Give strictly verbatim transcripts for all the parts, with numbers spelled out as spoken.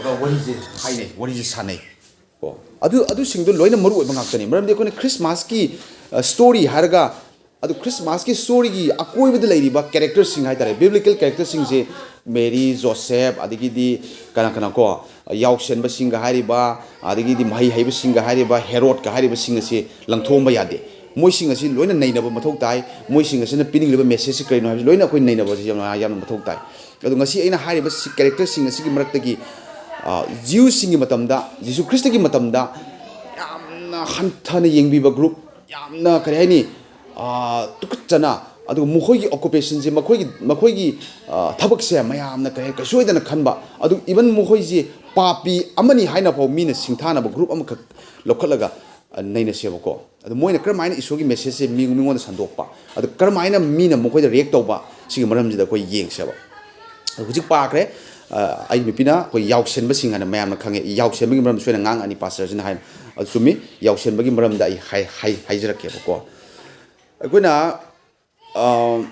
ꯋꯥꯔꯤꯁꯦ ꯍꯥꯏꯅꯩ, ꯋꯥꯔꯤꯁꯦ ꯁꯥꯟꯅꯩ꯫ ꯀꯣ, ꯑꯗꯨ, ꯑꯗꯨꯁꯤꯡꯗꯣ ꯂꯣꯏꯅ ꯃꯔꯨ ꯑꯣꯏꯕ ꯉꯥꯛꯇꯅꯤ꯫ ꯃꯔꯝꯗꯤ ꯑꯩꯈꯣꯏꯅ ꯈ꯭ꯔꯤꯁꯃꯥꯁꯀꯤ, ꯑ, ꯁ꯭ꯇꯣꯔꯤ ꯍꯥꯏꯔꯒ, ꯑꯗꯨ ꯈ꯭ꯔꯤꯁꯃꯥꯁꯀꯤ ꯁ꯭ꯇꯣꯔꯤꯒꯤ ꯑꯀꯣꯏꯕꯗ ꯂꯩꯔꯤꯕ ꯀꯦꯔꯦꯛꯇꯔꯁꯤꯡ ꯍꯥꯏ ꯇꯥꯔꯦ, ꯕꯤꯕ꯭ꯂꯤꯀꯦꯜ ꯀꯦꯔꯦꯛꯇꯔꯁꯤꯡꯁꯦ, ꯃꯦꯔꯤ, ꯖꯣꯁꯦꯞ, ꯑꯗꯒꯤꯗꯤ ꯀꯅꯥ ꯀꯅꯥ ꯀꯣ, ꯌꯥꯎꯁꯦꯟꯕꯁꯤꯡꯒ ꯍꯥꯏꯔꯤꯕ, ꯑꯗꯒꯤꯗꯤ ꯃꯍꯩ ꯍꯩꯕꯁꯤꯡꯒ ꯍꯥꯏꯔꯤꯕ, ꯍꯦꯔꯣꯗꯀ ꯍꯥꯏꯔꯤꯕꯁꯤꯡ ꯑꯁꯤ ꯂꯪꯊꯣꯛꯑꯝꯕ ꯌꯥꯗꯦ꯫ ꯃꯣꯏꯁꯤꯡ ꯑꯁꯤ ꯂꯣꯏꯅ ꯅꯩꯅꯕ ꯃꯊꯧ ꯇꯥꯏ꯫ ꯃꯣꯏꯁꯤꯡ ꯑꯁꯤꯅ ꯄꯤꯅꯤꯡꯂꯤꯕ ꯃꯦꯁꯦꯖꯁꯤ ꯀꯔꯤꯅꯣ ꯍꯥꯏꯕꯁꯤ ꯂꯣꯏꯅ ꯑꯩꯈꯣꯏ ꯅꯩꯅꯕꯁꯤ ꯌꯥꯝꯅ, ꯌꯥꯝꯅ ꯃꯊꯧ ꯇꯥꯏ꯫ ꯑꯗꯣ ꯉꯁꯤ ꯑꯩꯅ ꯍꯥꯏꯔꯤꯕ ꯁꯤ ꯀꯦꯔꯦꯛꯇꯔꯁꯤꯡ ꯑꯁꯤꯒꯤ ꯃꯔꯛꯇꯒꯤ, ꯑ, ꯖ꯭ꯌꯨꯁꯁꯤꯡꯒꯤ ꯃꯇꯝꯗ, ꯖꯤꯁꯨ ꯈ꯭ꯔꯤꯁꯇꯒꯤ ꯃꯇꯝꯗ ꯌꯥꯝꯅ ꯍꯟꯊꯅ ꯌꯦꯡꯕꯤꯕ ꯒ꯭ꯔꯨꯞ, ꯌꯥꯝꯅ, ꯀꯔꯤ ꯍꯥꯏꯅꯤ, ꯑ, ꯇꯨꯀꯠꯆꯅ, ꯑꯗꯨꯒ ꯃꯈꯣꯏꯒꯤ ꯑꯣꯀꯨꯄꯦꯁꯟꯁꯦ, ꯃꯈꯣꯏꯒꯤ, ꯃꯈꯣꯏꯒꯤ, ꯑ, ꯊꯕꯛꯁꯦ ꯃꯌꯥꯝꯅ ꯀꯔꯤ, ꯀꯩꯁꯨ ꯍꯥꯏꯗꯅ ꯈꯟꯕ, ꯑꯗꯨ ꯏꯚꯟ ꯃꯈꯣꯏꯁꯦ ꯄꯥꯄꯤ ꯑꯃꯅꯤ ꯍꯥꯏꯅ ꯐꯥꯎ ꯃꯤꯅ ꯁꯤꯡꯊꯥꯅꯕ ꯒ꯭ꯔꯨꯞ ꯑꯃꯈꯛ ꯂꯧꯈꯠꯂꯒ, ꯑ, ꯅꯩꯅꯁꯦꯕꯀꯣ꯫ ꯑꯗꯣ ꯃꯣꯏꯅ ꯀꯔꯝꯍꯥꯏꯅ ꯏꯁꯣꯔꯒꯤ ꯃꯦꯁꯦꯖꯁꯦ ꯃꯤ-, ꯃꯤꯉꯣꯟꯗ ꯁꯟꯗꯣꯛꯄ, ꯑꯗꯣ ꯀꯔꯝꯍꯥꯏꯅ ꯃꯤꯅ ꯃꯈꯣꯏꯗ ꯔꯤꯌꯦꯛ ꯇꯧꯕ, ꯁꯤꯒꯤ ꯃꯔꯝꯁꯤꯗ ꯑꯩꯈꯣꯏ ꯌꯦꯡꯁꯦꯕ꯫ ꯑꯗꯣ ꯍꯧꯖꯤꯛ ꯄꯥꯈ꯭ꯔꯦ, ꯑ, ꯑꯩ ꯅꯨꯄꯤꯅ ꯑꯩꯈꯣꯏ ꯌꯥꯎꯁꯦꯟꯕꯁꯤꯡ ꯍꯥꯏꯅ ꯃꯌꯥꯝꯅ ꯈꯪꯉꯦ, ꯌꯥꯎꯁꯦꯟꯕꯒꯤ ꯃꯔꯝꯗꯁꯨ ꯑꯩꯅ ꯉꯥꯡꯉꯛꯑꯅꯤ, ꯄꯥꯁꯇꯔꯁꯤꯅ ꯍꯥꯏꯅ꯫ ꯑꯗꯨ ꯆꯨꯝꯃꯤ, ꯌꯥꯎꯁꯦꯟꯕꯒꯤ ꯃꯔꯝꯗ ꯑꯩ ꯍꯥꯏ-, ꯍꯥꯏ-, ꯍꯥꯏꯖꯔꯛꯀꯦꯕꯀꯣ꯫ ꯑꯩꯈꯣꯏꯅ, ꯑ,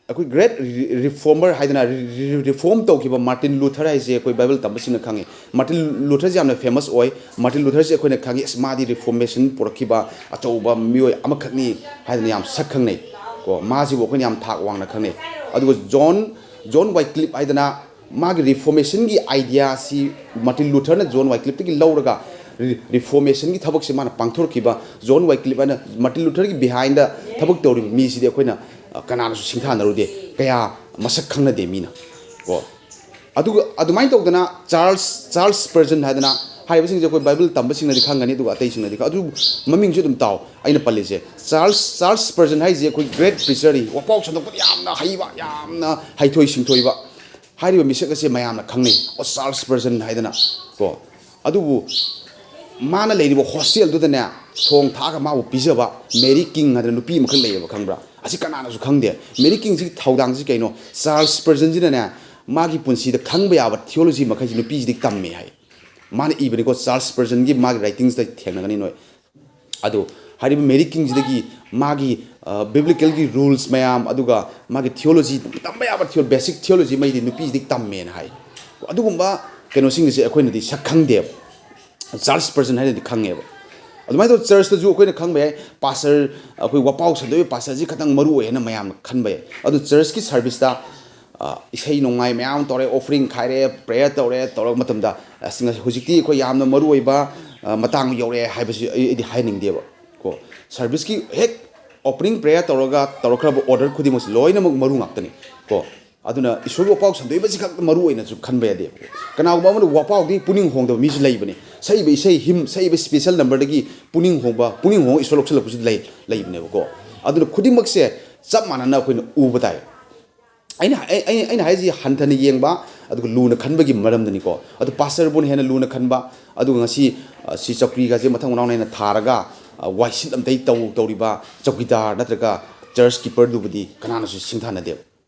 ꯑꯩꯈꯣꯏ ꯒ꯭ꯔꯦꯠ ꯔꯤ-, ꯔꯤꯐꯣꯔꯃꯔ ꯍꯥꯏꯗꯅ ꯔꯤ-, ꯔꯤ-, ꯔꯤꯐꯣꯔꯝ ꯇꯧꯈꯤꯕ ꯃꯥꯔꯇꯤꯟ ꯂꯨꯊꯔ ꯍꯥꯏꯁꯦ ꯑꯩꯈꯣꯏ ꯕꯥꯏꯕꯜ ꯇꯝꯕꯁꯤꯡꯅ ꯈꯪꯉꯤ꯫ ꯃꯥꯔꯇꯤꯟ ꯂꯨꯊꯔꯁꯦ ꯌꯥꯝꯅ ꯐꯦꯃꯁ ꯑꯣꯏ꯫ ꯃꯥꯔꯇꯤꯟ ꯂꯨꯊꯔꯁꯦ ꯑꯩꯈꯣꯏꯅ ꯈꯪꯉꯤ, ꯑꯁ, ꯃꯥꯗꯤ ꯔꯤꯐꯣꯔꯃꯦꯁꯟ ꯄꯨꯔꯛꯈꯤꯕ ꯑꯆꯧꯕ ꯃꯤꯑꯣꯏ ꯑꯃꯈꯛꯅꯤ ꯍꯥꯏꯗꯅ ꯌꯥꯝ ꯁꯛ ꯈꯪꯅꯩ꯫ ꯀꯣ, ꯃꯥꯁꯤꯕꯨ ꯑꯩꯈꯣꯏꯅ ꯌꯥꯝ ꯊꯥꯛ ꯋꯥꯡꯅ ꯈꯪꯅꯩ꯫ ꯑꯗꯨꯒ ꯖꯣꯟ, ꯖꯣꯟ ꯋꯥꯏꯀ꯭ꯂꯤꯞ ꯍꯥꯏꯗꯅ ꯃꯥꯒꯤ ꯔꯤꯐꯣꯔꯃꯦꯁꯟꯒꯤ ꯑꯥꯏꯗꯤꯌꯥ ꯑꯁꯤ ꯃꯥꯔꯇꯤꯟ ꯂꯨꯊꯔꯅ ꯖꯣꯟ ꯋꯥꯏꯀ꯭ꯂꯤꯞꯇꯒꯤ ꯂꯧꯔꯒ ꯔꯤ-, ꯔꯤꯐꯣꯔꯃꯦꯁꯟꯒꯤ ꯊꯕꯛꯁꯦ ꯃꯥꯅ ꯄꯥꯡꯊꯣꯔꯛꯈꯤꯕ, ꯖꯣꯟ ꯋꯥꯏꯀ꯭ꯂꯤꯞ ꯍꯥꯏꯅ ꯃꯥꯔꯇꯤꯟ ꯂꯨꯊꯔꯒꯤ ꯕꯤꯍꯥꯏꯟꯗ ꯊꯕꯛ ꯇꯧꯔꯤꯕ ꯃꯤꯁꯤꯗꯤ ꯑꯩꯈꯣꯏꯅ, ꯑ, ꯀꯅꯥꯅꯁꯨ ꯁꯤꯡꯊꯥꯅꯔꯨꯗꯦ, ꯀꯌꯥ ꯃꯁꯛ ꯈꯪꯅꯗꯦ ꯃꯤꯅ꯫ ꯀꯣ, ꯑꯗꯨꯒ ꯑꯗꯨꯃꯥꯏꯅ ꯇꯧꯗꯅ ꯆꯥꯔꯜꯁ, ꯆꯥꯔꯜꯁ ꯁ꯭ꯄꯔꯖꯟ ꯍꯥꯏꯗꯅ ꯍꯥꯏꯔꯤꯕꯁꯤꯡꯁꯦ ꯑꯩꯈꯣꯏ ꯕꯥꯏꯕꯜ ꯇꯝꯕꯁꯤꯡꯅꯗꯤ ꯈꯪꯒꯅꯤ, ꯑꯗꯨꯒ ꯑꯇꯩꯁꯤꯡꯅꯗꯤ ꯈꯪ-, ꯑꯗꯨ ꯃꯃꯤꯡꯁꯨ ꯑꯗꯨꯝ ꯇꯥꯎ꯫ ꯑꯩꯅ ꯄꯜꯂꯤꯁꯦ ꯆꯥꯔꯜꯁ, ꯆꯥꯔꯜꯁ ꯁ꯭ꯄꯔꯖꯟ ꯍꯥꯏꯁꯦ ꯑꯩꯈꯣꯏ ꯒ꯭ꯔꯦꯠ ꯄ꯭ꯔꯤꯆꯔꯅꯤ, ꯋꯥꯄꯥꯎ ꯁꯟꯗꯣꯛꯄꯗ ꯌꯥꯝꯅ ꯍꯩꯕ, ꯌꯥꯝꯅ ꯍꯩꯊꯣꯏ ꯁꯤꯡꯊꯣꯏꯕ꯫ ꯍꯥꯏꯔꯤꯕ ꯃꯤꯁꯛ ꯑꯁꯦ ꯃꯌꯥꯝꯅ ꯈꯪꯅꯩ, ꯑꯣ, ꯆꯥꯔꯜꯁ ꯁ꯭ꯄꯔꯖꯟ ꯍꯥꯏꯗꯅ꯫ ꯀꯣ, ꯑꯗꯨꯕꯨ ꯃꯥꯅ ꯂꯩꯔꯤꯕ ꯍꯣꯁꯇꯦꯜꯗꯨꯗꯅꯦ, ꯊꯣꯡ ꯊꯥꯛꯑꯒ ꯃꯥꯕꯨ ꯄꯤꯖꯕ ꯃꯦꯔꯤ ꯀꯤꯡ ꯍꯥꯏꯗꯅ ꯅꯨꯄꯤ ꯑꯃꯈꯛ ꯂꯩꯌꯦꯕ, ꯈꯪꯕ꯭ꯔꯥ? ꯑꯁꯤ ꯀꯅꯥꯅꯁꯨ ꯈꯪꯗꯦ꯫ ꯃꯦꯔꯤ ꯀꯤꯡꯁꯤꯒꯤ ꯊꯧꯗꯥꯡꯁꯤ ꯀꯩꯅꯣ? ꯆꯥꯔꯜꯁ ꯁ꯭ꯄꯔꯖꯟꯁꯤꯅꯅꯦ, ꯃꯥꯒꯤ ꯄꯨꯟꯁꯤꯗ ꯈꯪꯕ ꯌꯥꯕ ꯊꯤꯑꯣꯂꯣꯖꯤ ꯃꯈꯩꯁꯤ ꯅꯨꯄꯤꯁꯤꯗꯒꯤ ꯇꯝꯃꯦ ꯍꯥꯏ꯫ ꯃꯥꯅ ꯏꯕꯅꯤꯀꯣ, ꯆꯥꯔꯜꯁ ꯁ꯭ꯄꯔꯖꯟꯒꯤ ꯃꯥꯒꯤ ꯔꯥꯏꯇꯤꯡꯁꯇ ꯊꯦꯡꯅꯒꯅꯤ ꯅꯣꯏ꯫ ꯑꯗꯣ ꯍꯥꯏꯔꯤꯕ ꯃꯦꯔꯤ ꯀꯤꯡꯁꯤꯗꯒꯤ ꯃꯥꯒꯤ, ꯑ, ꯕꯤꯕ꯭ꯂꯤꯀꯦꯜꯒꯤ ꯔꯨꯜꯁ ꯃꯌꯥꯝ, ꯑꯗꯨꯒ ꯃꯥꯒꯤ ꯊꯤꯑꯣꯂꯣꯖꯤ, ꯇꯝꯕ ꯌꯥꯕ ꯊꯤꯑꯣ-, ꯕꯦꯁꯤꯛ ꯊꯤꯑꯣꯂꯣꯖꯤ ꯃꯩꯗꯤ ꯅꯨꯄꯤꯁꯤꯗꯒꯤ ꯇꯝꯃꯦꯅ ꯍꯥꯏ꯫ ꯑꯗꯨꯒꯨꯝꯕ ꯀꯩꯅꯣꯁꯤꯡꯁꯦ ꯑꯩꯈꯣꯏꯅꯗꯤ ꯁꯛ ꯈꯪꯗꯦꯕ, ꯆꯔꯆ ꯄꯔꯁꯟ ꯍꯥꯏꯅꯗꯤ ꯈꯪꯉꯦꯕ꯫ ꯑꯗꯨꯃꯥꯏꯅ ꯇꯧꯗꯅ ꯆꯔꯆꯇꯁꯨ ꯑꯩꯈꯣꯏꯅ ꯈꯪꯕ ꯌꯥꯏ, ꯄꯥꯁꯇꯔ, ꯑꯩꯈꯣꯏ ꯋꯥꯄꯥꯎ ꯁꯟꯗꯣꯛꯏꯕ ꯄꯥꯁꯇꯔꯁꯤ ꯈꯇꯪ ꯃꯔꯨ ꯑꯣꯏ ꯍꯥꯏꯅ ꯃꯌꯥꯝꯅ ꯈꯟꯕ ꯌꯥꯏ꯫ ꯑꯗꯨ ꯆꯔꯆꯀꯤ ꯁꯥꯔꯚꯤꯁꯇ ꯏꯁꯩ ꯅꯣꯡꯃꯥꯏ ꯃꯌꯥꯝ ꯑꯃ ꯇꯧꯔꯦ, ꯑꯣꯐꯔꯤꯡ ꯈꯥꯏꯔꯦ, ꯄ꯭ꯔꯦꯌꯔ ꯇꯧꯔꯦ, ꯇꯧꯔꯛꯄ ꯃꯇꯝꯗ ꯑꯁ, ꯉꯁꯤ, ꯍꯧꯖꯤꯛꯇꯤ ꯑꯩꯈꯣꯏ ꯌꯥꯝꯅ ꯃꯔꯨ ꯑꯣꯏꯕ ꯃꯇꯥꯡ ꯌꯧꯔꯛꯑꯦ ꯍꯥꯏꯕꯁꯤ ꯑꯩ ꯑꯩꯗꯤ ꯍꯥꯏꯅꯤꯡꯗꯦꯕ꯫ ꯀꯣ, ꯁꯥꯔꯚꯤꯁꯀꯤ ꯍꯦꯛ ꯑꯣꯄꯅꯤꯡ ꯄ꯭ꯔꯦꯌꯔ ꯇꯧꯔꯒ ꯇꯧꯔꯛꯈ꯭ꯔꯕ ꯑꯣꯔꯗꯔ ꯈꯨꯗꯤꯡꯃꯛꯁꯤ ꯂꯣꯏꯅꯃꯛ ꯃꯔꯨ ꯉꯥꯛꯇꯅꯤ꯫ ꯀꯣ, ꯑꯗꯨꯅ ꯏꯁꯣꯔꯒꯤ ꯋꯥꯄꯥꯎ ꯁꯟꯗꯣꯛꯏꯕꯁꯤ ꯈꯛꯇ ꯃꯔꯨ ꯑꯣꯏꯅꯁꯨ ꯈꯟꯕ ꯌꯥꯗꯦ꯫ ꯀꯅꯥꯒꯨꯝꯕ ꯑꯃꯅ ꯋꯥꯄꯥꯎꯗꯒꯤ ꯄꯨꯛꯅꯤꯡ ꯍꯣꯡꯗꯕ ꯃꯤꯁꯨ ꯂꯩꯕꯅꯤ꯫ ꯁꯛꯏꯕ ꯏꯁꯩ, ꯍꯤꯝ, ꯁꯛꯏꯕ ꯁ꯭ꯄꯦꯁꯦꯜ ꯅꯝꯕꯔꯗꯒꯤ ꯄꯨꯛꯅꯤꯡ ꯍꯣꯡꯕ, ꯄꯨꯛꯅꯤꯡ ꯍꯣꯡꯉ ꯏꯁꯣꯔ ꯂꯧꯁꯤꯜꯂꯛꯄꯁꯨ ꯂꯩ, ꯂꯩꯕꯅꯦꯕꯀꯣ꯫ ꯑꯗꯨꯅ ꯈꯨꯗꯤꯡꯃꯛꯁꯦ ꯆꯞ ꯃꯥꯟꯅꯅ ꯑꯩꯈꯣꯏꯅ ꯎꯕ ꯇꯥꯏ꯫ ꯑꯩꯅ ꯑꯩ- ꯑꯩ- ꯑꯩꯅ ꯍꯥꯏꯁꯤ ꯍꯟꯊꯅ ꯌꯦꯡꯕ, ꯑꯗꯨꯒ ꯂꯨꯅ ꯈꯟꯕꯒꯤ ꯃꯔꯝꯗꯅꯤꯀꯣ꯫ ꯑꯗꯨ ꯄꯥꯁꯇꯔꯕꯨꯅ ꯍꯦꯟꯅ ꯂꯨꯅ ꯈꯟꯕ, ꯑꯗꯨꯒ ꯉꯁꯤ, ꯑ, ꯁꯤ ꯆꯧꯀ꯭ꯔꯤꯒꯁꯦ ꯃꯊꯪ ꯃꯅꯥꯎ ꯅꯥꯏꯅ ꯊꯥꯔꯒ, ꯑ, ꯋꯥꯏꯁꯤꯠ ꯑꯝꯇꯩ ꯇꯧ ꯇꯧꯔꯤꯕ ꯆꯧꯀꯤꯗꯥꯔ ꯅꯠꯇ꯭ꯔꯒ ꯆꯔꯆ ꯀꯤꯄꯔꯗꯨꯕꯨꯗꯤ ꯀꯅꯥꯅꯁꯨ ꯁꯤꯡꯊꯥꯅꯗꯦꯕ꯫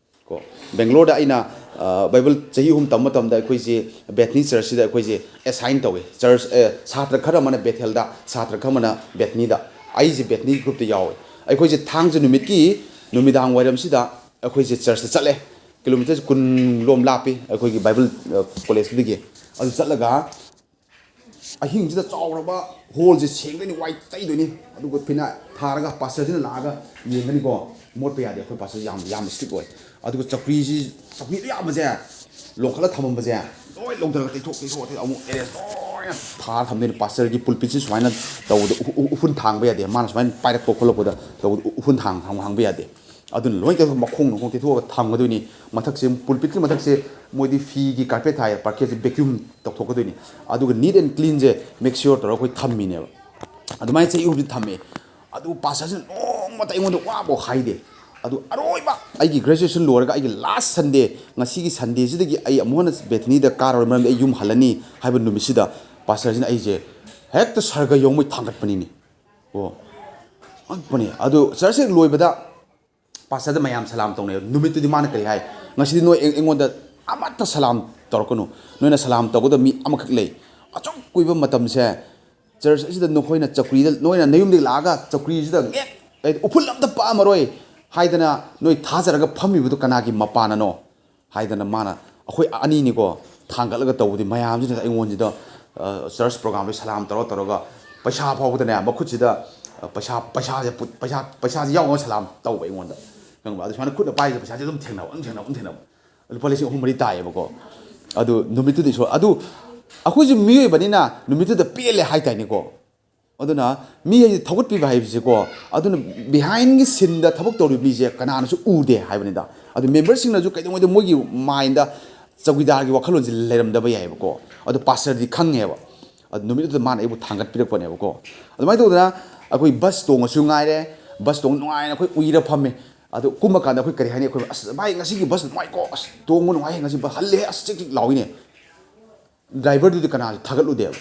ꯀꯣ, ꯕꯦꯡꯒ꯭ꯂꯣꯔꯗ ꯑꯩꯅ, ꯑ, ꯕꯥꯏꯕꯜ ꯆꯍꯤ ꯑꯍꯨꯝ ꯇꯝꯕ ꯃꯇꯝꯗ ꯑꯩꯈꯣꯏꯁꯦ ꯕꯦꯊꯅꯤ ꯆꯔꯆꯁꯤꯗ ꯑꯩꯈꯣꯏꯁꯦ ꯑꯦꯁꯥꯏꯟ ꯇꯧꯋꯦ꯫ ꯆꯔꯆ, ꯑ, ꯁꯥꯇ꯭ꯔ ꯈꯔ ꯑꯃꯅ ꯕꯦꯊꯦꯜꯗ, ꯁꯥꯇ꯭ꯔ ꯈꯔ ꯑꯃꯅ ꯕꯦꯊꯅꯤꯗ꯫ ꯑꯩꯁꯦ ꯕꯦꯊꯅꯤ ꯒ꯭ꯔꯨꯞꯇ ꯌꯥꯎꯋꯦ꯫ ꯑꯩꯈꯣꯏꯁꯦ ꯊꯥꯡꯖ ꯅꯨꯃꯤꯠꯀꯤ ꯅꯨꯃꯤꯗꯥꯡ ꯋꯥꯏꯔꯝꯁꯤꯗ ꯑꯩꯈꯣꯏꯁꯦ ꯆꯔꯆꯇ ꯆꯠꯂꯦ꯫ ꯀꯤꯂꯣꯃꯤꯇꯔꯁꯦ ꯀꯨꯟ ꯂꯣꯝ ꯂꯥꯞꯄꯤ ꯑꯩꯈꯣꯏꯒꯤ ꯕꯥꯏꯕꯜ, ꯑ, ꯀꯣꯂꯦꯖꯇꯨꯗꯒꯤ꯫ ꯑꯗꯨ ꯆꯠꯂꯒ ꯑꯍꯤꯡꯁꯤꯗ ꯆꯥꯎꯔꯕ ꯍꯣꯜꯁꯦ ꯁꯦꯡꯗꯣꯏꯅꯤ, ꯋꯥꯏ ꯇꯩꯗꯣꯏꯅꯤ, ꯑꯗꯨꯒ ꯐꯤꯅꯥꯏꯜ ꯊꯥꯔꯒ ꯄꯥꯁꯇꯔꯁꯤꯅ ꯂꯥꯛꯑꯒ ꯌꯦꯡꯒꯅꯤꯀꯣ꯫ ꯃꯣꯠꯄ ꯌꯥꯗꯦ, ꯑꯩꯈꯣꯏ ꯄꯥꯁꯇꯔ ꯌꯥꯝ, ꯌꯥꯝꯅ ꯏꯁꯇ꯭ꯔꯤꯛ ꯑꯣꯏ꯫ ꯑꯗꯨꯒ ꯆꯧꯀ꯭ꯔꯤꯁꯤ, ꯆꯧꯀ꯭ꯔꯤꯗ ꯌꯥꯝꯕꯁꯦ ꯂꯣꯡꯈꯠꯂ ꯊꯝꯃꯝꯕꯁꯦ ꯂꯣꯏ ꯂꯧꯊꯔꯒ ꯇꯩꯊꯣꯛ ꯇꯩꯊꯣꯛ ꯇꯩꯊꯣꯛ ꯑꯃꯨꯛ ꯑꯦꯔꯦꯟꯖ ꯂꯣꯏꯅ ꯊꯥꯔ ꯊꯝꯗꯣꯏꯅꯤ꯫ ꯄꯥꯁꯇꯔꯒꯤ ꯄꯨꯜꯄꯤꯠꯁꯤ ꯁꯨꯃꯥꯏꯅ ꯇꯧꯕꯗ ꯎꯐꯨ-, ꯎꯐꯨ-, ꯎꯐꯨꯟ ꯊꯥꯡꯕ ꯌꯥꯗꯦ꯫ ꯃꯥꯅ ꯁꯨꯃꯥꯏꯅ ꯄꯥꯏꯔꯛꯄ ꯈꯣꯠꯂꯛꯄꯗ ꯇꯧꯕꯗ ꯎ-, ꯎꯐꯨꯟ ꯊꯥꯡ-, ꯊꯥꯡ-, ꯍꯥꯡꯕ ꯌꯥꯗꯦ꯫ ꯑꯗꯨꯅ ꯂꯣꯏ ꯇꯩꯊꯣꯛ-, ꯃꯈꯣꯡ ꯅꯨꯡꯈꯣꯡ ꯇꯩꯊꯣꯛꯑꯒ ꯊꯝꯒꯗꯣꯏꯅꯤ꯫ ꯃꯊꯛꯁꯦ, ꯄꯨꯜꯄꯤꯠꯀꯤ ꯃꯊꯛꯁꯦ ꯃꯣꯏꯗꯤ ꯐꯤꯒꯤ ꯀꯥꯔꯄꯦꯠ ꯊꯥꯏ, ꯄꯥꯔꯀꯦꯠꯁꯦ ꯚꯦꯀ꯭ꯌꯨꯝ ꯇꯧꯊꯣꯛꯀꯗꯣꯏꯅꯤ꯫ ꯑꯗꯨꯒ ꯅꯤꯠ ꯑꯦꯟ ꯀ꯭ꯂꯤꯟꯁꯦ ꯃꯦꯛ ꯁ꯭ꯌꯣꯔ ꯇꯧꯔꯒ ꯑꯩꯈꯣꯏ ꯊꯝꯃꯤꯅꯦꯕ꯫ ꯑꯗꯨꯃꯥꯏꯅ ꯆꯍꯤ ꯑꯍꯨꯝꯁꯦ ꯊꯝꯃꯦ꯫ ꯑꯗꯨ ꯄꯥꯁꯇꯔꯁꯤꯅ ꯅꯣꯡꯃꯇ ꯑꯩꯉꯣꯟꯗ ꯋꯥꯐꯥꯎ ꯍꯥꯏꯗꯦ꯫ ꯑꯗꯨ ꯑꯔꯣꯏꯕ ꯑꯩꯒꯤ ꯒ꯭ꯔꯦꯖꯨꯑꯦꯁꯟ ꯂꯣꯏꯔꯒ ꯑꯩꯒꯤ ꯂꯥꯁ ꯁꯟꯗꯦ, ꯉꯁꯤꯒꯤ ꯁꯟꯗꯦꯁꯤꯗꯒꯤ ꯑꯩ ꯑꯃꯨꯛ ꯍꯟꯅ ꯕꯦꯊꯅꯤꯗ ꯀꯥꯔꯔꯣꯏ, ꯃꯔꯝꯗꯤ ꯑꯩ ꯌꯨꯝ ꯍꯜꯂꯅꯤ ꯍꯥꯏꯕ ꯅꯨꯃꯤꯠꯁꯤꯗ ꯄꯥꯁꯇꯔꯁꯤꯅ ꯑꯩꯁꯦ ꯍꯦꯛꯇ ꯁꯔꯒ ꯌꯧꯉꯩ ꯊꯥꯡꯒꯠꯄꯅꯤꯅꯦ꯫ ꯑꯣ, ꯑꯉꯛꯄꯅꯦ꯫ ꯑꯗꯨ ꯆꯔꯆ ꯍꯦꯛ ꯂꯣꯏꯕꯗ ꯄꯥꯁꯇꯔꯗ ꯃꯌꯥꯝ ꯁꯂꯥꯝ ꯇꯧꯅꯩ꯫ ꯅꯨꯃꯤꯠꯇꯨꯗꯤ ꯃꯥꯅ ꯀꯔꯤ ꯍꯥꯏ? "ꯉꯁꯤꯗꯤ ꯅꯣꯏ ꯑꯩ-, ꯑꯩꯉꯣꯟꯗ ꯑꯃꯠꯇ ꯁꯂꯥꯝ ꯇꯧꯔꯛꯀꯅꯨ꯫ ꯅꯣꯏꯅ ꯁꯂꯥꯝ ꯇꯧꯒꯗꯕ ꯃꯤ ꯑꯃꯈꯛ ꯂꯩ꯫ ꯑꯁꯨꯛ ꯀꯨꯏꯕ ꯃꯇꯝꯁꯦ ꯆꯔꯆ ꯑꯁꯤꯗ ꯅꯈꯣꯏꯅ ꯆꯧꯀ꯭ꯔꯤꯗ, ꯅꯣꯏꯅ ꯅꯌꯨꯝꯗꯒꯤ ꯂꯥꯛꯑꯒ ꯆꯧꯀ꯭ꯔꯤꯁꯤꯗ ꯉꯦꯛ, ꯍꯥꯏꯗꯤ ꯎꯐꯨꯜ ꯑꯝꯇ ꯄꯛꯑꯝꯃꯔꯣꯏ ꯍꯥꯏꯗꯅ ꯅꯣꯏ ꯊꯥꯖꯔꯒ ꯐꯝꯃꯤꯕꯗꯨ ꯀꯅꯥꯒꯤ ꯃꯄꯥꯅꯅꯣ?" ꯍꯥꯏꯗꯅ ꯃꯥꯅ, ꯑꯩꯈꯣꯏ ꯑꯅꯤꯅꯤꯀꯣ, ꯊꯥꯡꯒꯠꯂꯒ ꯇꯧꯕꯗꯤ ꯃꯌꯥꯝꯁꯤꯅ ꯑꯩꯉꯣꯟꯁꯤꯗ, ꯑ, ꯆꯔꯆ ꯄ꯭ꯔꯣꯒ꯭ꯔꯥꯝꯗ ꯁꯂꯥꯝ ꯇꯧꯔ ꯇꯧꯔꯒ ꯄꯩꯁꯥ ꯐꯥꯎꯕꯗꯅꯦ ꯃꯈꯨꯠꯁꯤꯗ, ꯑ, ꯄꯩꯁꯥ, ꯄꯩꯁꯥꯁꯦ ꯄꯨꯠ-, ꯄꯩꯁꯥ, ꯄꯩꯁꯥꯁꯦ ꯌꯥꯎꯅ ꯁꯂꯥꯝ ꯇꯧꯕ ꯑꯩꯉꯣꯟꯗ꯫ ꯈꯪꯕ꯭ꯔꯥ? ꯑꯗꯨ ꯁꯨꯃꯥꯏꯅ ꯈꯨꯠꯅ ꯄꯥꯏꯔꯤꯁꯦ ꯄꯩꯁꯥꯁꯦ ꯑꯗꯨꯝ ꯊꯦꯡꯅꯕ, ꯑꯗꯨꯝ ꯊꯦꯡꯅꯕ, ꯑꯗꯨꯝ ꯊꯦꯡꯅꯕ꯫ ꯂꯨꯄꯥ ꯂꯤꯁꯤꯡ ꯑꯍꯨꯝ ꯃꯔꯤ ꯇꯥꯏꯌꯦꯕꯀꯣ꯫ ꯑꯗꯨ ꯅꯨꯃꯤꯠꯇꯨꯗꯤ ꯏꯁꯣꯔ, ꯑꯗꯨ ꯑꯩꯈꯣꯏꯁꯨ ꯃꯤꯑꯣꯏꯕꯅꯤꯅ ꯅꯨꯃꯤꯠꯇꯨꯗ ꯄꯦꯜꯂꯦ ꯍꯥꯏꯇꯥꯏꯅꯦꯀꯣ꯫ ꯑꯗꯨꯅ ꯃꯤ ꯍꯥꯏꯁꯦ ꯊꯧꯒꯠꯄꯤꯕ ꯍꯥꯏꯕꯁꯦꯀꯣ, ꯑꯗꯨꯅ ꯕꯤꯍꯥꯏꯟꯒꯤ ꯁꯤꯟꯗ ꯊꯕꯛ ꯇꯧꯔꯤꯕ ꯃꯤꯁꯦ ꯀꯅꯥꯅꯁꯨ ꯎꯗꯦ ꯍꯥꯏꯕꯅꯤꯗ꯫ ꯑꯗꯨ ꯃꯦꯝꯕꯔꯁꯤꯡꯅꯁꯨ ꯀꯩꯗꯧꯉꯩꯗ ꯃꯣꯏꯒꯤ ꯃꯥꯏꯟꯗ ꯆꯧꯀꯤꯗꯥꯔꯒꯤ ꯋꯥꯈꯜꯂꯣꯟꯁꯦ ꯂꯩꯔꯝꯗꯕ ꯌꯥꯏꯑꯕꯀꯣ꯫ ꯑꯗꯣ ꯄꯥꯁꯇꯔꯗꯤ ꯈꯪꯉꯦꯕ꯫ ꯑꯗꯨ ꯅꯨꯃꯤꯠꯇꯨꯗ ꯃꯥꯅ ꯑꯩꯕꯨ ꯊꯥꯡꯒꯠꯄꯤꯔꯛꯄꯅꯦꯕꯀꯣ꯫ ꯑꯗꯨꯃꯥꯏꯅ ꯇꯧꯗꯅ ꯑꯩꯈꯣꯏ ꯕꯁ ꯇꯣꯡꯉꯁꯨ ꯉꯥꯏꯔꯦ, ꯕꯁ ꯇꯣꯡ ꯅꯨꯡꯉꯥꯏꯅ ꯑꯩꯈꯣꯏ ꯎꯏꯔ ꯐꯝꯃꯦ꯫ ꯑꯗꯨ ꯀꯨꯝꯃꯀꯥꯟꯗ ꯑꯩꯈꯣꯏ ꯀꯔꯤ ꯍꯥꯏꯅꯤ? ꯑꯩꯈꯣꯏ, "ꯑꯁ ꯚꯥꯏ, ꯉꯁꯤꯒꯤ ꯕꯁ ꯅꯨꯡꯉꯥꯏꯀꯣ, ꯑꯁ ꯇꯣꯡꯕ ꯅꯨꯡꯉꯥꯏ, ꯉꯁꯤ ꯕꯁ ꯍꯜꯂꯦ, ꯑꯁ ꯆꯤꯛ ꯆꯤꯛ ꯂꯥꯎꯏꯅꯦ"꯫ ꯗ꯭ꯔꯥꯏꯚꯔꯗꯨꯗꯤ ꯀꯅꯥꯁꯨ ꯊꯥꯒꯠꯂꯨꯗꯦꯕ꯫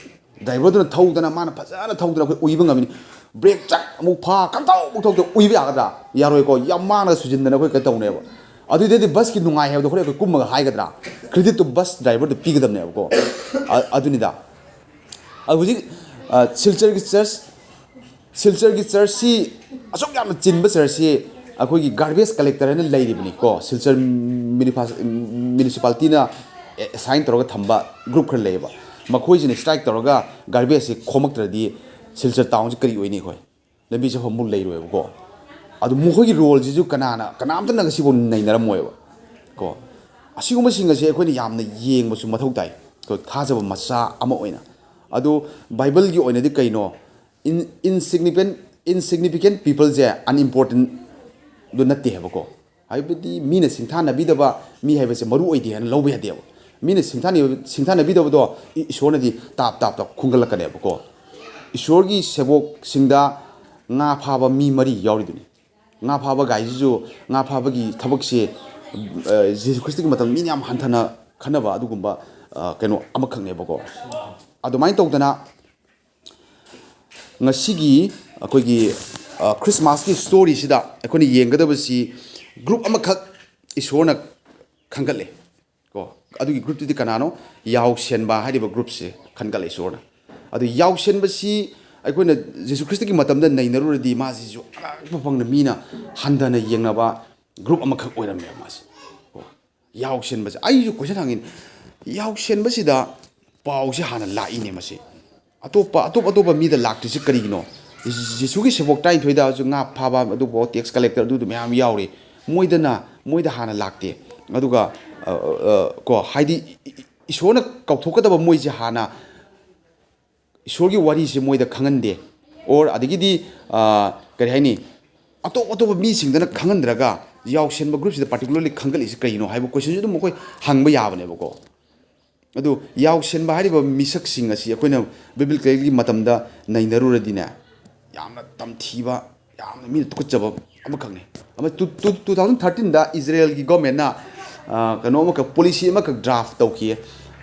ꯗ꯭ꯔꯥꯏꯚꯔꯗꯨꯅ ꯊꯧꯗꯅ, ꯃꯥꯅ ꯐꯖꯅ ꯊꯧꯗꯅ ꯑꯩꯈꯣꯏ ꯎꯏꯕ ꯉꯝꯃꯤꯅꯤ꯫ ꯕ꯭ꯔꯦꯛ ꯆꯥꯛ ꯑꯃꯨꯛ ꯐꯥ, ꯈꯪꯊꯧ ꯑꯃꯨꯛ ꯊꯧꯗꯅ ꯎꯏꯕ ꯌꯥꯒꯗ꯭ꯔꯥ? ꯌꯥꯔꯣꯏꯀꯣ꯫ ꯌꯥꯝ ꯃꯥꯡꯅ ꯁꯨꯖꯤꯟꯗꯅ ꯑꯩꯈꯣꯏ ꯀꯩꯅꯣ ꯇꯧꯅꯦꯕ꯫ ꯑꯗꯨꯏꯗꯗꯤ ꯕꯁꯀꯤ ꯅꯨꯡꯉꯥꯏ ꯍꯥꯏꯕꯗꯣ ꯍꯣꯔꯦꯟ ꯑꯩꯈꯣꯏ ꯀꯨꯝꯃꯒ ꯍꯥꯏꯒꯗ꯭ꯔꯥ? ꯀ꯭ꯔꯦꯗꯤꯠꯇꯨ ꯕꯁ ꯗ꯭ꯔꯥꯏꯚꯔꯗꯨ ꯄꯤꯒꯗꯕꯅꯦꯕꯀꯣ꯫ ꯑ-, ꯑꯗꯨꯅꯤꯗ꯫ ꯑꯗꯨ ꯍꯧꯖꯤꯛ, ꯑ, ꯁꯤꯜꯆꯔꯒꯤ ꯆꯔꯆ, ꯁꯤꯜꯆꯔꯒꯤ ꯆꯔꯆꯁꯤ, ꯑꯁꯨꯛ ꯌꯥꯝꯅ ꯆꯤꯟꯕ ꯆꯔꯆꯁꯤ ꯑꯩꯈꯣꯏꯒꯤ ꯒꯥꯔꯕꯦꯖ ꯀꯂꯦꯛꯇꯔ ꯍꯥꯏꯅ ꯂꯩꯔꯤꯕꯅꯤꯀꯣ꯫ ꯁꯤꯜꯆꯔ ꯃ꯭ꯌꯨꯅꯤꯐꯥ-, ꯃ꯭ꯌꯨꯅꯤꯁꯤꯄꯥꯂꯤꯇꯤꯅ ꯑꯦꯁꯥꯏꯟ ꯇꯧꯔꯒ ꯊꯝꯕ ꯒ꯭ꯔꯨꯞ ꯈꯔ ꯂꯩꯌꯦꯕ꯫ ꯃꯈꯣꯏꯁꯤꯅ ꯁ꯭ꯇ꯭ꯔꯥꯏꯛ ꯇꯧꯔꯒ ꯒꯥꯔꯕꯦꯖꯁꯤ ꯈꯣꯝꯃꯛꯇ꯭ꯔꯗꯤ ꯁꯤꯜꯆꯔ ꯇꯥꯎꯟꯁꯤ ꯀꯔꯤ ꯑꯣꯏꯅꯤ ꯑꯩꯈꯣꯏ? ꯂꯝꯕꯤ ꯆꯠꯐꯝꯃꯨꯛ ꯂꯩꯔꯣꯏꯕꯀꯣ꯫ ꯑꯗꯨ ꯃꯈꯣꯏꯒꯤ ꯔꯣꯜꯁꯤꯁꯨ ꯀꯅꯥꯅ, ꯀꯅꯥꯝꯇꯅ ꯉꯁꯤꯐꯥꯎ ꯅꯩꯅꯔꯝꯃꯣꯏꯕ ꯀꯣ꯫ ꯑꯁꯤꯒꯨꯝꯕꯁꯤꯡ ꯑꯁꯤ ꯑꯩꯈꯣꯏꯅ ꯌꯥꯝꯅ ꯌꯦꯡꯕꯁꯨ ꯃꯊꯧ ꯇꯥꯏ, ꯑꯩꯈꯣꯏ ꯊꯥꯖꯕ ꯃꯆꯥ ꯑꯃ ꯑꯣꯏꯅ꯫ ꯑꯗꯨ ꯕꯥꯏꯕꯜꯒꯤ ꯑꯣꯏꯅꯗꯤ ꯀꯩꯅꯣ? ꯏꯟ-, insignificant, insignificant peopleꯁꯦ unimportantꯗꯨ ꯅꯠꯇꯦ ꯍꯥꯏꯕꯀꯣ꯫ ꯍꯥꯏꯕꯗꯤ ꯃꯤꯅ ꯁꯤꯡꯊꯥꯅꯕꯤꯗꯕ ꯃꯤ ꯍꯥꯏꯕꯁꯦ ꯃꯔꯨ ꯑꯣꯏꯗꯦ ꯍꯥꯏꯅ ꯂꯧꯕ ꯌꯥꯗꯦꯕ꯫ ꯃꯤꯅ ꯁꯤꯡꯊꯥꯅ-, ꯁꯤꯡꯊꯥꯅꯕꯤꯗꯕꯗꯣ ꯏ-, ꯏꯁꯣꯔꯅꯗꯤ ꯇꯥꯞ ꯇꯥꯞ ꯇꯥꯞ ꯈꯨꯝꯒꯠꯂꯛꯀꯅꯦꯕꯀꯣ꯫ ꯏꯁꯣꯔꯒꯤ ꯁꯦꯕꯣꯛꯁꯤꯡꯗ ꯉꯥ ꯐꯥꯕ ꯃꯤ ꯃꯔꯤ ꯌꯥꯎꯔꯤꯗꯨꯅꯤ꯫ ꯉꯥ ꯐꯥꯕ ꯒꯥꯏꯁꯤꯁꯨ, ꯉꯥ ꯐꯥꯕꯒꯤ ꯊꯕꯛꯁꯦ, ꯑ, ꯖꯤꯁꯨ ꯈ꯭ꯔꯤꯁꯇꯒꯤ ꯃꯇꯝꯗ ꯃꯤꯅ ꯌꯥꯝ ꯍꯟꯊꯅ ꯈꯟꯅꯕ ꯑꯗꯨꯒꯨꯝꯕ, ꯑ, ꯀꯩꯅꯣ ꯑꯃꯈꯛꯅꯦꯕꯀꯣ꯫ ꯑꯗꯨꯃꯥꯏꯅ ꯇꯧꯗꯅ ꯉꯁꯤꯒꯤ ꯑꯩꯈꯣꯏꯒꯤ, ꯑ, ꯈ꯭ꯔꯤꯁꯃꯥꯁꯀꯤ ꯁ꯭ꯇꯣꯔꯤꯁꯤꯗ ꯑꯩꯈꯣꯏꯅ ꯌꯦꯡꯒꯗꯕꯁꯤ ꯒ꯭ꯔꯨꯞ ꯑꯃꯈꯛ ꯏꯁꯣꯔꯅ ꯈꯟꯒꯠꯂꯦ ꯀꯣ꯫ ꯑꯗꯨꯒꯤ ꯒ꯭ꯔꯨꯞꯇꯨꯗꯤ ꯀꯅꯥꯅꯣ? ꯌꯥꯎꯁꯦꯟꯕ ꯍꯥꯏꯔꯤꯕ ꯒ꯭ꯔꯨꯞꯁꯦ ꯈꯟꯒꯠꯂꯦ ꯏꯁꯣꯔꯅ꯫ ꯑꯗꯨ ꯌꯥꯎꯁꯦꯟꯕꯁꯤ ꯑꯩꯈꯣꯏꯅ ꯖꯤꯁꯨ ꯈ꯭ꯔꯤꯁꯇꯒꯤ ꯃꯇꯝꯗ ꯅꯩꯅꯔꯨꯔꯗꯤ ꯃꯥꯁꯤꯁꯨ ꯑꯔꯥꯛꯄ ꯐꯪꯅ ꯃꯤꯅ ꯍꯟꯊꯅ ꯌꯦꯡꯅꯕ ꯒ꯭ꯔꯨꯞ ꯑꯃꯈꯛ ꯑꯣꯏꯔꯝꯃꯦꯕ ꯃꯥꯁꯦ ꯀꯣ꯫ ꯌꯥꯎꯁꯦꯟꯕꯁꯦ ꯑꯩꯁꯨ ꯀꯣꯏꯁꯟ ꯍꯪꯉꯤꯅꯤ꯫ ꯌꯥꯎꯁꯦꯟꯕꯁꯤꯗ ꯄꯥꯎꯁꯦ ꯍꯥꯟꯅ ꯂꯥꯛꯏꯅꯦ ꯃꯁꯤ꯫ ꯑꯇꯣꯞꯄ, ꯑꯇꯣꯞ ꯑꯇꯣꯞꯄ ꯃꯤꯗ ꯂꯥꯛꯇ꯭ꯔꯤꯁꯤ ꯀꯔꯤꯒꯤꯅꯣ? ꯖꯤꯁꯨꯒꯤ ꯁꯦꯕꯣꯛ ꯇꯔꯥꯅꯤꯊꯣꯏꯗꯁꯨ ꯉꯥ ꯐꯥꯕ, ꯑꯗꯨꯕꯨ ꯇꯦꯛꯁ ꯀꯂꯦꯛꯇꯔ ꯑꯗꯨꯗꯨ ꯃꯌꯥꯝ ꯌꯥꯎꯔꯤ꯫ ꯃꯣꯏꯗꯅ, ꯃꯣꯏꯗ ꯍꯥꯟꯅ ꯂꯥꯛꯇꯦ꯫ ꯑꯗꯨꯒ, ꯑ, ꯑ, ꯀꯣ, ꯍꯥꯏꯗꯤ ꯏ-, ꯏ-, ꯏꯁꯣꯔꯅ ꯀꯧꯊꯣꯛꯀꯗꯕ ꯃꯣꯏꯁꯦ ꯍꯥꯟꯅ ꯏꯁꯣꯔꯒꯤ ꯋꯥꯔꯤꯁꯦ ꯃꯣꯏꯗ ꯈꯪꯍꯟꯗꯦ꯫ Or ꯑꯗꯒꯤꯗꯤ, ꯑ, ꯀꯔꯤ ꯍꯥꯏꯅꯤ, ꯑꯇꯣꯞ ꯑꯇꯣꯞꯄ ꯃꯤꯁꯤꯡꯗꯅ ꯈꯪꯍꯟꯗ꯭ꯔꯒ ꯌꯥꯎꯁꯦꯟꯕ groupꯁꯤꯗ particularly ꯈꯪꯒꯠꯂꯤꯁꯦ ꯀꯩꯅꯣ ꯍꯥꯏꯕ questionꯁꯨ ꯑꯗꯨꯝ ꯑꯩꯈꯣꯏ ꯍꯪꯕ ꯌꯥꯕꯅꯦꯕꯀꯣ꯫ ꯑꯗꯨ ꯌꯥꯎꯁꯦꯟꯕ ꯍꯥꯏꯔꯤꯕ ꯃꯤꯁꯛꯁꯤꯡ ꯑꯁꯤ ꯑꯩꯈꯣꯏꯅ biblicalꯒꯤ ꯃꯇꯝꯗ ꯅꯩꯅꯔꯨꯔꯗꯤꯅꯦ, ꯌꯥꯝꯅ ꯇꯝꯊꯤꯕ, ꯌꯥꯝꯅ ꯃꯤꯅ ꯇꯨꯀꯠꯆꯕ ꯑꯃꯈꯛꯅꯤ꯫ ꯑꯃ two, two, two thousand thirteenꯗ ꯏꯖꯔꯦꯜꯒꯤ governmentꯅ, ꯑ, ꯀꯩꯅꯣ ꯑꯃꯈꯛ, policy ꯑꯃꯈꯛ draft ꯇꯧꯈꯤꯌꯦ꯫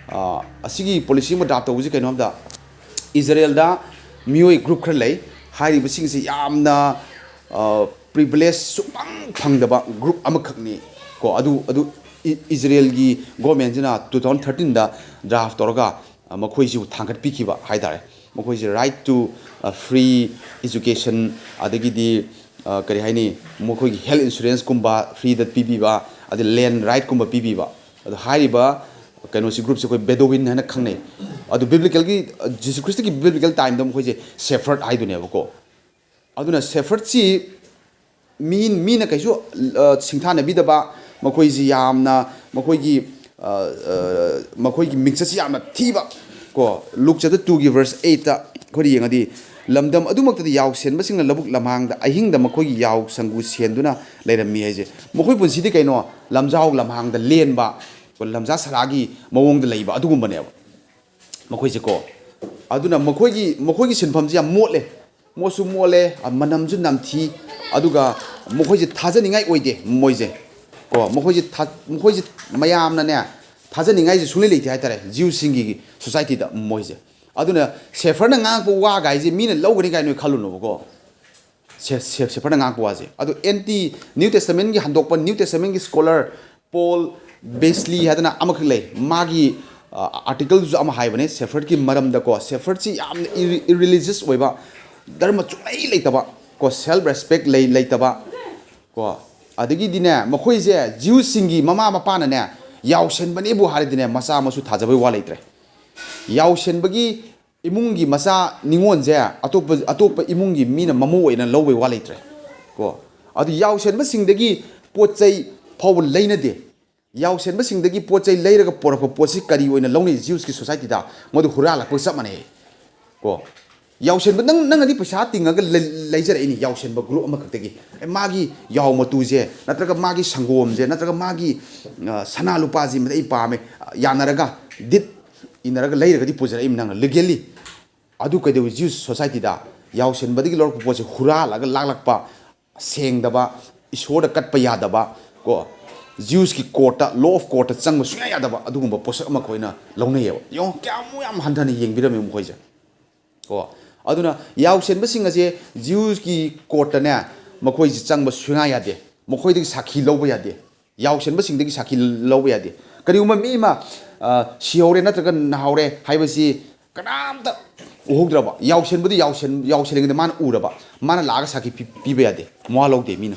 ꯑ, ꯑꯁꯤꯒꯤ policy ꯑꯃ draft ꯇꯧꯕꯁꯤ ꯀꯩꯅꯣ ꯍꯥꯏꯕꯗ, ꯏꯖꯔꯦꯜꯗ ꯃꯤꯑꯣꯏ group ꯈꯔ ꯂꯩ꯫ ꯍꯥꯏꯔꯤꯕꯁꯤꯡꯁꯤ ꯌꯥꯝꯅ, ꯑ, privilege ꯁꯨꯡꯐꯪ ꯐꯪꯗꯕ group ꯑꯃꯈꯛꯅꯤ ꯀꯣ꯫ ꯑꯗꯨ, ꯑꯗꯨ ꯏ-, ꯏꯖꯔꯦꯜꯒꯤ governmentꯁꯤꯅ two thousand thirteenꯗ draft ꯇꯧꯔꯒ, ꯑ, ꯃꯈꯣꯏꯁꯤꯕꯨ ꯊꯥꯡꯒꯠꯄꯤꯈꯤꯕ ꯍꯥꯏ ꯇꯥꯔꯦ꯫ ꯃꯈꯣꯏꯁꯤ right to, ꯑ, free education, ꯑꯗꯒꯤꯗꯤ, ꯑ, ꯀꯔꯤ ꯍꯥꯏꯅꯤ, ꯃꯈꯣꯏꯒꯤ health insuranceꯀꯨꯝꯕ freeꯗ ꯄꯤꯕꯤꯕ, ꯑꯗꯩ land rightꯀꯨꯝꯕ ꯄꯤꯕꯤꯕ꯫ ꯑꯗꯣ ꯍꯥꯏꯔꯤꯕ ꯀꯩꯅꯣꯁꯤ, groupꯁꯤ ꯑꯩꯈꯣꯏ Bedouin ꯍꯥꯏꯅ ꯈꯪꯅꯩ꯫ ꯑꯗꯨ biblicalꯒꯤ, ꯑ, ꯖꯤꯁꯨ ꯈ꯭ꯔꯤꯁꯇꯒꯤ biblical timeꯗ ꯃꯈꯣꯏꯁꯦ shepherd ꯍꯥꯏꯗꯨꯅꯦꯕꯀꯣ꯫ ꯑꯗꯨꯅ shepherdꯁꯤ ꯃꯤ, ꯃꯤꯅ ꯀꯩꯁꯨ, ꯑ, ꯁꯤꯡꯊꯥꯅꯕꯤꯗꯕ, ꯃꯈꯣꯏꯁꯤ ꯌꯥꯝꯅ, ꯃꯈꯣꯏꯒꯤ, ꯑ, ꯑ, ꯃꯈꯣꯏꯒꯤ ꯃꯤꯡꯆꯠꯁꯤ ꯌꯥꯝꯅ ꯊꯤꯕ ꯀꯣ꯫ Luke chapter twoꯒꯤ verse eightꯇ ꯑꯩꯈꯣꯏꯅ ꯌꯦꯡꯉꯗꯤ, "ꯂꯝꯗꯝ ꯑꯗꯨꯃꯛꯇꯗꯤ ꯌꯥꯎ ꯁꯦꯟꯕꯁꯤꯡꯅ ꯂꯧꯕꯨꯛ ꯂꯝꯍꯥꯡꯗ ꯑꯍꯤꯡꯗ ꯃꯈꯣꯏꯒꯤ ꯌꯥꯎ ꯁꯪꯒꯨ ꯁꯦꯟꯗꯨꯅ ꯂꯩꯔꯝꯃꯤ" ꯍꯥꯏꯁꯦ꯫ ꯃꯈꯣꯏ ꯄꯨꯟꯁꯤꯗꯤ ꯀꯩꯅꯣ? ꯂꯝꯖꯥꯎ ꯂꯝꯍꯥꯡꯗ ꯂꯦꯟꯕ, ꯂꯝꯖꯥ ꯁꯔꯥꯒꯤ ꯃꯑꯣꯡꯗ ꯂꯩꯕ ꯑꯗꯨꯒꯨꯝꯕꯅꯦꯕ ꯃꯈꯣꯏꯁꯦꯀꯣ꯫ ꯑꯗꯨꯅ ꯃꯈꯣꯏꯒꯤ, ꯃꯈꯣꯏꯒꯤ ꯁꯤꯟꯐꯝꯁꯤ ꯌꯥꯝ ꯃꯣꯠꯂꯦ꯫ ꯃꯣꯠꯁꯨ ꯃꯣꯠꯂꯦ, ꯑ, ꯃꯅꯝꯁꯨ ꯅꯝꯊꯤ, ꯑꯗꯨꯒ ꯃꯈꯣꯏꯁꯦ ꯊꯥꯖꯅꯤꯡꯉꯥꯏ ꯑꯣꯏꯗꯦ ꯃꯣꯏꯁꯦ ꯀꯣ꯫ ꯃꯈꯣꯏꯁꯦ ꯊꯥ-, ꯃꯈꯣꯏꯁꯦ ꯃꯌꯥꯝꯅꯅꯦ, ꯊꯥꯖꯅꯤꯡꯉꯥꯏꯁꯦ ꯁꯨꯡꯂꯩ ꯂꯩꯇꯦ ꯍꯥꯏꯇꯥꯔꯦ, Jewꯁꯤꯡꯒꯤ societyꯗ ꯃꯣꯏꯁꯦ꯫ ꯑꯗꯨꯅ shepherdꯅ ꯉꯥꯡꯉꯛꯄ ꯋꯥꯒꯥꯏꯁꯦ ꯃꯤꯅ ꯂꯧꯒꯅꯤ ꯀꯥꯏꯅ ꯅꯣꯏ ꯈꯜꯂꯨꯅꯨꯕꯀꯣ꯫ ꯁꯦ-, ꯁꯦ-, shepherdꯅ ꯉꯥꯡꯉꯛꯄ ꯋꯥꯁꯦ꯫ ꯑꯗꯨ anti, New Testamentꯀꯤ ꯍꯟꯗꯣꯛꯄ, New Testamentꯀꯤ scholar Paul Wessely ꯍꯥꯏꯗꯅ ꯑꯃꯈꯛ ꯂꯩ꯫ ꯃꯥꯒꯤ, ꯑ, articleꯗꯨꯁꯨ ꯑꯃ ꯍꯥꯏꯕꯅꯦ shepherdꯀꯤ ꯃꯔꯝꯗꯀꯣ꯫ Shepherdꯁꯤ ꯌꯥꯝꯅ ꯏꯔꯤ-, irreligious ꯑꯣꯏꯕ, ꯙꯔꯃ ꯆꯨꯡꯂꯩ ꯂꯩꯇꯕ ꯀꯣ, self respect ꯂꯩ-, ꯂꯩꯇꯕ ꯀꯣ꯫ ꯑꯗꯒꯤꯗꯤꯅꯦ, ꯃꯈꯣꯏꯁꯦ Jewꯁꯤꯡꯒꯤ ꯃꯃꯥ ꯃꯄꯥꯅꯅꯦ, ꯌꯥꯎꯁꯦꯟꯕꯅꯦꯕꯨ ꯍꯥꯏꯔꯗꯤꯅꯦ, ꯃꯆꯥ ꯃꯁꯨ ꯊꯥꯖꯕꯩ ꯋꯥ ꯂꯩꯇ꯭ꯔꯦ꯫ ꯌꯥꯎꯁꯦꯟꯕꯒꯤ ꯏꯃꯨꯡꯒꯤ ꯃꯆꯥ ꯅꯤꯉꯣꯜꯁꯦ ꯑꯇꯣꯞꯄ, ꯑꯇꯣꯞꯄ ꯏꯃꯨꯡꯒꯤ ꯃꯤꯅ ꯃꯃꯧ ꯑꯣꯏꯅ ꯂꯧꯕꯩ ꯋꯥ ꯂꯩꯇ꯭ꯔꯦ꯫ ꯀꯣ, ꯑꯗꯨ ꯌꯥꯎꯁꯦꯟꯕꯁꯤꯡꯗꯒꯤ ꯄꯣꯠ ꯆꯩ ꯐꯥꯎꯕ ꯂꯩꯅꯗꯦ꯫ ꯌꯥꯎꯁꯦꯟꯕꯁꯤꯡꯗꯒꯤ ꯄꯣꯠ ꯆꯩ ꯂꯩꯔꯒ ꯄꯣꯔꯛꯄ ꯄꯣꯠꯁꯤ ꯀꯔꯤ ꯑꯣꯏꯅ ꯂꯧꯅꯩ? Jews ꯀꯤ society ꯗ ꯃꯗꯨ ꯍꯨꯔꯥꯜꯂꯛꯄꯒ ꯆꯞ ꯃꯥꯟꯅꯩ꯫ ꯀꯣ, ꯌꯥꯎꯁꯦꯟꯕ, ꯅꯪ, ꯅꯪꯅꯗꯤ ꯄꯩꯁꯥ ꯇꯤꯡꯉꯒ ꯂꯩ-, ꯂꯩꯖꯔꯛꯏꯅꯤ, ꯌꯥꯎꯁꯦꯟꯕ group ꯑꯃꯈꯛꯇꯒꯤ꯫ ꯑꯦ, ꯃꯥꯒꯤ ꯌꯥꯎ ꯃꯇꯨꯁꯦ, ꯅꯠꯇ꯭ꯔꯒ ꯃꯥꯒꯤ ꯁꯪꯒꯣꯝꯁꯦ, ꯅꯠꯇ꯭ꯔꯒ ꯃꯥꯒꯤ, ꯑ, ꯁꯅꯥ ꯂꯨꯄꯥꯁꯤꯃꯗꯤ ꯑꯩ ꯄꯥꯝꯃꯦ, ꯌꯥꯅꯔꯒ, deed ꯏꯅꯔꯒ ꯂꯩꯔꯒꯗꯤ ꯄꯨꯖꯔꯛꯏꯃꯤ ꯅꯪꯅ, legally꯫ ꯑꯗꯨ ꯀꯩꯗꯧꯏ? Jews society ꯗ ꯌꯥꯎꯁꯦꯟꯕꯗꯒꯤ ꯂꯧꯔꯛꯄ ꯄꯣꯠꯁꯦ ꯍꯨꯔꯥꯜꯂꯒ ꯂꯥꯛꯂꯛꯄ, ꯁꯦꯡꯗꯕ, ꯏꯁꯣꯔꯗ ꯀꯠꯄ ꯌꯥꯗꯕ, ꯀꯣ, Jews ꯀꯤ court ꯇ, law of court ꯇ ꯆꯪꯕ ꯁꯨꯡꯌꯥ ꯌꯥꯗꯕ ꯑꯗꯨꯒꯨꯝꯕ ꯄꯣꯠꯁꯛ ꯑꯃ ꯑꯩꯈꯣꯏꯅ ꯂꯧꯅꯩꯌꯦꯕ꯫ ꯌꯦꯡꯉꯣ, ꯀꯌꯥꯃꯨꯛ ꯌꯥꯝ ꯍꯟꯊꯅ ꯌꯦꯡꯕꯤꯔꯝꯃꯤ ꯃꯈꯣꯏꯁꯦ꯫ ꯀꯣ, ꯑꯗꯨꯅ ꯌꯥꯎꯁꯦꯟꯕꯁꯤꯡ ꯑꯁꯦ Jews ꯀꯤ court ꯇꯅꯦ, ꯃꯈꯣꯏꯁꯦ ꯆꯪꯕ ꯁꯨꯡꯌꯥ ꯌꯥꯗꯦ, ꯃꯈꯣꯏꯗꯒꯤ ꯁꯥꯈꯤ ꯂꯧꯕ ꯌꯥꯗꯦ, ꯌꯥꯎꯁꯦꯟꯕꯁꯤꯡꯗꯒꯤ ꯁꯥꯈꯤ ꯂꯧꯕ ꯌꯥꯗꯦ꯫ ꯀꯔꯤꯒꯨꯝꯕ ꯃꯤ ꯑꯃ, ꯑ, ꯁꯤꯍꯧꯔꯦ ꯅꯠꯇ꯭ꯔꯒ ꯅꯥꯍꯧꯔꯦ ꯍꯥꯏꯕꯁꯤ ꯀꯅꯥꯝꯇ ꯎꯍꯧꯗ꯭ꯔꯕ, ꯌꯥꯎꯁꯦꯟꯕꯗꯤ ꯌꯥꯎꯁꯦꯟ-, ꯌꯥꯎꯁꯦꯟꯂꯤꯉꯩꯗ ꯃꯥꯅ ꯎꯔꯕ, ꯃꯥꯅ ꯂꯥꯛꯑꯒ ꯁꯥꯈꯤ ꯄꯤ-, ꯄꯤꯕ ꯌꯥꯗꯦ, ꯃꯋꯥ ꯂꯧꯗꯦ ꯃꯤꯅ꯫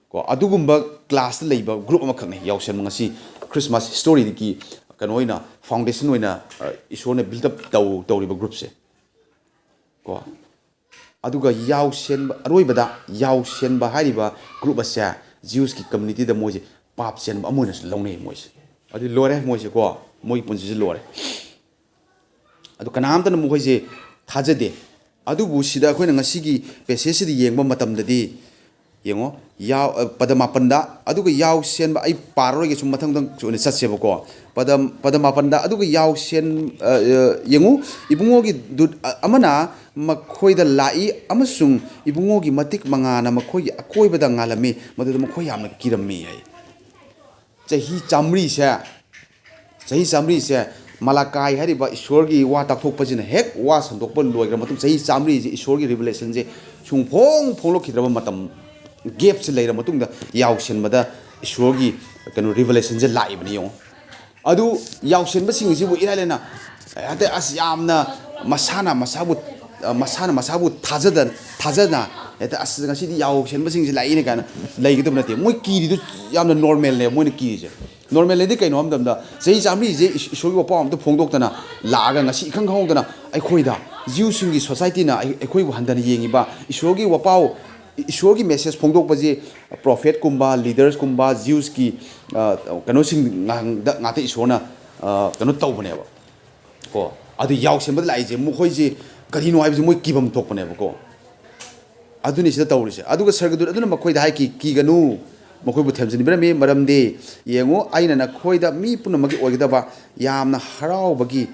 ꯀꯣ, ꯑꯗꯨꯒꯨꯝꯕ class ꯇ ꯂꯩꯕ group ꯑꯃꯈꯛꯅꯤ ꯌꯥꯎꯁꯦꯟꯕ, ꯉꯁꯤ Christmas history ꯒꯤ ꯀꯩꯅꯣ ꯑꯣꯏꯅ, foundation ꯑꯣꯏꯅ, ꯑ, ꯏꯁꯣꯔꯅ build up ꯇꯧ-, ꯇꯧꯔꯤꯕ group ꯁꯦ꯫ ꯀꯣ, ꯑꯗꯨꯒ ꯌꯥꯎꯁꯦꯟꯕ, ꯑꯔꯣꯏꯕꯗ ꯌꯥꯎꯁꯦꯟꯕ ꯍꯥꯏꯔꯤꯕ group ꯑꯁꯦ Jews ꯀꯤ community ꯗ ꯃꯣꯏꯁꯦ ꯄꯥꯞ ꯆꯦꯟꯕ ꯑꯃ ꯑꯣꯏꯅꯁꯨ ꯂꯧꯅꯩ ꯃꯣꯏꯁꯦ꯫ ꯑꯗꯨ ꯂꯣꯏꯔꯦ ꯃꯣꯏꯁꯦ ꯀꯣ, ꯃꯣꯏꯒꯤ ꯄꯨꯟꯁꯤꯁꯦ ꯂꯣꯏꯔꯦ꯫ ꯑꯗꯨ ꯀꯅꯥꯝꯇꯅ ꯃꯈꯣꯏꯁꯦ ꯊꯥꯖꯗꯦ꯫ ꯑꯗꯨꯕꯨ ꯁꯤꯗ ꯑꯩꯈꯣꯏꯅ ꯉꯁꯤꯒꯤ passage ꯁꯤꯗ ꯌꯦꯡꯕ ꯃꯇꯝꯗꯗꯤ, ꯌꯦꯡꯉꯣ, ꯌꯥꯎ-, ꯑ, ꯄꯗ ꯃꯥꯄꯟꯗ, ꯑꯗꯨꯒ ꯌꯥꯎꯁꯦꯟꯕ, ꯑꯩ ꯄꯥꯔꯔꯣꯏꯒꯦ, ꯁꯨꯝ ꯃꯊꯪ ꯃꯊꯪ ꯑꯣꯏꯅ ꯆꯠꯁꯦꯕꯀꯣ꯫ ꯄꯗ, ꯄꯗ ꯃꯥꯄꯟꯗ, ꯑꯗꯨꯒ ꯌꯥꯎꯁꯦꯟ-, ꯑ, ꯑ, ꯌꯦꯡꯉꯨ, ꯏꯕꯨꯡꯉꯣꯒꯤ ꯗꯨꯠ, ꯑ, ꯑꯃꯅ ꯃꯈꯣꯏꯗ ꯂꯥꯛꯏ, ꯑꯃꯁꯨꯡ ꯏꯕꯨꯡꯉꯣꯒꯤ ꯃꯇꯤꯛ ꯃꯉꯥꯅ ꯃꯈꯣꯏꯒꯤ ꯑꯀꯣꯏꯕꯗ ꯉꯥꯜꯂꯝꯃꯤ, ꯃꯗꯨꯗ ꯃꯈꯣꯏ ꯌꯥꯝꯅ ꯀꯤꯔꯝꯃꯤ ꯍꯥꯏ꯫ ꯆꯍꯤ ꯆꯥꯃꯔꯤꯁꯦ, ꯆꯍꯤ ꯆꯥꯃꯔꯤꯁꯦ ꯃꯂꯥꯀꯥꯏ ꯍꯥꯏꯔꯤꯕ ꯏꯁꯣꯔꯒꯤ ꯋꯥ ꯇꯥꯛꯊꯣꯛꯄꯁꯤꯅ ꯍꯦꯛ ꯋꯥ ꯁꯟꯗꯣꯛꯄ ꯂꯣꯏꯈ꯭ꯔ ꯃꯇꯨꯡ, ꯆꯍꯤ ꯆꯥꯃꯔꯤꯁꯦ ꯏꯁꯣꯔꯒꯤ revelation ꯁꯦ ꯁꯨꯡꯐꯣꯡ ꯐꯣꯡꯂꯛꯈꯤꯗ꯭ꯔꯕ ꯃꯇꯝ, gap ꯁꯦ ꯂꯩꯔ ꯃꯇꯨꯡꯗ ꯌꯥꯎꯁꯦꯟꯕꯗ ꯏꯁꯣꯔꯒꯤ ꯀꯩꯅꯣ revelation ꯁꯦ ꯂꯥꯛꯏꯕꯅꯤ ꯌꯦꯡꯉꯣ꯫ ꯑꯗꯨ ꯌꯥꯎꯁꯦꯟꯕꯁꯤꯡ ꯑꯁꯤꯕꯨ ꯏꯔꯥꯏ ꯂꯥꯏꯅ ꯍꯦꯛꯇ ꯑꯁ ꯌꯥꯝꯅ ꯃꯁꯥꯅ ꯃꯁꯥꯕꯨ, ꯃꯁꯥꯅ ꯃꯁꯥꯕꯨ ꯊꯥꯖꯗ-, ꯊꯥꯖꯅ ꯍꯦꯛꯇ ꯑꯁ ꯉꯁꯤꯗꯤ ꯌꯥꯎꯁꯦꯟꯕꯁꯤꯡꯁꯦ ꯂꯥꯛꯏꯅꯦ ꯀꯥꯏꯅ ꯂꯩꯒꯗꯕ ꯅꯠꯇꯦ꯫ ꯃꯣꯏ ꯀꯤꯔꯤꯗꯨ ꯌꯥꯝꯅ normal ꯅꯦ ꯃꯣꯏꯅ ꯀꯤꯔꯤꯁꯦ꯫ ꯅꯣꯔꯃꯦꯜꯂꯤꯗꯤ ꯀꯩꯅꯣ ꯍꯥꯏꯕ ꯃꯇꯝꯗ, ꯆꯍꯤ ꯆꯥꯃꯔꯤꯁꯦ ꯏꯁ-, ꯏꯁꯣꯔꯒꯤ ꯋꯥꯄꯥꯎ ꯑꯝꯇ ꯐꯣꯡꯗꯣꯛꯇꯅ ꯂꯥꯛꯑꯒ, ꯉꯁꯤ ꯏꯈꯪ ꯈꯪꯍꯧꯗꯅ ꯑꯩꯈꯣꯏꯗ, ꯖꯤꯎꯁꯤꯡꯒꯤ ꯁꯣꯁꯥꯏꯇꯤꯅ ꯑꯩ-, ꯑꯩꯈꯣꯏꯕꯨ ꯍꯟꯊꯅ ꯌꯦꯡꯉꯤꯕ, ꯏꯁꯣꯔꯒꯤ ꯋꯥꯄꯥꯎ, ꯏꯁꯣꯔꯒꯤ ꯃꯦꯁꯦꯖ ꯐꯣꯡꯗꯣꯛꯄꯁꯦ ꯄ꯭ꯔꯣꯐꯦꯠꯀꯨꯝꯕ, ꯂꯤꯗꯔꯁꯀꯨꯝꯕ, ꯖꯤꯎꯁꯀꯤ, ꯑ, ꯀꯩꯅꯣꯁꯤꯡ ꯉꯥꯡꯗ ꯉꯥꯛꯇ ꯏꯁꯣꯔꯅ, ꯑ, ꯀꯩꯅꯣ ꯇꯧꯕꯅꯦꯕ꯫ ꯀꯣ, ꯑꯗꯨ ꯌꯥꯎꯁꯦꯝꯕꯗ ꯂꯥꯛꯏꯁꯦ ꯃꯈꯣꯏꯁꯦ ꯀꯔꯤꯅꯣ ꯍꯥꯏꯕꯁꯦ ꯃꯣꯏ ꯀꯤꯐꯝ ꯊꯣꯛꯄꯅꯦꯕꯀꯣ꯫ ꯑꯗꯨꯅꯤ ꯁꯤꯗ ꯇꯧꯔꯤꯁꯦ꯫ ꯑꯗꯨꯒ ꯁꯔꯒꯗꯨꯠ ꯑꯗꯨꯅ ꯃꯈꯣꯏꯗ ꯍꯥꯏꯈꯤ, "ꯀꯤꯒꯅꯨ, ꯃꯈꯣꯏꯕꯨ ꯊꯦꯝꯖꯤꯟꯕꯤꯔꯝꯃꯤ, ꯃꯔꯝꯗꯤ ꯌꯦꯡꯉꯨ, ꯑꯩꯅ ꯅꯈꯣꯏꯗ ꯃꯤ ꯄꯨꯝꯅꯃꯛꯀꯤ ꯑꯣꯏꯒꯗꯕ ꯌꯥꯝꯅ ꯍꯔꯥꯎꯕꯒꯤ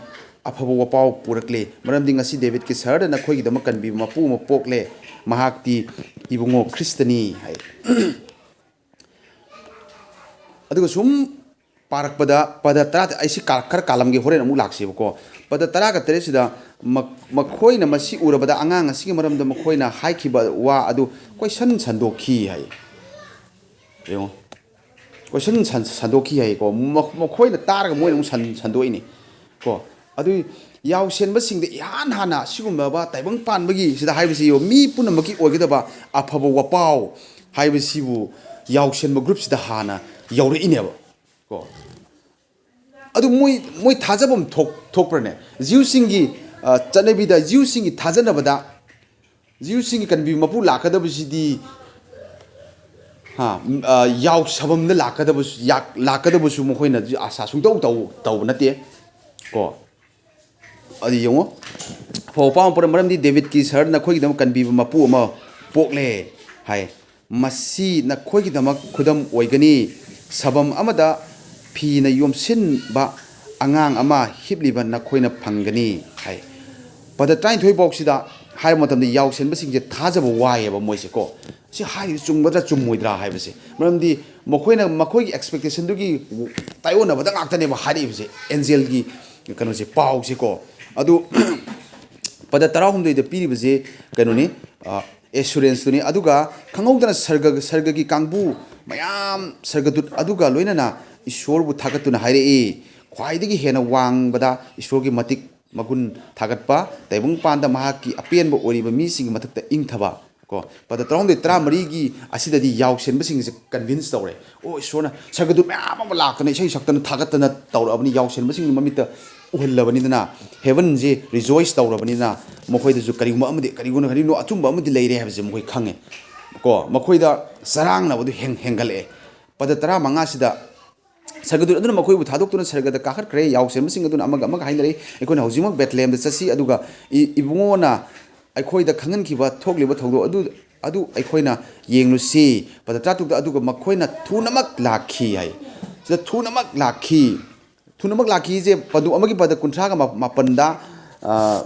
ꯑꯐꯕ ꯋꯥꯄꯥꯎ ꯄꯨꯔꯛꯂꯦ, ꯃꯔꯝꯗꯤ ꯉꯁꯤ ꯗꯦꯕꯤꯠꯀꯤ ꯁꯍꯔꯗ ꯅꯈꯣꯏꯒꯤꯗꯃꯛ ꯀꯟꯕꯤꯕ ꯃꯄꯨ ꯑꯃ ꯄꯣꯛꯂꯦ, ꯃꯍꯥꯛꯇꯤ ꯏꯕꯨꯡꯉꯣ ꯈ꯭ꯔꯤꯁꯇꯅꯤ" ꯍꯥꯏ꯫ ꯑꯗꯨꯒ ꯁꯨꯝ ꯄꯥꯔꯛꯄꯗ, ꯄꯗ ꯇꯔꯥ, ꯑꯩ ꯁꯤ ꯀꯥ-, ꯈꯔ ꯀꯥꯜꯂꯝꯒꯦ, ꯍꯣꯔꯦꯟ ꯑꯃꯨꯛ ꯂꯥꯛꯁꯦꯕꯀꯣ꯫ ꯄꯗ ꯇꯔꯥꯒ ꯇꯔꯦꯠꯁꯤꯗ, "ꯃ-, ꯃꯈꯣꯏꯅ ꯃꯁꯤ ꯎꯔꯕꯗ ꯑꯉꯥꯡ ꯑꯁꯤꯒꯤ ꯃꯔꯝꯗ ꯃꯈꯣꯏꯅ ꯍꯥꯏꯈꯤꯕ ꯋꯥ ꯑꯗꯨ ꯀꯣꯏꯁꯟ ꯁꯟꯗꯣꯛꯈꯤ" ꯍꯥꯏ꯫ ꯌꯦꯡꯉꯣ, ꯀꯣꯏꯁꯟ ꯁꯟ-, ꯁꯟꯗꯣꯛꯈꯤ ꯍꯥꯏꯀꯣ꯫ ꯃ-, ꯃꯈꯣꯏꯅ ꯇꯥꯔꯒ ꯃꯣꯏꯅ ꯑꯃꯨꯛ ꯁꯟ-, ꯁꯟꯗꯣꯛꯏꯅꯦ ꯀꯣ꯫ ꯑꯗꯨ ꯌꯥꯎꯁꯦꯟꯕꯁꯤꯡꯗ ꯏꯍꯥꯟ ꯍꯥꯟꯅ ꯑꯁꯤꯒꯨꯝꯂꯕ ꯇꯥꯏꯕꯪ ꯄꯥꯟꯕꯒꯤ ꯁꯤꯗ ꯍꯥꯏꯕꯁꯤ ꯌꯦꯡꯉꯣ, ꯃꯤ ꯄꯨꯝꯅꯃꯛꯀꯤ ꯑꯣꯏꯒꯗꯕ ꯑꯐꯕ ꯋꯥꯄꯥꯎ ꯍꯥꯏꯕꯁꯤꯕꯨ ꯌꯥꯎꯁꯦꯟꯕ ꯒ꯭ꯔꯨꯞꯁꯤꯗ ꯍꯥꯟꯅ ꯌꯧꯔꯛꯏꯅꯦꯕ ꯀꯣ꯫ ꯑꯗꯨ ꯃꯣꯏ, ꯃꯣꯏ ꯊꯥꯖꯐꯝ ꯊꯣꯛ-, ꯊꯣꯛꯄ꯭ꯔꯅꯦ? ꯖꯤꯎꯁꯤꯡꯒꯤ, ꯑ, ꯆꯠꯅꯕꯤꯗ, ꯖꯤꯎꯁꯤꯡꯒꯤ ꯊꯥꯖꯅꯕꯗ, ꯖꯤꯎꯁꯤꯡꯒꯤ ꯀꯟꯕꯤ ꯃꯄꯨ ꯂꯥꯛꯀꯗꯕꯁꯤꯗꯤ, ꯍꯥ, ꯎꯝ, ꯑ, ꯌꯥꯎꯁꯕꯝꯗ ꯂꯥꯛꯀꯗꯕꯁꯨ, ꯌꯥꯛ-, ꯂꯥꯛꯀꯗꯕꯁꯨ ꯃꯈꯣꯏꯅ ꯑꯥꯁꯥ ꯁꯨꯡꯇꯧ ꯇꯧ-, ꯇꯧꯕ ꯅꯠꯇꯦ ꯀꯣ꯫ ꯑꯗꯨ ꯌꯦꯡꯉꯣ, ꯑꯐꯕ ꯄꯥꯎ ꯑꯃ ꯄꯨꯔꯛ-, "ꯃꯔꯝꯗꯤ ꯗꯦꯕꯤꯠꯀꯤ ꯁꯍꯔꯗ ꯅꯈꯣꯏꯒꯤꯗꯃꯛ ꯀꯟꯕꯤꯕ ꯃꯄꯨ ꯑꯃ ꯄꯣꯛꯂꯦ" ꯍꯥꯏ꯫ "ꯃꯁꯤ ꯅꯈꯣꯏꯒꯤꯗꯃꯛ ꯈꯨꯗꯝ ꯑꯣꯏꯒꯅꯤ꯫ ꯁꯕꯝ ꯑꯃꯗ ꯐꯤꯅ ꯌꯣꯝꯁꯤꯟꯕ ꯑꯉꯥꯡ ꯑꯃ ꯍꯤꯞꯂꯤꯕ ꯅꯈꯣꯏꯅ ꯐꯪꯒꯅꯤ" ꯍꯥꯏ꯫ ꯄꯗ ꯇꯔꯥꯅꯤꯊꯣꯏ ꯐꯥꯎꯁꯤꯗ ꯍꯥꯏꯕ ꯃꯇꯝꯗ ꯌꯥꯎꯁꯦꯟꯕꯁꯤꯡꯁꯦ ꯊꯥꯖꯕ ꯋꯥꯏꯌꯦꯕ ꯃꯣꯏꯁꯦ ꯀꯣ꯫ ꯁꯤ ꯍꯥꯏꯔꯤꯁꯦ ꯆꯨꯝꯒꯗ꯭ꯔꯥ ꯆꯨꯝꯃꯣꯏꯗ꯭ꯔꯥ ꯍꯥꯏꯕꯁꯦ꯫ ꯃꯔꯝꯗꯤ ꯃꯈꯣꯏꯅ ꯃꯈꯣꯏꯒꯤ ꯑꯦꯛꯁꯄꯦꯛꯇꯦꯁꯟꯗꯨꯒꯤ ꯇꯥꯏꯑꯣꯟꯅꯕꯗ ꯉꯥꯛꯇꯅꯦꯕ ꯍꯥꯏꯔꯛꯏꯕꯁꯦ, ꯑꯦꯟꯖꯦꯜꯒꯤ ꯀꯩꯅꯣꯁꯦ, ꯄꯥꯎꯁꯦꯀꯣ꯫ ꯑꯗꯨ ꯄꯗ ꯇꯔꯥꯍꯨꯝꯗꯣꯏꯗ ꯄꯤꯔꯤꯕꯁꯦ ꯀꯩꯅꯣꯅꯤ, ꯑ, ꯑꯦꯁꯨꯔꯦꯟꯁꯇꯨꯅꯤ꯫ ꯑꯗꯨꯒ ꯈꯪꯍꯧꯗꯅ ꯁꯔꯒ, ꯁꯔꯒꯒꯤ ꯀꯥꯡꯕꯨ ꯃꯌꯥꯝ, ꯁꯔꯒꯗꯨꯠ ꯑꯗꯨꯒ ꯂꯣꯏꯅꯅ ꯏꯁꯣꯔꯕꯨ ꯊꯥꯒꯠꯇꯨꯅ ꯍꯥꯏꯔꯛꯏ, "ꯈ꯭ꯋꯥꯏꯗꯒꯤ ꯍꯦꯟꯅ ꯋꯥꯡꯕꯗ ꯏꯁꯣꯔꯒꯤ ꯃꯇꯤꯛ ꯃꯒꯨꯟ ꯊꯥꯒꯠꯄ, ꯇꯥꯏꯕꯪ ꯄꯥꯟꯗ ꯃꯍꯥꯛꯀꯤ ꯑꯄꯦꯟꯕ ꯑꯣꯏꯔꯤꯕ ꯃꯤꯁꯤꯡꯒꯤ ꯃꯊꯛꯇ ꯏꯪꯊꯕ"꯫ ꯀꯣ, ꯄꯗ ꯇꯔꯥꯍꯨꯝꯗꯣꯏ, ꯇꯔꯥꯃꯔꯤꯒꯤ ꯑꯁꯤꯗꯗꯤ ꯌꯥꯎꯁꯦꯟꯕꯁꯤꯡꯁꯦ convince ꯇꯧꯔꯦ꯫ ꯑꯣ, ꯏꯁꯣꯔꯅ ꯁꯔꯒꯗꯨꯠ ꯃꯌꯥꯝ ꯑꯃ ꯂꯥꯛꯇꯅ, ꯏꯁꯩ ꯁꯛꯇꯅ, ꯊꯥꯒꯠꯇꯅ ꯇꯧꯔꯛꯑꯕꯅꯤ, ꯌꯥꯎꯁꯦꯟꯕꯁꯤꯡꯒꯤ ꯃꯃꯤꯠꯇ ꯎꯍꯜꯂꯕꯅꯤꯗꯅ, heavenꯁꯦ rejoice ꯇꯧꯔꯕꯅꯤꯅ, ꯃꯈꯣꯏꯗꯁꯨ ꯀꯔꯤꯒꯨꯝꯕ ꯑꯃꯗꯤ, ꯀꯔꯤꯒꯨꯝꯕ, ꯀꯔꯤꯅꯣ ꯑꯆꯨꯝꯕ ꯑꯃꯗꯤ ꯂꯩꯔꯦ ꯍꯥꯏꯕꯁꯦ ꯃꯈꯣꯏ ꯈꯪꯉꯦ꯫ ꯀꯣ, ꯃꯈꯣꯏꯗ ꯆꯔꯥꯡꯅꯕꯗꯨ ꯍꯦꯟ-, ꯍꯦꯟꯒꯠꯂꯛꯑꯦ꯫ ꯄꯗ ꯇꯔꯥꯃꯉꯥꯁꯤꯗ ꯁꯔꯒꯗꯨꯠ ꯑꯗꯨꯅ ꯃꯈꯣꯏꯕꯨ ꯊꯥꯗꯣꯛꯇꯨꯅ ꯁꯔꯒꯗ ꯀꯥꯈꯠꯈ꯭ꯔꯦ꯫ ꯌꯥꯎꯁꯦꯟꯕꯁꯤꯡ ꯑꯗꯨꯅ ꯑꯃꯒ ꯑꯃꯒ ꯍꯥꯏꯅꯔꯦ, "ꯑꯩꯈꯣꯏꯅ ꯍꯧꯖꯤꯛꯃꯛ ꯕꯦꯠꯂꯦꯍꯦꯝꯗ ꯆꯠꯁꯤ, ꯑꯗꯨꯒ ꯏ-, ꯏꯕꯨꯡꯉꯣꯅ ꯑꯩꯈꯣꯏꯗ ꯈꯪꯍꯟꯈꯤꯕ ꯊꯣꯛꯂꯤꯕ ꯊꯧꯗꯣꯛ ꯑꯗꯨ, ꯑꯗꯨ ꯑꯩꯈꯣꯏꯅ ꯌꯦꯡꯂꯨꯁꯤ"꯫ ꯄꯗ ꯇꯔꯥꯇꯔꯨꯛꯇ, "ꯑꯗꯨꯒ ꯃꯈꯣꯏꯅ ꯊꯨꯅꯃꯛ ꯂꯥꯛꯈꯤ" ꯍꯥꯏ꯫ ꯁꯤꯗ "ꯊꯨꯅꯃꯛ ꯂꯥꯛꯈꯤ"꯫ "ꯊꯨꯅꯃꯛ ꯂꯥꯛꯈꯤꯁꯦ" ꯄꯟꯗꯨ ꯑꯃꯒꯤ ꯄꯗ ꯀꯨꯟꯊ꯭ꯔꯥꯒ ꯃꯥꯄꯟꯗ, ꯑ,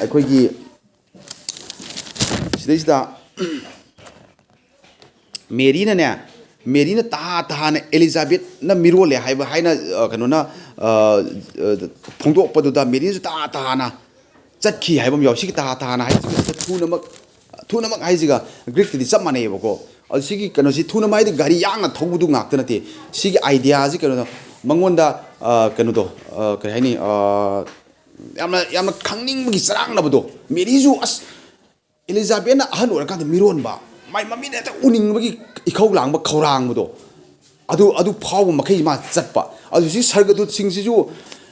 ꯑꯩꯈꯣꯏꯒꯤ ꯁꯤꯗꯩꯁꯤꯗ ꯃꯦꯔꯤꯅꯅꯦ, ꯃꯦꯔꯤꯅ ꯇꯍꯥ ꯇꯍꯥꯅ ꯑꯦꯂꯤꯖꯥꯕꯦꯠꯅ ꯃꯤꯔꯣꯜꯂꯦ ꯍꯥꯏꯕ ꯍꯥꯏꯅ, ꯑ, ꯀꯩꯅꯣꯅ, ꯑ, ꯑ, ꯐꯣꯡꯗꯣꯛꯄꯗꯨꯗ ꯃꯦꯔꯤꯅꯁꯨ ꯇꯍꯥ ꯇꯍꯥꯅ ꯆꯠꯈꯤ ꯍꯥꯏꯕ ꯑꯃ ꯌꯥꯎꯏ꯫ ꯁꯤꯒꯤ ꯇꯍꯥ ꯇꯍꯥꯅ ꯍꯥꯏꯁꯤꯒ ꯊꯨꯅꯃꯛ, ꯊꯨꯅꯃꯛ ꯍꯥꯏꯁꯤꯒ ꯒ꯭ꯔꯤꯛꯇꯗꯤ ꯆꯞ ꯃꯥꯟꯅꯩꯌꯦꯕꯀꯣ꯫ ꯑꯗꯨ ꯁꯤꯒꯤ ꯀꯩꯅꯣꯁꯤ ꯊꯨꯅꯃꯛ ꯍꯥꯏꯗꯤ ꯒꯥꯔꯤ ꯌꯥꯡꯅ ꯊꯧꯕꯗꯨ ꯉꯥꯛꯇ ꯅꯠꯇꯦ꯫ ꯁꯤꯒꯤ ꯑꯥꯏꯗꯤꯌꯥꯁꯤ ꯀꯩꯅꯣꯗꯣ, ꯃꯉꯣꯟꯗ, ꯑ, ꯀꯩꯅꯣꯗꯣ, ꯑ, ꯀꯔꯤ ꯍꯥꯏꯅꯤ, ꯑ, ꯌꯥꯝꯅ, ꯌꯥꯝꯅ ꯈꯪꯅꯤꯡꯕꯒꯤ ꯆꯔꯥꯡꯅꯕꯗꯣ꯫ ꯃꯦꯔꯤꯁꯨ, ꯑꯁ, ꯑꯦꯂꯤꯖꯥꯕꯦꯠꯅ ꯑꯍꯟ ꯑꯣꯏꯔꯀꯥꯟꯗ ꯃꯤꯔꯣꯟꯕ, ꯃꯥꯏ ꯃꯃꯤꯠ ꯍꯦꯛꯇ ꯎꯅꯤꯡꯕꯒꯤ ꯏꯈꯧ ꯂꯥꯡꯕ, ꯈꯧꯔꯥꯡꯕꯗꯣ, ꯑꯗꯨ, ꯑꯗꯨ ꯐꯥꯎꯕ ꯃꯈꯩ ꯃꯥ ꯆꯠꯄ꯫ ꯑꯗꯨ ꯁꯤ ꯁꯔꯒꯗꯨꯠꯁꯤꯡꯁꯤꯁꯨ,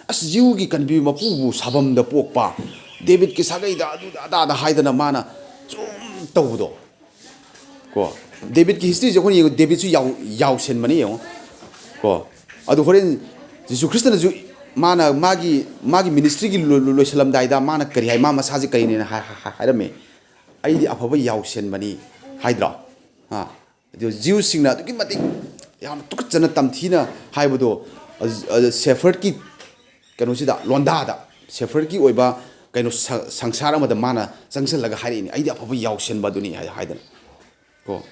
ꯑꯁ, ꯖꯤꯎꯒꯤ ꯀꯟꯕꯤ ꯃꯄꯨꯕꯨ ꯁꯥꯐꯝꯗ ꯄꯣꯛꯄ, ꯗꯦꯕꯤꯠꯀꯤ ꯁꯥꯒꯩꯗ ꯑꯗꯨꯗ ꯑꯗꯥꯗ ꯍꯥꯏꯗꯅ ꯃꯥꯅ ꯁꯨꯝ ꯇꯧꯕꯗꯣ꯫ ꯀꯣ, ꯗꯦꯕꯤꯠꯀꯤ ꯍꯤꯁꯇ꯭ꯔꯤꯁꯦ ꯑꯩꯈꯣꯏꯅ ꯌꯦꯡꯉꯨ, ꯗꯦꯕꯤꯠꯁꯨ ꯌꯥꯎ-, ꯌꯥꯎꯁꯦꯟꯕꯅꯤ ꯌꯦꯡꯉꯣ꯫ ꯀꯣ, ꯑꯗꯨ ꯍꯣꯔꯦꯟ ꯖꯤꯁꯨ ꯈ꯭ꯔꯤꯁꯇꯅꯁꯨ ꯃꯥꯅ ꯃꯥꯒꯤ, ꯃꯥꯒꯤ ꯃꯤꯅꯤꯁꯇ꯭ꯔꯤꯒꯤ ꯂꯣ-, ꯂꯣ-, ꯂꯣꯏꯁꯤꯜꯂꯝꯗꯥꯏꯗ ꯃꯥꯅ ꯀꯔꯤ ꯍꯥꯏ? ꯃꯥ ꯃꯁꯥꯁꯦ ꯀꯔꯤꯅꯦꯅ ꯍꯥꯏ-, ꯍꯥꯏ-, ꯍꯥꯏ-, ꯍꯥꯏꯔꯝꯃꯦ, "ꯑꯩꯗꯤ ꯑꯐꯕ ꯌꯥꯎꯁꯦꯟꯕꯅꯤ" ꯍꯥꯏꯗ꯭ꯔꯣ? ꯑ, ꯑꯗꯨ ꯖꯤꯎꯁꯤꯡꯅ ꯑꯗꯨꯛꯀꯤ ꯃꯇꯤꯛ ꯌꯥꯝꯅ ꯇꯨꯀꯠꯆꯅ ꯇꯝꯊꯤꯅ ꯍꯥꯏꯕꯗꯣ, ꯑ, ꯑ, ꯁꯦꯐꯔꯗꯀꯤ ꯀꯩꯅꯣꯁꯤꯗ, ꯂꯣꯟꯗꯥꯗ, ꯁꯦꯐꯔꯗꯀꯤ ꯑꯣꯏꯕ ꯀꯩꯅꯣ ꯁ-, ꯁꯪꯁꯥꯔ ꯑꯃꯗ ꯃꯥꯅ ꯆꯪꯁꯤꯜꯂꯒ ꯍꯥꯏꯔꯛꯏꯅꯦ, "ꯑꯩꯗꯤ ꯑꯐꯕ ꯌꯥꯎꯁꯦꯟꯕ ꯑꯗꯨꯅꯤ" ꯍꯥꯏ-, ꯍꯥꯏꯗꯅ꯫ ꯀꯣ꯫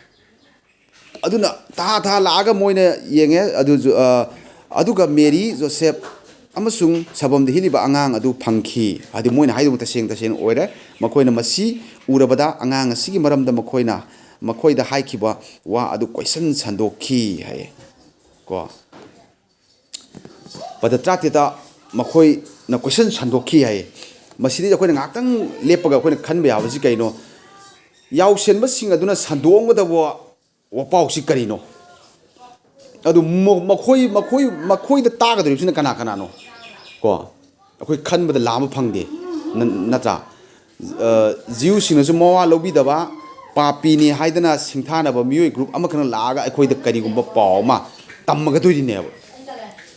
ꯑꯗꯨꯅ ꯇꯍꯥ ꯇꯍꯥ ꯂꯥꯛꯑꯒ ꯃꯣꯏꯅ ꯌꯦꯡꯉꯦ꯫ ꯑꯗꯨꯁꯨ, ꯑ, ꯑꯗꯨꯒ ꯃꯦꯔꯤ, ꯖꯣꯁꯦꯞ ꯑꯃꯁꯨꯡ ꯁꯥꯐꯝꯗ ꯍꯤꯠꯂꯤꯕ ꯑꯉꯥꯡ ꯑꯗꯨ ꯐꯪꯈꯤ꯫ ꯍꯥꯏꯗꯤ ꯃꯣꯏꯅ ꯍꯥꯏꯗꯨꯕꯨ ꯇꯁꯦꯡ ꯇꯁꯦꯡꯅ ꯑꯣꯏꯔꯦ꯫ ꯃꯈꯣꯏꯅ ꯃꯁꯤ ꯎꯔꯕꯗ ꯑꯉꯥꯡ ꯑꯁꯤꯒꯤ ꯃꯔꯝꯗ ꯃꯈꯣꯏꯅ, ꯃꯈꯣꯏꯗ ꯍꯥꯏꯈꯤꯕ ꯋꯥ ꯑꯗꯨ ꯀꯣꯏꯁꯟ ꯁꯟꯗꯣꯛꯈꯤ ꯍꯥꯏꯌꯦ꯫ ꯀꯣ꯫ ꯄꯗ ꯇꯔꯥꯇꯔꯦꯠꯇ ꯃꯈꯣꯏꯅ ꯀꯣꯏꯁꯟ ꯁꯟꯗꯣꯛꯈꯤ ꯍꯥꯏꯌꯦ꯫ ꯃꯁꯤꯗꯩꯗ ꯑꯩꯈꯣꯏꯅ ꯉꯥꯏꯍꯥꯛꯇꯪ ꯂꯦꯞꯄꯒ ꯑꯩꯈꯣꯏꯅ ꯈꯟꯕ ꯌꯥꯕꯁꯤ ꯀꯩꯅꯣ? ꯌꯥꯎꯁꯦꯟꯕꯁꯤꯡ ꯑꯗꯨꯅ ꯁꯟꯗꯣꯛꯑꯝꯒꯗꯕ ꯋꯥꯄꯥꯎꯁꯤ ꯀꯔꯤꯅꯣ? ꯑꯗꯨ ꯃ-, ꯃꯈꯣꯏ, ꯃꯈꯣꯏ, ꯃꯈꯣꯏꯗ ꯇꯥꯒꯗꯧꯔꯤꯕꯁꯤꯅ ꯀꯅꯥ ꯀꯅꯥꯅꯣ? ꯀꯣ, ꯑꯩꯈꯣꯏ ꯈꯟꯕꯗ ꯂꯥꯝꯕ ꯐꯪꯗꯦ, ꯅ-, ꯅꯠꯇ꯭ꯔꯥ? ꯑ, ꯖꯤꯎꯁꯤꯡꯅꯁꯨ ꯃꯋꯥ ꯂꯧꯕꯤꯗꯕ, ꯄꯥꯄꯤꯅꯤ ꯍꯥꯏꯗꯅ ꯁꯤꯡꯊꯥꯅꯕ ꯃꯤꯑꯣꯏ ꯒ꯭ꯔꯨꯞ ꯑꯃꯈꯛꯅ ꯂꯥꯛꯑꯒ ꯑꯩꯈꯣꯏꯗ ꯀꯔꯤꯒꯨꯝꯕ ꯄꯥꯎ ꯑꯃ ꯇꯝꯃꯒꯗꯣꯏꯔꯤꯅꯦꯕ꯫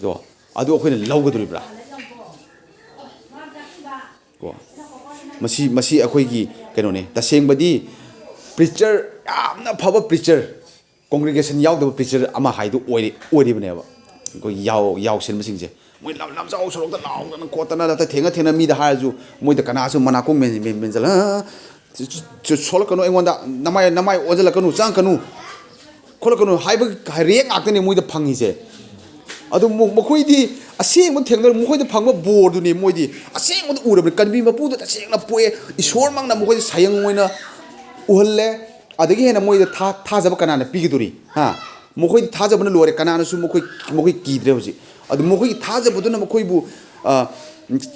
ꯑꯗꯣ ꯑꯗꯨ ꯑꯩꯈꯣꯏꯅ ꯂꯧꯒꯗꯣꯔꯤꯕ꯭ꯔꯥ? ꯀꯣ, ꯃꯁꯤ, ꯃꯁꯤ ꯑꯩꯈꯣꯏꯒꯤ ꯀꯩꯅꯣꯅꯦ꯫ ꯇꯁꯦꯡꯕꯗꯤ ꯄ꯭ꯔꯤꯆꯔ, ꯌꯥꯝꯅ ꯐꯕ ꯄ꯭ꯔꯤꯆꯔ, ꯀꯣꯡꯒ꯭ꯔꯤꯒꯦꯁꯟ ꯌꯥꯎꯗꯕ ꯄ꯭ꯔꯤꯆꯔ ꯑꯃ ꯍꯥꯏꯗꯨ ꯑꯣꯏꯔꯤ-, ꯑꯣꯏꯔꯤꯕꯅꯦꯕ꯫ ꯑꯩꯈꯣꯏ ꯌꯥꯎ-, ꯌꯥꯎꯁꯦꯟꯕꯁꯤꯡꯁꯦ꯫ ꯃꯣꯏ ꯂꯝ-, ꯂꯝꯖꯥꯎ ꯁꯣꯔꯣꯛꯇ ꯂꯥꯎꯗꯅ ꯈꯣꯠꯇꯅ, ꯅꯠꯇ꯭ꯔ ꯊꯦꯡꯅ ꯊꯦꯡꯅ ꯃꯤꯗ ꯍꯥꯏꯔꯁꯨ, ꯃꯣꯏꯗ ꯀꯅꯥꯁꯨ ꯃꯅꯥꯀꯣꯡ ꯃꯦꯟ-, ꯃꯦꯟ-, ꯃꯦꯟꯁꯤꯜꯂ-, ꯁꯣꯜꯂꯛꯀꯅꯨ ꯑꯩꯉꯣꯟꯗ, ꯅꯃꯥꯏ, ꯅꯃꯥꯏ ꯑꯣꯟꯁꯤꯜꯂꯛꯀꯅꯨ, ꯆꯪꯉꯛꯀꯅꯨ, ꯈꯣꯠꯂꯛꯀꯅꯨ ꯍꯥꯏꯕ ꯔꯤꯌꯦꯛ ꯉꯥꯛꯇꯅꯦ ꯃꯣꯏꯗ ꯐꯪꯉꯤꯁꯦ꯫ ꯑꯗꯨ ꯃ-, ꯃꯈꯣꯏꯗꯤ ꯑꯁꯦꯡꯕ ꯊꯦꯡꯅꯔ-, ꯃꯈꯣꯏꯗ ꯐꯪꯕ ꯕꯣꯔꯗꯨꯅꯤ ꯃꯣꯏꯗꯤ ꯑꯁꯦꯡꯕꯗ ꯎꯔꯕꯅꯤ꯫ ꯀꯟꯕꯤ ꯃꯄꯨꯗꯨ ꯇꯁꯦꯡꯅ ꯄꯣꯛꯑꯦ, ꯏꯁꯣꯔꯃꯛꯅ ꯃꯈꯣꯏꯗ ꯁꯥꯌꯦꯡ ꯑꯣꯏꯅ ꯎꯍꯜꯂꯦ꯫ ꯑꯗꯒꯤ ꯍꯦꯟꯅ ꯃꯣꯏꯗ ꯊꯥ-, ꯊꯥꯖꯕ ꯀꯅꯥꯅ ꯄꯤꯒꯗꯧꯔꯤ? ꯍꯥ? ꯃꯈꯣꯏꯗꯤ ꯊꯥꯖꯕꯅ ꯂꯣꯏꯔꯦ, ꯀꯅꯥꯅꯁꯨ ꯃꯈꯣꯏ, ꯃꯈꯣꯏ ꯀꯤꯗ꯭ꯔꯦ ꯍꯧꯖꯤꯛ꯫ ꯑꯗꯨ ꯃꯈꯣꯏꯒꯤ ꯊꯥꯖꯕꯗꯨꯅ ꯃꯈꯣꯏꯕꯨ, ꯑ,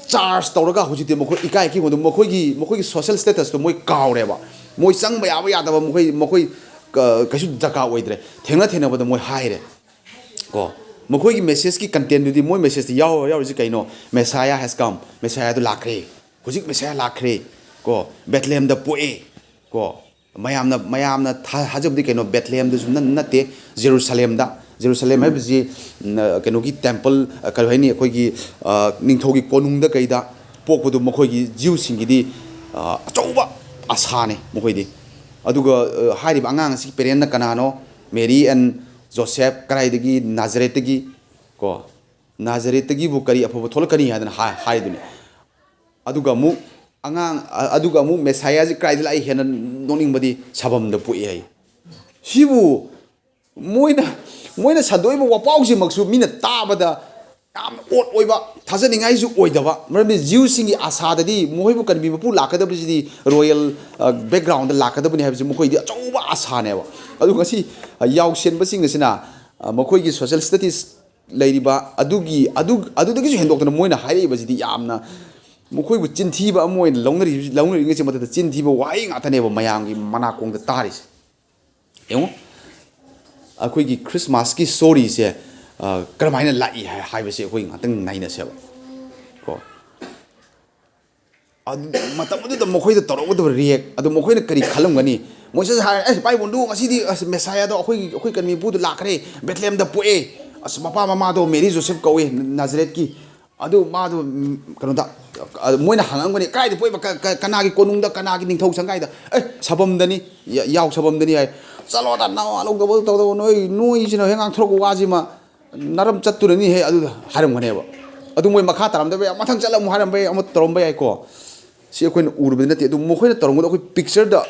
ꯆꯥꯔꯖ ꯇꯧꯔꯒ ꯍꯧꯖꯤꯛꯇꯤ ꯃꯈꯣꯏ ꯏꯀꯥꯏ ꯏꯈꯤꯕꯗꯣ, ꯃꯈꯣꯏꯒꯤ, ꯃꯈꯣꯏꯒꯤ ꯁꯣꯁꯦꯜ ꯁ꯭ꯇꯦꯇꯁꯇꯣ ꯃꯣꯏ ꯀꯥꯎꯔꯦꯕ꯫ ꯃꯣꯏ ꯆꯪꯕ ꯌꯥꯕ ꯌꯥꯗꯕ ꯃꯈꯣꯏ, ꯃꯈꯣꯏ ꯀ-, ꯀꯩꯁꯨ ꯗꯔꯀꯥꯔ ꯑꯣꯏꯗ꯭ꯔꯦ꯫ ꯊꯦꯡꯅ ꯊꯦꯡꯅꯕꯗ ꯃꯣꯏ ꯍꯥꯏꯔꯦ꯫ ꯀꯣ, ꯃꯈꯣꯏꯒꯤ ꯃꯦꯁꯦꯖꯀꯤ ꯀꯟꯇꯦꯟꯗꯨꯗꯤ, ꯃꯣꯏ ꯃꯦꯁꯦꯖꯇ ꯌꯥꯎꯔ-, ꯌꯥꯎꯔꯤꯁꯤ ꯀꯩꯅꯣ? Messiah has come, ꯃꯦꯁꯥꯌꯥꯗꯨ ꯂꯥꯛꯈ꯭ꯔꯦ, ꯍꯧꯖꯤꯛ ꯃꯦꯁꯥꯌꯥ ꯂꯥꯛꯈ꯭ꯔꯦ, ꯀꯣ, ꯕꯦꯊꯂꯦꯍꯦꯝꯗ ꯄꯣꯛꯑꯦ, ꯀꯣ, ꯃꯌꯥꯝꯅ, ꯃꯌꯥꯝꯅ ꯊꯥ-, ꯊꯥꯖꯕꯗꯤ ꯀꯩꯅꯣ? ꯕꯦꯊꯂꯦꯍꯦꯝꯗꯁꯨ ꯅꯠ-, ꯅꯠꯇꯦ, ꯖꯦꯔꯨꯁꯂꯦꯝꯗ꯫ ꯖꯦꯔꯨꯁꯂꯦꯝ ꯍꯥꯏꯕꯁꯤ, ꯎꯝ, ꯀꯩꯅꯣꯒꯤ ꯇꯦꯝꯄꯜ, ꯑ, ꯀꯔꯤ ꯍꯥꯏꯅꯤ, ꯑꯩꯈꯣꯏꯒꯤ, ꯑ, ꯅꯤꯡꯊꯧꯒꯤ ꯀꯣꯅꯨꯡꯗ ꯀꯩꯗ ꯄꯣꯛꯄꯗꯨ ꯃꯈꯣꯏꯒꯤ ꯖ꯭ꯌꯨꯁꯤꯡꯒꯤꯗꯤ, ꯑ, ꯑꯆꯧꯕ ꯑꯁꯥꯅꯤ ꯃꯈꯣꯏꯗꯤ꯫ ꯑꯗꯨꯒ, ꯑ, ꯍꯥꯏꯔꯤꯕ ꯑꯉꯥꯡ ꯑꯁꯤꯒꯤ ꯄꯦꯔꯦꯟꯅ ꯀꯅꯥꯅꯣ? ꯃꯦꯔꯤ and ꯖꯣꯁꯦꯐ ꯀꯗꯥꯏꯗꯒꯤ? ꯅꯥꯖꯔꯦꯠꯇꯒꯤ, ꯀꯣ, ꯅꯥꯖꯔꯦꯠꯇꯒꯤꯕꯨ ꯀꯔꯤ ꯑꯐꯕ ꯊꯣꯛꯂꯛꯀꯅꯤ ꯍꯥꯏꯗꯅ ꯍꯥꯏ-, ꯍꯥꯏꯗꯨꯅꯤ꯫ ꯑꯗꯨꯒ ꯑꯃꯨꯛ ꯑꯉꯥꯡ, ꯑ-, ꯑꯗꯨꯒ ꯑꯃꯨꯛ ꯃꯦꯁꯥꯌꯥꯁꯤ ꯀꯗꯥꯏꯗ ꯂꯥꯛꯏ? ꯍꯦꯟꯅ ꯅꯣꯛꯅꯤꯡꯕꯗꯤ ꯁꯥꯐꯝꯗ ꯄꯣꯛꯏ ꯍꯥꯏ꯫ ꯁꯤꯕꯨ ꯃꯣꯏꯅ, ꯃꯣꯏꯅ ꯁꯟꯗꯣꯛꯏꯕ ꯋꯥꯄꯥꯎꯁꯤꯃꯛꯁꯨ ꯃꯤꯅ ꯇꯥꯕꯗ ꯌꯥꯝꯅ ꯑꯣꯠ ꯑꯣꯏꯕ, ꯊꯥꯖꯅꯤꯡꯉꯥꯏꯁꯨ ꯑꯣꯏꯗꯕ꯫ ꯃꯔꯝꯗꯤ ꯖ꯭ꯌꯨꯁꯁꯤꯡꯒꯤ ꯑꯥꯁꯥꯗꯗꯤ ꯃꯈꯣꯏꯕꯨ ꯀꯟꯕꯤ ꯃꯄꯨ ꯂꯥꯛꯀꯗꯕꯁꯤꯗꯤ ꯔꯣꯌꯦꯜ, ꯑ, ꯕꯦꯛꯒ꯭ꯔꯥꯎꯟꯗ ꯂꯥꯛꯀꯗꯕꯅꯤ ꯍꯥꯏꯕꯁꯤ ꯃꯈꯣꯏꯗꯤ ꯑꯆꯧꯕ ꯑꯥꯁꯥꯅꯦꯕ꯫ ꯑꯗꯨ ꯉꯁꯤ, ꯑ, ꯌꯥꯎꯁꯦꯟꯕꯁꯤꯡ ꯑꯁꯤꯅ, ꯑ, ꯃꯈꯣꯏꯒꯤ ꯁꯣꯁꯦꯜ ꯁ꯭ꯇꯗꯤꯁ ꯂꯩꯔꯤꯕ ꯑꯗꯨꯒꯤ, ꯑꯗꯨ, ꯑꯗꯨꯗꯒꯤꯁꯨ ꯍꯦꯟꯗꯣꯛꯇꯅ ꯃꯣꯏꯅ ꯍꯥꯏꯔꯛꯏꯕꯁꯤꯗꯤ ꯌꯥꯝꯅ ꯃꯈꯣꯏꯕꯨ ꯆꯤꯟꯊꯤꯕ ꯑꯃ ꯑꯣꯏꯅ ꯂꯧꯅꯔꯤ, ꯂꯧꯅꯔꯤꯉꯩꯁꯤ ꯃꯊꯛꯇ ꯆꯤꯟꯊꯤꯕ ꯋꯥꯍꯩ ꯉꯥꯛꯇꯅꯦꯕ ꯃꯌꯥꯝꯒꯤ ꯃꯅꯥꯀꯣꯡꯗ ꯇꯥꯔꯤꯁꯦ꯫ ꯌꯦꯡꯉꯣ, ꯑꯩꯈꯣꯏꯒꯤ ꯈ꯭ꯔꯤꯁꯃꯥꯁꯀꯤ ꯁ꯭ꯇꯣꯔꯤꯁꯦ, ꯑ, ꯀꯔꯝꯍꯥꯏꯅ ꯂꯥꯛꯏ ꯍꯥꯏ-, ꯍꯥꯏꯕꯁꯦ ꯑꯩꯈꯣꯏ ꯉꯥꯛꯇꯪ ꯅꯩꯅꯁꯦꯕ ꯀꯣ꯫ ꯑꯗꯨ ꯃꯇꯝ ꯑꯗꯨꯗ ꯃꯈꯣꯏꯗ ꯇꯧꯔꯛꯀꯗꯕ ꯔꯤꯌꯦꯛ ꯑꯗꯨ ꯃꯈꯣꯏꯅ ꯀꯔꯤ ꯈꯜꯂꯝꯒꯅꯤ? ꯃꯣꯏꯁꯦ ꯍꯥꯏꯔꯦ, "ꯑꯦ, ꯏꯄꯥ ꯏꯕꯨꯡꯗꯣ, ꯉꯁꯤꯗꯤ, ꯑꯁ, ꯃꯦꯁꯥꯌꯥꯗꯣ ꯑꯩꯈꯣꯏꯒꯤ, ꯑꯩꯈꯣꯏ ꯀꯟꯕ ꯃꯤꯄꯨꯗꯣ ꯂꯥꯛꯈ꯭ꯔꯦ, ꯕꯦꯊꯂꯦꯍꯦꯝꯗ ꯄꯣꯛꯑꯦ꯫ ꯑꯁ, ꯃꯄꯥ ꯃꯃꯥꯗꯣ ꯃꯦꯔꯤ ꯖꯣꯁꯦꯐ ꯀꯧꯏ, ꯅꯥꯖꯔꯦꯠꯀꯤ꯫ ꯑꯗꯨ ꯃꯥꯗꯣ, ꯎꯝ, ꯀꯩꯅꯣꯗ, ꯑ, ꯃꯣꯏꯅ ꯍꯪꯉꯝꯒꯅꯤ, 'ꯀꯥꯏꯗ ꯄꯣꯛꯏꯕ? ꯀ-, ꯀ-, ꯀꯅꯥꯒꯤ ꯀꯣꯅꯨꯡꯗ, ꯀꯅꯥꯒꯤ ꯅꯤꯡꯊꯧ ꯁꯪꯒꯥꯏꯗ?' 'ꯑꯦ, ꯁꯥꯐꯝꯗꯅꯤ, ꯌ-, ꯌꯥꯎ ꯁꯥꯐꯝꯗꯅꯤ,' ꯍꯥꯏ꯫ 'ꯆꯠꯂꯣꯗ, ꯅꯋꯥ ꯂꯧꯗꯕ ꯇꯧꯗꯕ, ꯅꯣꯏ, ꯅꯣꯏꯁꯤꯅ ꯍꯦꯛ ꯉꯥꯡꯊꯣꯔꯛꯄ ꯋꯥꯁꯤꯃ ꯅꯔꯝ ꯆꯠꯇꯨꯅꯅꯤ ꯍꯦ,' ꯑꯗꯨꯗ ꯍꯥꯏꯔꯝꯒꯅꯦꯕ꯫ ꯑꯗꯨ ꯃꯣꯏ ꯃꯈꯥ ꯇꯥꯔꯝꯗꯕ ꯌꯥꯏ, ꯃꯊꯪ ꯆꯠꯂ ꯑꯃꯨꯛ ꯍꯥꯏꯔꯝꯕ ꯌꯥꯏ, ꯑꯃ ꯇꯧꯔꯝꯕ ꯌꯥꯏꯀꯣ꯫ ꯁꯤ ꯑꯩꯈꯣꯏꯅ ꯎꯔꯨꯕꯗꯤ ꯅꯠꯇꯦ, ꯑꯗꯨ ꯃꯈꯣꯏꯅ ꯇꯧꯔꯝꯒꯗꯕ ꯑꯩꯈꯣꯏ ꯄꯤꯛꯆꯔꯗ,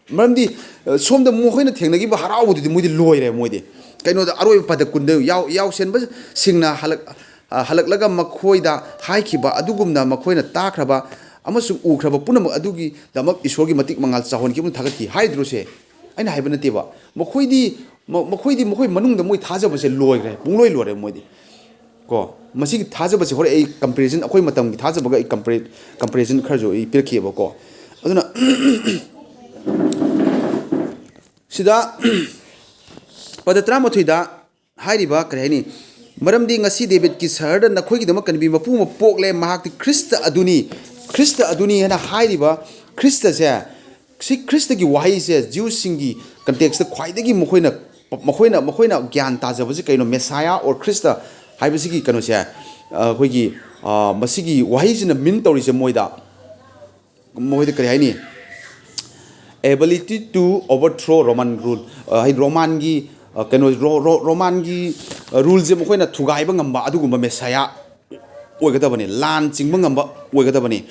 ꯃꯔꯝꯗꯤ, ꯑ, ꯁꯣꯝꯗ ꯃꯈꯣꯏꯅ ꯊꯦꯡꯅꯈꯤꯕ ꯍꯔꯥꯎꯕꯗꯨꯗꯤ ꯃꯣꯏꯗꯤ ꯂꯣꯏꯔꯦ꯫ ꯃꯣꯏꯗꯤ ꯀꯩꯅꯣꯗ ꯑꯔꯣꯏꯕ ꯄꯗ ꯀꯨꯟꯗ ꯌꯥꯎ-, ꯌꯥꯎꯁꯦꯟꯕꯁꯤꯡꯅ ꯍꯜꯂꯛ-, ꯑ, ꯍꯜꯂꯛꯂꯒ ꯃꯈꯣꯏꯗ ꯍꯥꯏꯈꯤꯕ ꯑꯗꯨꯒꯨꯝꯅ ꯃꯈꯣꯏꯅ ꯇꯥꯈ꯭ꯔꯕ ꯑꯃꯁꯨꯡ ꯎꯈ꯭ꯔꯕ ꯄꯨꯝꯅꯃꯛ ꯑꯗꯨꯒꯤꯗꯃꯛ ꯏꯁꯣꯔꯒꯤ ꯃꯇꯤꯛ ꯃꯉꯥꯜ ꯆꯥꯎꯍꯟꯈꯤꯕ ꯑꯃ ꯊꯥꯒꯠꯈꯤ ꯍꯥꯏꯗ꯭ꯔꯣꯁꯦ? ꯑꯩꯅ ꯍꯥꯏꯕ ꯅꯠꯇꯦꯕ꯫ ꯃꯈꯣꯏꯗꯤ, ꯃ-, ꯃꯈꯣꯏꯗꯤ ꯃꯈꯣꯏ ꯃꯅꯨꯡꯗ ꯃꯣꯏ ꯊꯥꯖꯕꯁꯦ ꯂꯣꯏꯈ꯭ꯔꯦ, ꯄꯨꯡꯂꯣꯏ ꯂꯣꯏꯔꯦ ꯃꯣꯏꯗꯤ꯫ ꯀꯣ, ꯃꯁꯤꯒꯤ ꯊꯥꯖꯕꯁꯦ ꯍꯣꯔꯦꯟ ꯑꯩ ꯀꯝꯄꯦꯔꯤꯖꯟ, ꯑꯩꯈꯣꯏ ꯃꯇꯝꯒꯤ ꯊꯥꯖꯕꯒ ꯑꯩ ꯀꯝꯄꯦꯔꯦ-, ꯀꯝꯄꯦꯔꯤꯖꯟ ꯈꯔꯁꯨ ꯑꯩ ꯄꯤꯔꯛꯈꯤꯑꯕꯀꯣ꯫ ꯑꯗꯨꯅ ꯁꯤꯗ ꯄꯗ ꯇꯔꯥꯃꯥꯊꯣꯏꯗ ꯍꯥꯏꯔꯤꯕ, ꯀꯔꯤ ꯍꯥꯏꯅꯤ, "ꯃꯔꯝꯗꯤ ꯉꯁꯤ ꯗꯦꯕꯤꯠꯀꯤ ꯁꯍꯔꯗ ꯅꯈꯣꯏꯒꯤꯗꯃꯛ ꯀꯟꯕꯤ ꯃꯄꯨ ꯑꯃ ꯄꯣꯛꯂꯦ, ꯃꯍꯥꯛꯇꯤ ꯈ꯭ꯔꯤꯁꯇ ꯑꯗꯨꯅꯤ, ꯈ꯭ꯔꯤꯁꯇ ꯑꯗꯨꯅꯤ" ꯍꯥꯏꯅ ꯍꯥꯏꯔꯤꯕ ꯈ꯭ꯔꯤꯁꯇꯁꯦ, ꯁꯤ ꯈ꯭ꯔꯤꯁꯇꯒꯤ ꯋꯥꯍꯩꯁꯦ ꯖ꯭ꯌꯨꯁꯁꯤꯡꯒꯤ ꯀꯟꯇꯦꯛꯁꯇ ꯈ꯭ꯋꯥꯏꯗꯒꯤ ꯃꯈꯣꯏꯅ, ꯃꯈꯣꯏꯅ, ꯃꯈꯣꯏꯅ ꯒ꯭ꯌꯥꯟ ꯇꯥꯖꯕꯁꯤ ꯀꯩꯅꯣ? ꯃꯦꯁꯥꯌꯥ ꯑꯣꯔ ꯈ꯭ꯔꯤꯁꯇ ꯍꯥꯏꯕꯁꯤꯒꯤ ꯀꯩꯅꯣꯁꯦ, ꯑꯩꯈꯣꯏꯒꯤ, ꯑ, ꯃꯁꯤꯒꯤ ꯋꯥꯍꯩꯁꯤꯅ ꯃꯤꯟ ꯇꯧꯔꯤꯁꯦ ꯃꯣꯏꯗ, ꯃꯣꯏꯗ ꯀꯔꯤ ꯍꯥꯏꯅꯤ? Ability to overthrow Roman rule, ꯑ, ꯍꯥꯏꯗꯤ ꯔꯣꯃꯥꯟꯒꯤ, ꯑ, ꯀꯩꯅꯣ, ꯔꯣ-, ꯔꯣ-, ꯔꯣꯃꯥꯟꯒꯤ, ꯑ, ꯔꯨꯜꯁꯦ ꯃꯈꯣꯏꯅ ꯊꯨꯒꯥꯏꯕ ꯉꯝꯕ ꯑꯗꯨꯒꯨꯝꯕ ꯃꯦꯁꯥꯌꯥ ꯑꯣꯏꯒꯗꯕꯅꯤ, ꯂꯥꯟ ꯆꯤꯡꯕ ꯉꯝꯕ ꯑꯣꯏꯒꯗꯕꯅꯤ,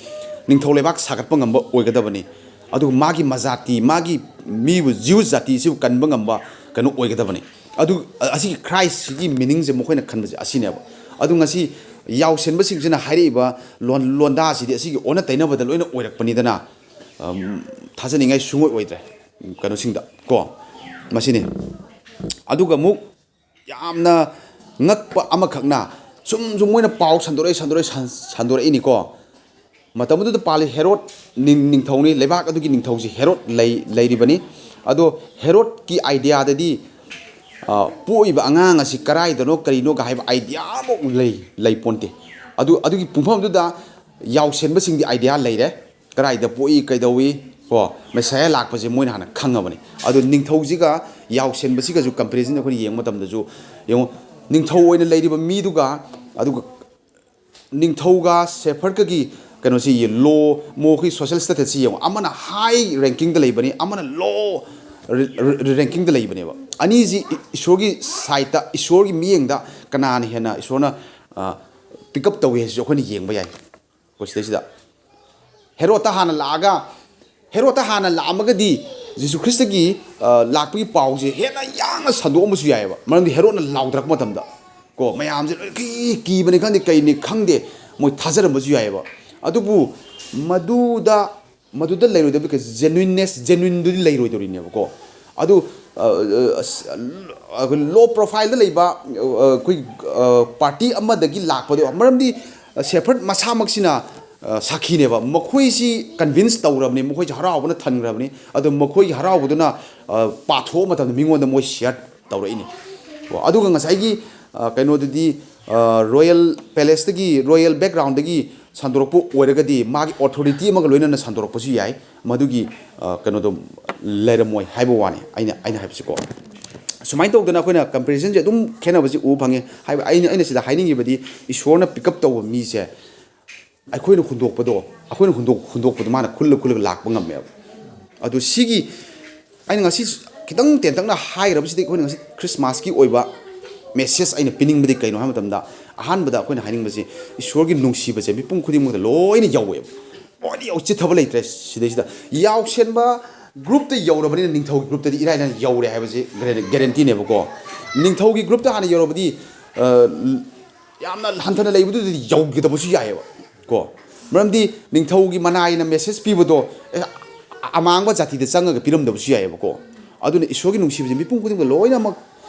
ꯅꯤꯡꯊꯧ ꯂꯩꯕꯥꯛ ꯁꯥꯒꯠꯄ ꯉꯝꯕ ꯑꯣꯏꯒꯗꯕꯅꯤ, ꯑꯗꯨꯒ ꯃꯥꯒꯤ ꯃꯖꯥꯇꯤ, ꯃꯥꯒꯤ ꯃꯤꯕꯨ, ꯖ꯭ꯌꯨꯁ ꯖꯥꯇꯤꯁꯤꯕꯨ ꯀꯟꯕ ꯉꯝꯕ ꯀꯩꯅꯣ ꯑꯣꯏꯒꯗꯕꯅꯤ꯫ ꯑꯗꯨ, ꯑ, ꯑꯁꯤꯒꯤ ꯈ꯭ꯔꯥꯏꯁꯁꯤꯒꯤ ꯃꯤꯅꯤꯡꯁꯦ ꯃꯈꯣꯏꯅ ꯈꯟꯕꯁꯦ ꯑꯁꯤꯅꯦꯕ꯫ ꯑꯗꯨ ꯉꯁꯤ ꯌꯥꯎꯁꯦꯟꯕꯁꯤꯡꯁꯤꯅ ꯍꯥꯏꯔꯛꯏꯕ ꯂꯣꯟ-, ꯂꯣꯟꯗꯥꯁꯤꯗꯤ ꯑꯁꯤꯒꯤ ꯑꯣꯟꯅ ꯇꯩꯅꯕꯗ ꯂꯣꯏꯅ ꯑꯣꯏꯔꯛꯄꯅꯤꯗꯅ, ꯑꯝ, ꯊꯥꯖꯅꯤꯡꯉꯥꯏ ꯁꯨꯡꯑꯣꯏ ꯑꯣꯏꯗ꯭ꯔꯦ ꯀꯩꯅꯣꯁꯤꯡꯗ ꯀꯣ꯫ ꯃꯁꯤꯅꯤ꯫ ꯑꯗꯨꯒ ꯑꯃꯨꯛ ꯌꯥꯝꯅ ꯉꯛꯄ ꯑꯃꯈꯛꯅ, ꯁꯨꯝ ꯁꯨꯝ ꯃꯣꯏꯅ ꯄꯥꯎ ꯁꯟꯗꯣꯔꯛꯏ, ꯁꯟꯗꯣꯔꯛꯏ, ꯁꯟ-, ꯁꯟꯗꯣꯔꯛꯏꯅꯤꯀꯣ꯫ ꯃꯇꯝꯗꯨꯗ ꯄꯥꯜꯂꯤ ꯍꯦꯔꯣꯗ ꯅꯤꯡ-, ꯅꯤꯡꯊꯧꯅꯤ, ꯂꯩꯕꯥꯛ ꯑꯗꯨꯒꯤ ꯅꯤꯡꯊꯧꯁꯤ ꯍꯦꯔꯣꯗ ꯂꯩ-, ꯂꯩꯔꯤꯕꯅꯤ꯫ ꯑꯗꯣ ꯍꯦꯔꯣꯗꯀꯤ ꯑꯥꯏꯗꯤꯌꯥꯗꯗꯤ, ꯑ, ꯄꯣꯛꯏꯕ ꯑꯉꯥꯡ ꯑꯁꯤ ꯀꯔꯥꯏꯗꯅꯣ ꯀꯔꯤꯅꯣꯒ ꯍꯥꯏꯕ ꯑꯥꯏꯗꯤꯌꯥ ꯑꯃꯐꯥꯎ ꯂꯩ-, ꯂꯩꯄꯣꯟꯇꯦ꯫ ꯑꯗꯨ, ꯑꯗꯨꯒꯤ ꯄꯨꯡꯐꯝꯗꯨꯗ ꯌꯥꯎꯁꯦꯟꯕꯁꯤꯡꯗꯤ ꯑꯥꯏꯗꯤꯌꯥ ꯂꯩꯔꯦ, ꯀꯗꯥꯏꯗ ꯄꯣꯛꯏ, ꯀꯩꯗꯧꯏ, ꯀꯣ, ꯃꯦꯁꯥꯌꯥ ꯂꯥꯛꯄꯁꯦ ꯃꯣꯏꯅ ꯍꯥꯟꯅ ꯈꯪꯉꯕꯅꯤ꯫ ꯑꯗꯣ ꯅꯤꯡꯊꯧꯁꯤꯒ ꯌꯥꯎꯁꯦꯟꯕꯁꯤꯒꯁꯨ ꯀꯝꯄꯦꯔꯤꯖꯟ ꯑꯩꯈꯣꯏꯅ ꯌꯦꯡꯕ ꯃꯇꯝꯗꯁꯨ ꯌꯦꯡꯉꯨ, ꯅꯤꯡꯊꯧ ꯑꯣꯏꯅ ꯂꯩꯔꯤꯕ ꯃꯤꯗꯨꯒ, ꯑꯗꯨꯒ ꯅꯤꯡꯊꯧꯒ ꯁꯦꯐꯔꯗꯀꯒꯤ ꯀꯩꯅꯣꯁꯤ, ꯂꯣ, ꯃꯈꯣꯏꯒꯤ ꯁꯣꯁꯤꯌꯦꯜ ꯁ꯭ꯇꯦꯇꯁꯁꯤ ꯌꯦꯡꯉꯨ, ꯑꯃꯅ ꯍꯥꯏ ꯔꯦꯡꯀꯤꯡꯗ ꯂꯩꯕꯅꯤ, ꯑꯃꯅ ꯂꯣ ꯔꯦꯡꯀꯤꯡꯗ ꯂꯩꯕꯅꯦꯕ꯫ ꯑꯅꯤꯁꯤ ꯏꯁꯣꯔꯒꯤ ꯁꯥꯏꯠꯇ, ꯏꯁꯣꯔꯒꯤ ꯃꯤꯠꯌꯦꯡꯗ ꯀꯅꯥꯅ ꯍꯦꯟꯅ ꯏꯁꯣꯔꯅ ꯄꯤꯛ ꯑꯞ ꯇꯧꯏ ꯍꯥꯏꯁꯤꯁꯨ ꯑꯩꯈꯣꯏꯅ ꯌꯦꯡꯕ ꯌꯥꯏ꯫ ꯑꯩꯈꯣꯏ ꯁꯤꯗꯩꯁꯤꯗ ꯍꯦꯔꯣꯗꯇ ꯍꯥꯟꯅ ꯂꯥꯛꯑꯒ, ꯍꯦꯔꯣꯗꯇ ꯍꯥꯟꯅ ꯂꯥꯛꯑꯝꯃꯒꯗꯤ ꯖꯤꯁꯨ ꯈ꯭ꯔꯤꯁꯇꯒꯤ, ꯑ, ꯂꯥꯛꯄꯒꯤ ꯄꯥꯎꯁꯦ ꯍꯦꯟꯅ ꯌꯥꯡꯅ ꯁꯟꯗꯣꯛꯑꯝꯕꯁꯨ ꯌꯥꯏꯑꯕ꯫ ꯃꯔꯝꯗꯤ ꯍꯦꯔꯣꯗꯅ ꯂꯥꯎꯊꯔꯛꯄ ꯃꯇꯝꯗ, ꯀꯣ, ꯃꯌꯥꯝꯁꯦ ꯂꯣꯏ ꯀꯤ-, ꯀꯤꯕꯅꯤ ꯈꯪꯗꯦ, ꯀꯩꯅꯤ ꯈꯪꯗꯦ, ꯃꯣꯏ ꯊꯥꯖꯔꯝꯕꯁꯨ ꯌꯥꯏꯑꯕ꯫ ꯑꯗꯨꯕꯨ ꯃꯗꯨꯗ, ꯃꯗꯨꯗ ꯂꯩꯔꯣꯏꯗꯕ ꯖꯦꯅ꯭ꯋꯤꯟꯅꯦꯁ, ꯖꯦꯅ꯭ꯋꯤꯟꯗꯨꯗꯤ ꯂꯩꯔꯣꯏꯗꯧꯔꯤꯅꯦꯕꯀꯣ꯫ ꯑꯗꯨ, ꯑ, ꯑ, ꯑꯁ, ꯑ, ꯂꯣ ꯄ꯭ꯔꯣꯐꯥꯏꯜꯗ ꯂꯩꯕ, ꯑ, ꯑꯩꯈꯣꯏ, ꯑ, ꯄꯥꯔꯇꯤ ꯑꯃꯗꯒꯤ ꯂꯥꯛꯄꯗꯣ, ꯃꯔꯝꯗꯤ ꯁꯦꯐꯔꯗ ꯃꯁꯥꯃꯛꯁꯤꯅ, ꯑ, ꯁꯥꯈꯤꯅꯦꯕ꯫ ꯃꯈꯣꯏꯁꯤ ꯀꯟꯚꯤꯟꯁ ꯇꯧꯔꯕꯅꯤ, ꯃꯈꯣꯏꯁꯤ ꯍꯔꯥꯎꯕꯅ ꯊꯟꯈ꯭ꯔꯕꯅꯤ꯫ ꯑꯗꯣ ꯃꯈꯣꯏꯒꯤ ꯍꯔꯥꯎꯕꯗꯨꯅ, ꯑ, ꯄꯥꯊꯣꯛꯑ ꯃꯇꯝꯗ ꯃꯤꯉꯣꯟꯗ ꯃꯣꯏ ꯁꯤꯌꯔ ꯇꯧꯔꯛꯏꯅꯤ꯫ ꯀꯣ, ꯑꯗꯨꯒ ꯉꯁꯥꯏꯒꯤ, ꯑ, ꯀꯩꯅꯣꯗꯨꯗꯤ, ꯑ, ꯔꯣꯌꯦꯜ ꯄꯦꯂꯦꯁꯇꯒꯤ, ꯔꯣꯌꯦꯜ ꯕꯦꯛꯒ꯭ꯔꯥꯎꯟꯗꯒꯤ ꯁꯟꯗꯣꯔꯛꯄ ꯑꯣꯏꯔꯒꯗꯤ ꯃꯥꯒꯤ ꯑꯣꯊꯣꯔꯤꯇꯤ ꯑꯃꯒ ꯂꯣꯏꯅꯅ ꯁꯟꯗꯣꯔꯛꯄꯁꯨ ꯌꯥꯏ꯫ ꯃꯗꯨꯒꯤ, ꯑ, ꯀꯩꯅꯣꯗꯣ ꯂꯩꯔꯝꯃꯣꯏ ꯍꯥꯏꯕ ꯋꯥꯅꯤ, ꯑꯩꯅ, ꯑꯩꯅ ꯍꯥꯏꯕꯁꯤꯀꯣ꯫ ꯁꯨꯃꯥꯏꯅ ꯇꯧꯗꯅ ꯑꯩꯈꯣꯏꯅ ꯀꯝꯄꯦꯔꯤꯖꯟꯁꯦ ꯑꯗꯨꯝ ꯈꯦꯠꯅꯕꯁꯤ ꯎꯕ ꯐꯪꯉꯦ꯫ ꯍꯥꯏꯕ ꯑꯩꯅ, ꯑꯩꯅ ꯁꯤꯗ ꯍꯥꯏꯅꯤꯡꯉꯤꯕꯗꯤ ꯏꯁꯣꯔꯅ ꯄꯤꯛ ꯑꯞ ꯇꯧꯕ ꯃꯤꯁꯦ ꯑꯩꯈꯣꯏꯅ ꯍꯨꯟꯗꯣꯛꯄꯗꯣ, ꯑꯩꯈꯣꯏꯅ ꯍꯨꯟꯗꯣꯛ-, ꯍꯨꯟꯗꯣꯛꯄꯗꯣ ꯃꯥꯅ ꯈꯨꯜꯂ ꯈꯨꯜꯂꯒ ꯂꯥꯛꯄ ꯉꯝꯃꯦꯕ꯫ ꯑꯗꯨ ꯁꯤꯒꯤ ꯑꯩꯅ ꯉꯁꯤ ꯈꯤꯇꯪ ꯇꯦꯟꯇꯛꯅ ꯍꯥꯏꯈ꯭ꯔꯕꯁꯤꯗꯤ ꯑꯩꯈꯣꯏꯅ ꯉꯁꯤ ꯈ꯭ꯔꯤꯁꯃꯥꯁꯀꯤ ꯑꯣꯏꯕ ꯃꯦꯁꯦꯖ ꯑꯩꯅ ꯄꯤꯅꯤꯡꯕꯗꯤ ꯀꯩꯅꯣ ꯍꯥꯏꯕ ꯃꯇꯝꯗ, ꯑꯍꯥꯟꯕꯗ ꯑꯩꯈꯣꯏꯅ ꯍꯥꯏꯅꯤꯡꯕꯁꯤ ꯏꯁꯣꯔꯒꯤ ꯅꯨꯡꯁꯤꯕꯁꯦ ꯃꯤꯄꯨꯝ ꯈꯨꯗꯤꯡꯃꯛꯇ ꯂꯣꯏꯅ ꯌꯧꯋꯦꯕ꯫ ꯂꯣꯏꯅ ꯌꯧ, ꯆꯤꯠꯊꯕ ꯂꯩꯇ꯭ꯔꯦ ꯁꯤꯗꯩꯁꯤꯗ꯫ ꯌꯥꯎꯁꯦꯟꯕ ꯒ꯭ꯔꯨꯞꯇ ꯌꯧꯔꯕꯅꯤꯅ ꯅꯤꯡꯊꯧꯒꯤ ꯒ꯭ꯔꯨꯞꯇꯗꯤ ꯏꯔꯥꯏ ꯂꯥꯏꯅ ꯌꯧꯔꯦ ꯍꯥꯏꯕꯁꯤ ꯒꯦꯔꯦꯟꯇꯤꯅꯦꯕꯀꯣ꯫ ꯅꯤꯡꯊꯧꯒꯤ ꯒ꯭ꯔꯨꯞꯇ ꯍꯥꯟꯅ ꯌꯧꯔꯕꯗꯤ, ꯑ, ꯌꯥꯝꯅ ꯍꯟꯊꯅ ꯂꯩꯕꯗꯨꯗꯗꯤ ꯌꯧꯒꯗꯕꯁꯨ ꯌꯥꯏꯑꯕ ꯀꯣ꯫ ꯃꯔꯝꯗꯤ ꯅꯤꯡꯊꯧꯒꯤ ꯃꯅꯥꯏꯅ ꯃꯦꯁꯦꯖ ꯄꯤꯕꯗꯣ, ꯑꯦ, ꯑꯃꯥꯡꯕ ꯖꯥꯇꯤꯗ ꯆꯪꯉꯒ ꯄꯤꯔꯝꯗꯕꯁꯨ ꯌꯥꯏꯑꯕꯀꯣ꯫ ꯑꯗꯨꯅ ꯏꯁꯣꯔꯒꯤ ꯅꯨꯡꯁꯤꯕꯁꯦ ꯃꯤꯄꯨꯝ ꯈꯨꯗꯤꯡꯃꯛ ꯂꯣꯏꯅꯃꯛ,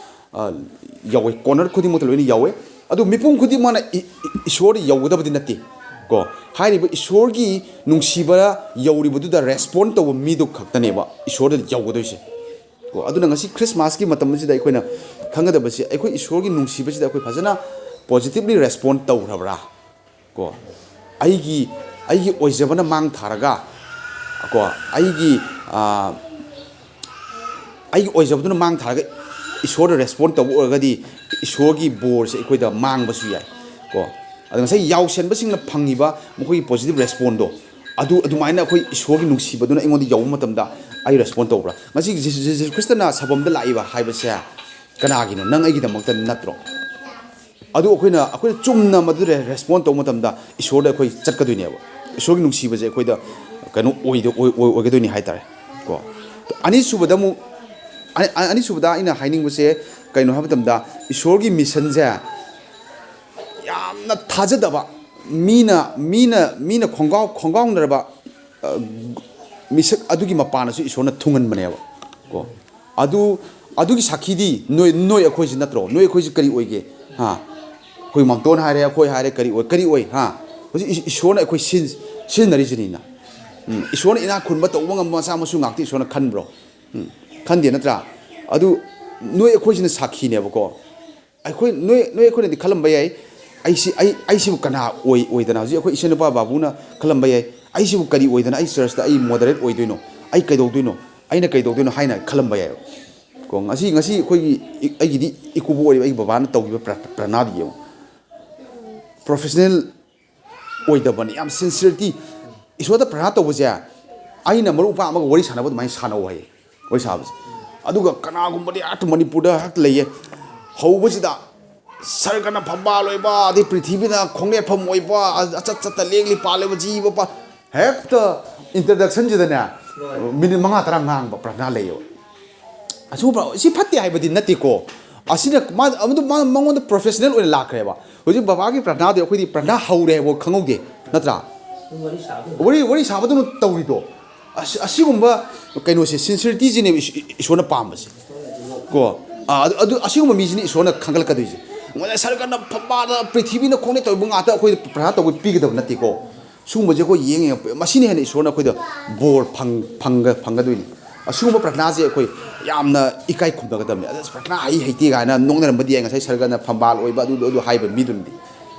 ꯑ, ꯌꯧꯋꯦ, ꯀꯣꯔꯅꯔ ꯈꯨꯗꯤꯡꯃꯛꯇ ꯂꯣꯏꯅ ꯌꯧꯋꯦ꯫ ꯑꯗꯨ ꯃꯤꯄꯨꯝ ꯈꯨꯗꯤꯡꯃꯛꯅ ꯏ-, ꯏ-, ꯏꯁꯣꯔꯗ ꯌꯧꯒꯗꯕꯗꯤ ꯅꯠꯇꯦ꯫ ꯀꯣ, ꯍꯥꯏꯔꯤꯕ ꯏꯁꯣꯔꯒꯤ ꯅꯨꯡꯁꯤꯕ ꯌꯧꯔꯤꯕꯗꯨꯗ ꯔꯦꯁꯄꯣꯟ ꯇꯧꯕ ꯃꯤꯗꯨ ꯈꯛꯇꯅꯦꯕ ꯏꯁꯣꯔꯗ ꯌꯧꯒꯗꯣꯏꯁꯦ꯫ ꯀꯣ, ꯑꯗꯨꯅ ꯉꯁꯤ ꯈ꯭ꯔꯤꯁꯃꯥꯁꯀꯤ ꯃꯇꯝ ꯑꯁꯤꯗ ꯑꯩꯈꯣꯏꯅ ꯈꯪꯒꯗꯕꯁꯤ, ꯑꯩꯈꯣꯏ ꯏꯁꯣꯔꯒꯤ ꯅꯨꯡꯁꯤꯕꯁꯤꯗ ꯑꯩꯈꯣꯏ ꯐꯖꯅ ꯄꯣꯖꯤꯇꯤꯕꯂꯤ ꯔꯦꯁꯄꯣꯟ ꯇꯧꯈ꯭ꯔꯕ꯭ꯔꯥ? ꯀꯣ, ꯑꯩꯒꯤ, ꯑꯩꯒꯤ ꯑꯣꯏꯖꯕꯅ ꯃꯥꯡ ꯊꯥꯔꯒ, ꯀꯣ, ꯑꯩꯒꯤ, ꯑꯥ, ꯑꯩꯒꯤ ꯑꯣꯏꯖꯕꯗꯨꯅ ꯃꯥꯡ ꯊꯥꯔꯒ ꯏꯁꯣꯔꯗ ꯔꯦꯁꯄꯣꯟ ꯇꯧꯕ ꯑꯣꯏꯔꯒꯗꯤ, ꯏꯁꯣꯔꯒꯤ ꯕꯣꯔꯁꯦ ꯑꯩꯈꯣꯏꯗ ꯃꯥꯡꯕꯁꯨ ꯌꯥꯏ꯫ ꯀꯣ, ꯑꯗꯣ ꯉꯁꯥꯏ ꯌꯥꯎꯁꯦꯟꯕꯁꯤꯡꯅ ꯐꯪꯉꯤꯕ ꯃꯈꯣꯏꯒꯤ ꯄꯣꯖꯤꯇꯤꯕ ꯔꯦꯁꯄꯣꯟꯗꯣ, ꯑꯗꯨ ꯑꯗꯨꯃꯥꯏꯅ ꯑꯩꯈꯣꯏ ꯏꯁꯣꯔꯒꯤ ꯅꯨꯡꯁꯤꯕꯗꯨꯅ ꯑꯩꯉꯣꯟꯗ ꯌꯧꯕ ꯃꯇꯝꯗ ꯑꯩ ꯔꯦꯁꯄꯣꯟ ꯇꯧꯕ꯭ꯔꯥ? ꯉꯁꯤ ꯖꯤꯁꯨ, ꯖꯤꯁꯨ ꯈ꯭ꯔꯤꯁꯇꯅ ꯁꯥꯐꯝꯗ ꯂꯥꯛꯏꯕ ꯍꯥꯏꯕꯁꯦ ꯀꯅꯥꯒꯤꯅꯣ? ꯅꯪ ꯑꯩꯒꯤꯗꯃꯛꯇ ꯅꯠꯇ꯭ꯔꯣ? ꯑꯗꯨ ꯑꯩꯈꯣꯏꯅ, ꯑꯩꯈꯣꯏꯅ ꯆꯨꯝꯅ ꯃꯗꯨꯗ ꯔꯦꯁꯄꯣꯟ ꯇꯧꯕ ꯃꯇꯝꯗ ꯏꯁꯣꯔꯗ ꯑꯩꯈꯣꯏ ꯆꯠꯀꯗꯣꯏꯅꯦꯕ꯫ ꯏꯁꯣꯔꯒꯤ ꯅꯨꯡꯁꯤꯕꯁꯦ ꯑꯩꯈꯣꯏꯗ ꯀꯩꯅꯣ ꯑꯣꯏꯗ-, ꯑꯣꯏ-, ꯑꯣꯏ-, ꯑꯣꯏꯒꯗꯣꯏꯅꯤ ꯍꯥꯏ ꯇꯥꯔꯦ꯫ ꯀꯣ, ꯑꯅꯤꯁꯨꯕꯗ ꯑꯃꯨꯛ, ꯑ-, ꯑ-, ꯑꯅꯤꯁꯨꯕꯗ ꯑꯩꯅ ꯍꯥꯏꯅꯤꯡꯕꯁꯦ ꯀꯩꯅꯣ ꯍꯥꯏꯕ ꯃꯇꯝꯗ, ꯏꯁꯣꯔꯒꯤ ꯃꯤꯁꯟꯁꯦ ꯌꯥꯝꯅ ꯊꯥꯖꯗꯕ, ꯃꯤꯅ, ꯃꯤꯅ, ꯃꯤꯅ ꯈꯣꯡꯒꯥꯎ-, ꯈꯣꯡꯒꯥꯎꯅꯔꯕ, ꯑ, ꯃꯤꯁꯛ ꯑꯗꯨꯒꯤ ꯃꯄꯥꯟꯅꯁꯨ ꯏꯁꯣꯔꯅ ꯊꯨꯡꯍꯟꯕꯅꯦꯕ꯫ ꯀꯣ, ꯑꯗꯨ, ꯑꯗꯨꯒꯤ ꯁꯥꯈꯤꯗꯤ ꯅꯣꯏ, ꯅꯣꯏ ꯑꯩꯈꯣꯏꯁꯤ ꯅꯠꯇ꯭ꯔꯣ? ꯅꯣꯏ ꯑꯩꯈꯣꯏꯁꯤ ꯀꯔꯤ ꯑꯣꯏꯒꯦ? ꯍꯥ? ꯑꯩꯈꯣꯏ ꯃꯥꯝꯇꯣꯟ ꯍꯥꯏꯔꯦ, ꯑꯩꯈꯣꯏ ꯍꯥꯏꯔꯦ, ꯀꯔꯤ ꯑꯣꯏ, ꯀꯔꯤ ꯑꯣꯏ? ꯍꯥ? ꯍꯧꯖꯤꯛ ꯏꯁ-, ꯏꯁꯣꯔꯅ ꯑꯩꯈꯣꯏ ꯁꯤꯟ-, ꯁꯤꯖꯤꯟꯅꯔꯤꯁꯤꯅꯤꯅ꯫ ꯎꯝ, ꯏꯁꯣꯔꯅ ꯏꯅꯥꯛ ꯈꯨꯟꯕ ꯇꯧꯕ ꯉꯝꯕ ꯃꯆꯥ ꯃꯁꯨ ꯉꯥꯛꯇ ꯏꯁꯣꯔꯅ ꯈꯟꯕ꯭ꯔꯣ? ꯎꯝ, ꯈꯟꯗꯦ ꯅꯠꯇ꯭ꯔꯥ? ꯑꯗꯨ ꯅꯣꯏ ꯑꯩꯈꯣꯏꯁꯤꯅ ꯁꯥꯈꯤꯅꯦꯕꯀꯣ꯫ ꯑꯩꯈꯣꯏ, ꯅꯣꯏ, ꯅꯣꯏ ꯑꯩꯈꯣꯏꯅꯗꯤ ꯈꯜꯂꯝꯕ ꯌꯥꯏ, "ꯑꯩꯁꯤ, ꯑꯩ, ꯑꯩꯁꯤꯕꯨ ꯀꯅꯥ ꯑꯣꯏ-, ꯑꯣꯏꯗꯅ?" ꯍꯧꯖꯤꯛ ꯑꯩꯈꯣꯏ ꯏꯆꯟ ꯅꯨꯄꯥ ꯕꯥꯕꯨꯅ ꯈꯜꯂꯝꯕ ꯌꯥꯏ, "ꯑꯩꯁꯤꯕꯨ ꯀꯔꯤ ꯑꯣꯏꯗꯅ ꯑꯩ ꯆꯔꯆꯇ ꯑꯩ ꯃꯣꯗꯔꯦꯠ ꯑꯣꯏꯗꯣꯏꯅꯣ? ꯑꯩ ꯀꯩꯗꯧꯗꯣꯏꯅꯣ? ꯑꯩꯅ ꯀꯩꯗꯧꯗꯣꯏꯅꯣ?" ꯍꯥꯏꯅ ꯈꯜꯂꯝꯕ ꯌꯥꯏ꯫ ꯀꯣ, ꯉꯁꯤ, ꯉꯁꯤ ꯑꯩꯈꯣꯏꯒꯤ ꯏ-, ꯑꯩꯒꯤꯗꯤ ꯏꯀꯨꯕꯣꯛ ꯑꯣꯏꯔꯤꯕ ꯑꯩꯒꯤ ꯕꯕꯥꯅ ꯇꯧꯈꯤꯕ ꯄ꯭ꯔ-, ꯄ꯭ꯔꯅꯥꯗꯤ ꯌꯦꯡꯉꯨ꯫ ꯄ꯭ꯔꯣꯐꯦꯁꯅꯦꯜ ꯑꯣꯏꯗꯕꯅꯤ, ꯌꯥꯝ ꯁꯤꯟꯁꯤꯌꯔꯇꯤ꯫ ꯏꯁꯣꯔꯗ ꯄ꯭ꯔꯊꯅꯥ ꯇꯧꯕꯁꯦ ꯑꯩꯅ ꯃꯔꯨꯞ ꯃꯄꯥꯡ ꯑꯃꯒ ꯋꯥꯔꯤ ꯁꯥꯟꯅꯕ ꯑꯗꯨꯃꯥꯏꯅ ꯁꯥꯟꯅꯧ ꯍꯥꯏꯌꯦ, ꯋꯥꯔꯤ ꯁꯥꯕꯁꯦ꯫ ꯑꯗꯨꯒ ꯀꯅꯥꯒꯨꯝꯕꯗꯤ ꯑꯥ ꯃꯅꯤꯄꯨꯔꯗ ꯍꯦꯛꯇ ꯂꯩꯌꯦ, ꯍꯧꯕꯁꯤꯗ ꯁꯔꯒꯅ ꯐꯝꯕꯥꯜ ꯑꯣꯏꯕ, ꯑꯗꯩ ꯄ꯭ꯔꯤꯊꯤꯕꯤꯅ ꯈꯣꯡꯅꯦꯠꯐꯝ ꯑꯣꯏꯕ, ꯑꯆꯠ ꯆꯠꯇ ꯂꯦꯡꯂꯤ ꯄꯥꯜꯂꯤꯕ ꯖꯤꯕ ꯄꯥ-, ꯍꯦꯛꯇ ꯏꯟꯇ꯭ꯔꯗꯛꯁꯟꯁꯤꯗꯅꯦ ꯃꯤꯅꯤꯠ ꯃꯉꯥ ꯇꯔꯥ ꯉꯥꯡꯕ ꯄ꯭ꯔꯊꯅꯥ ꯂꯩꯌꯦꯕ꯫ ꯑꯁꯤꯒꯨꯝꯕ, ꯁꯤ ꯐꯠꯇꯦ ꯍꯥꯏꯕꯗꯤ ꯅꯠꯇꯦꯀꯣ꯫ ꯑꯁꯤꯅ ꯃꯥ-, ꯑꯃꯗꯨ ꯃꯥ-, ꯃꯉꯣꯟꯗ ꯄ꯭ꯔꯣꯐꯦꯁꯅꯦꯜ ꯑꯣꯏꯅ ꯂꯥꯛꯈ꯭ꯔꯦꯕ꯫ ꯍꯧꯖꯤꯛ ꯕꯕꯥꯒꯤ ꯄ꯭ꯔꯊꯅꯥꯗꯤ ꯑꯩꯈꯣꯏꯗꯤ ꯄ꯭ꯔꯊꯅꯥ ꯍꯧꯔꯦ ꯍꯥꯏꯕ ꯈꯪꯍꯧꯗꯦ, ꯅꯠꯇ꯭ꯔꯥ? ꯋꯥꯔꯤ ꯁꯥꯕꯗꯨꯅ ꯇꯧꯔꯤꯗꯣ꯫ ꯑꯁ-, ꯑꯁꯤꯒꯨꯝꯕ ꯀꯩꯅꯣꯁꯦ, ꯁꯤꯟꯁꯤꯌꯔꯇꯤꯁꯤꯅꯦꯕ ꯏꯁ-, ꯏꯁꯣꯔꯅ ꯄꯥꯝꯕꯁꯦ꯫ ꯀꯣ? ꯑꯥ, ꯑꯗꯨ, ꯑꯗꯨ, ꯑꯁꯤꯒꯨꯝꯕ ꯃꯤꯁꯤꯅ ꯏꯁꯣꯔꯅ ꯈꯟꯒꯠꯂꯛꯀꯗꯣꯏꯁꯦ꯫ ꯉꯁꯥꯏ ꯁꯔꯒꯅ ꯐꯝꯕꯥꯜꯗ ꯄ꯭ꯔꯤꯊꯤꯕꯤꯅ ꯈꯣꯡꯅꯩ ꯇꯧꯕ ꯉꯥꯛꯇ ꯑꯩꯈꯣꯏꯗ ꯄ꯭ꯔꯊꯅꯥ ꯇꯧꯕ ꯄꯤꯒꯗꯕ ꯅꯠꯇꯦꯀꯣ꯫ ꯁꯤꯒꯨꯝꯕꯁꯦ ꯑꯩꯈꯣꯏ ꯌꯦꯡꯉꯦ, ꯃꯁꯤꯅ ꯍꯦꯟꯅ ꯏꯁꯣꯔꯅ ꯑꯩꯈꯣꯏꯗ ꯕꯣꯔ ꯐꯪ-, ꯐꯪꯒ-, ꯐꯪꯒꯗꯣꯏꯅꯤ꯫ ꯑꯁꯤꯒꯨꯝꯕ ꯄ꯭ꯔꯊꯅꯥꯁꯦ ꯑꯩꯈꯣꯏ ꯌꯥꯝꯅ ꯏꯀꯥꯏ ꯈꯨꯝꯅꯒꯗꯕꯅꯤ꯫ ꯑꯗ "ꯑꯁ, ꯄ꯭ꯔꯊꯅꯥ ꯍꯩ ꯍꯩꯇꯦ" ꯀꯥꯏꯅ ꯅꯣꯛꯅꯔꯝꯕꯗꯤ ꯌꯥꯏ, ꯉꯁꯥꯏ ꯁꯔꯒꯅ ꯐꯝꯕꯥꯜ ꯑꯣꯏꯕ ꯑꯗꯨꯗꯣ, ꯑꯗꯨ ꯍꯥꯏꯕ ꯃꯤꯗꯨꯅꯗꯤ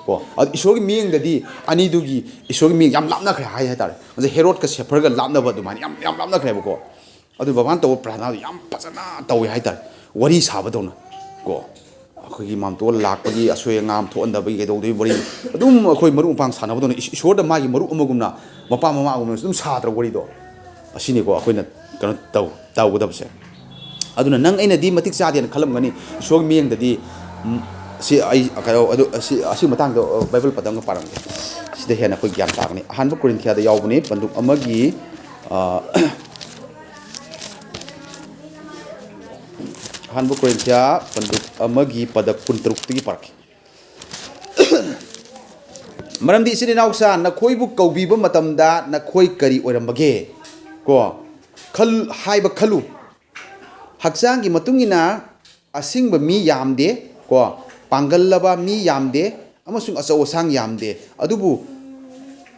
ꯀꯣ꯫ ꯑꯗꯨ ꯏꯁꯣꯔꯒꯤ ꯃꯤꯠꯌꯦꯡꯗꯗꯤ ꯑꯅꯤꯗꯨꯒꯤ ꯏꯁꯣꯔꯒꯤ ꯃꯤꯠꯌꯦꯡ ꯌꯥꯝ ꯂꯥꯞꯅꯈ꯭ꯔꯦ ꯍꯥꯏ ꯍꯥꯏꯇꯥꯔꯦ꯫ ꯉꯁꯥꯏ ꯍꯦꯔꯣꯗꯀ ꯁꯦꯐꯔꯒ ꯂꯥꯞꯅꯕ ꯑꯗꯨꯃꯥꯏꯅ ꯌꯥꯝ, ꯌꯥꯝ ꯂꯥꯞꯅꯈ꯭ꯔꯦꯕꯀꯣ꯫ ꯑꯗꯨ ꯕꯕꯥꯅ ꯇꯧꯕ ꯄ꯭ꯔꯊꯅꯥꯗꯣ ꯌꯥꯝ ꯐꯖꯅ ꯇꯧꯋꯦ ꯍꯥꯏꯇꯥꯔꯦ, ꯋꯥꯔꯤ ꯁꯥꯕꯗꯧꯅ ꯀꯣ꯫ ꯑꯩꯈꯣꯏꯒꯤ ꯃꯥꯝꯇꯣꯟ ꯂꯥꯛꯄꯒꯤ ꯑꯁꯣꯏ ꯑꯉꯥꯝ ꯊꯣꯛꯍꯟꯗꯕꯒꯤ ꯀꯩꯗꯧꯗꯣꯏ ꯋꯥꯔꯤ, ꯑꯗꯨꯝ ꯑꯩꯈꯣꯏ ꯃꯔꯨꯞ ꯃꯄꯥꯡ ꯁꯥꯟꯅꯕꯗꯧꯅ ꯏꯁ-, ꯏꯁꯣꯔꯗ ꯃꯥꯒꯤ ꯃꯔꯨꯞ ꯑꯃꯒꯨꯝꯅ, ꯃꯄꯥ ꯃꯃꯥꯒꯨꯝꯅ ꯑꯗꯨꯝ ꯁꯥꯗ꯭ꯔ ꯋꯥꯔꯤꯗꯣ? ꯑꯁꯤꯅꯤꯀꯣ ꯑꯩꯈꯣꯏꯅ ꯀꯩꯅꯣ ꯇꯧ-, ꯇꯧꯒꯗꯕꯁꯦ꯫ ꯑꯗꯨꯅ ꯅꯪ ꯑꯩꯅꯗꯤ ꯃꯇꯤꯛ ꯆꯥꯗꯦꯅ ꯈꯜꯂꯝꯒꯅꯤ꯫ ꯏꯁꯣꯔꯒꯤ ꯃꯤꯠꯌꯦꯡꯗꯗꯤ, ꯎꯝ, ꯁꯤ ꯑꯩ ꯀꯩꯅꯣ, ꯑꯗꯨ, ꯑꯁꯤ, ꯑꯁꯤ ꯃꯇꯥꯡꯗ, ꯑ, ꯕꯥꯏꯕꯜ ꯄꯗ ꯑꯃꯒ ꯄꯥꯔꯝꯒꯦ꯫ ꯁꯤꯗ ꯍꯦꯟꯅ ꯑꯩꯈꯣꯏ ꯒ꯭ꯌꯥꯟ ꯇꯥꯒꯅꯤ꯫ ꯑꯍꯥꯟꯕ ꯀꯣꯔꯤꯟꯊꯤꯌꯥꯗ ꯌꯥꯎꯕꯅꯤ, ꯄꯟꯗꯨꯞ ꯑꯃꯒꯤ, ꯑ, ꯑꯍꯥꯟꯕ ꯀꯣꯔꯤꯟꯊꯤꯌꯥ ꯄꯟꯗꯨꯞ ꯑꯃꯒꯤ ꯄꯗ ꯀꯨꯟꯇꯔꯨꯛꯇꯒꯤ ꯄꯥꯔꯛꯀꯦ꯫ "ꯃꯔꯝꯗꯤ ꯏꯆꯤꯟ ꯏꯅꯥꯎꯁꯥ, ꯅꯈꯣꯏꯕꯨ ꯀꯧꯕꯤꯕ ꯃꯇꯝꯗ ꯅꯈꯣꯏ ꯀꯔꯤ ꯑꯣꯏꯔꯝꯕꯒꯦ?" ꯀꯣ, ꯈꯜ-, ꯍꯥꯏꯕ ꯈꯜꯂꯨ꯫ ꯍꯛꯆꯥꯡꯒꯤ ꯃꯇꯨꯡ ꯏꯟꯅ ꯑꯁꯤꯡꯕ ꯃꯤ ꯌꯥꯝꯗꯦ, ꯀꯣ, ꯄꯥꯡꯒꯜꯂꯕ ꯃꯤ ꯌꯥꯝꯗꯦ, ꯑꯃꯁꯨꯡ ꯑꯆꯧ ꯑꯁꯥꯡ ꯌꯥꯝꯗꯦ꯫ ꯑꯗꯨꯕꯨ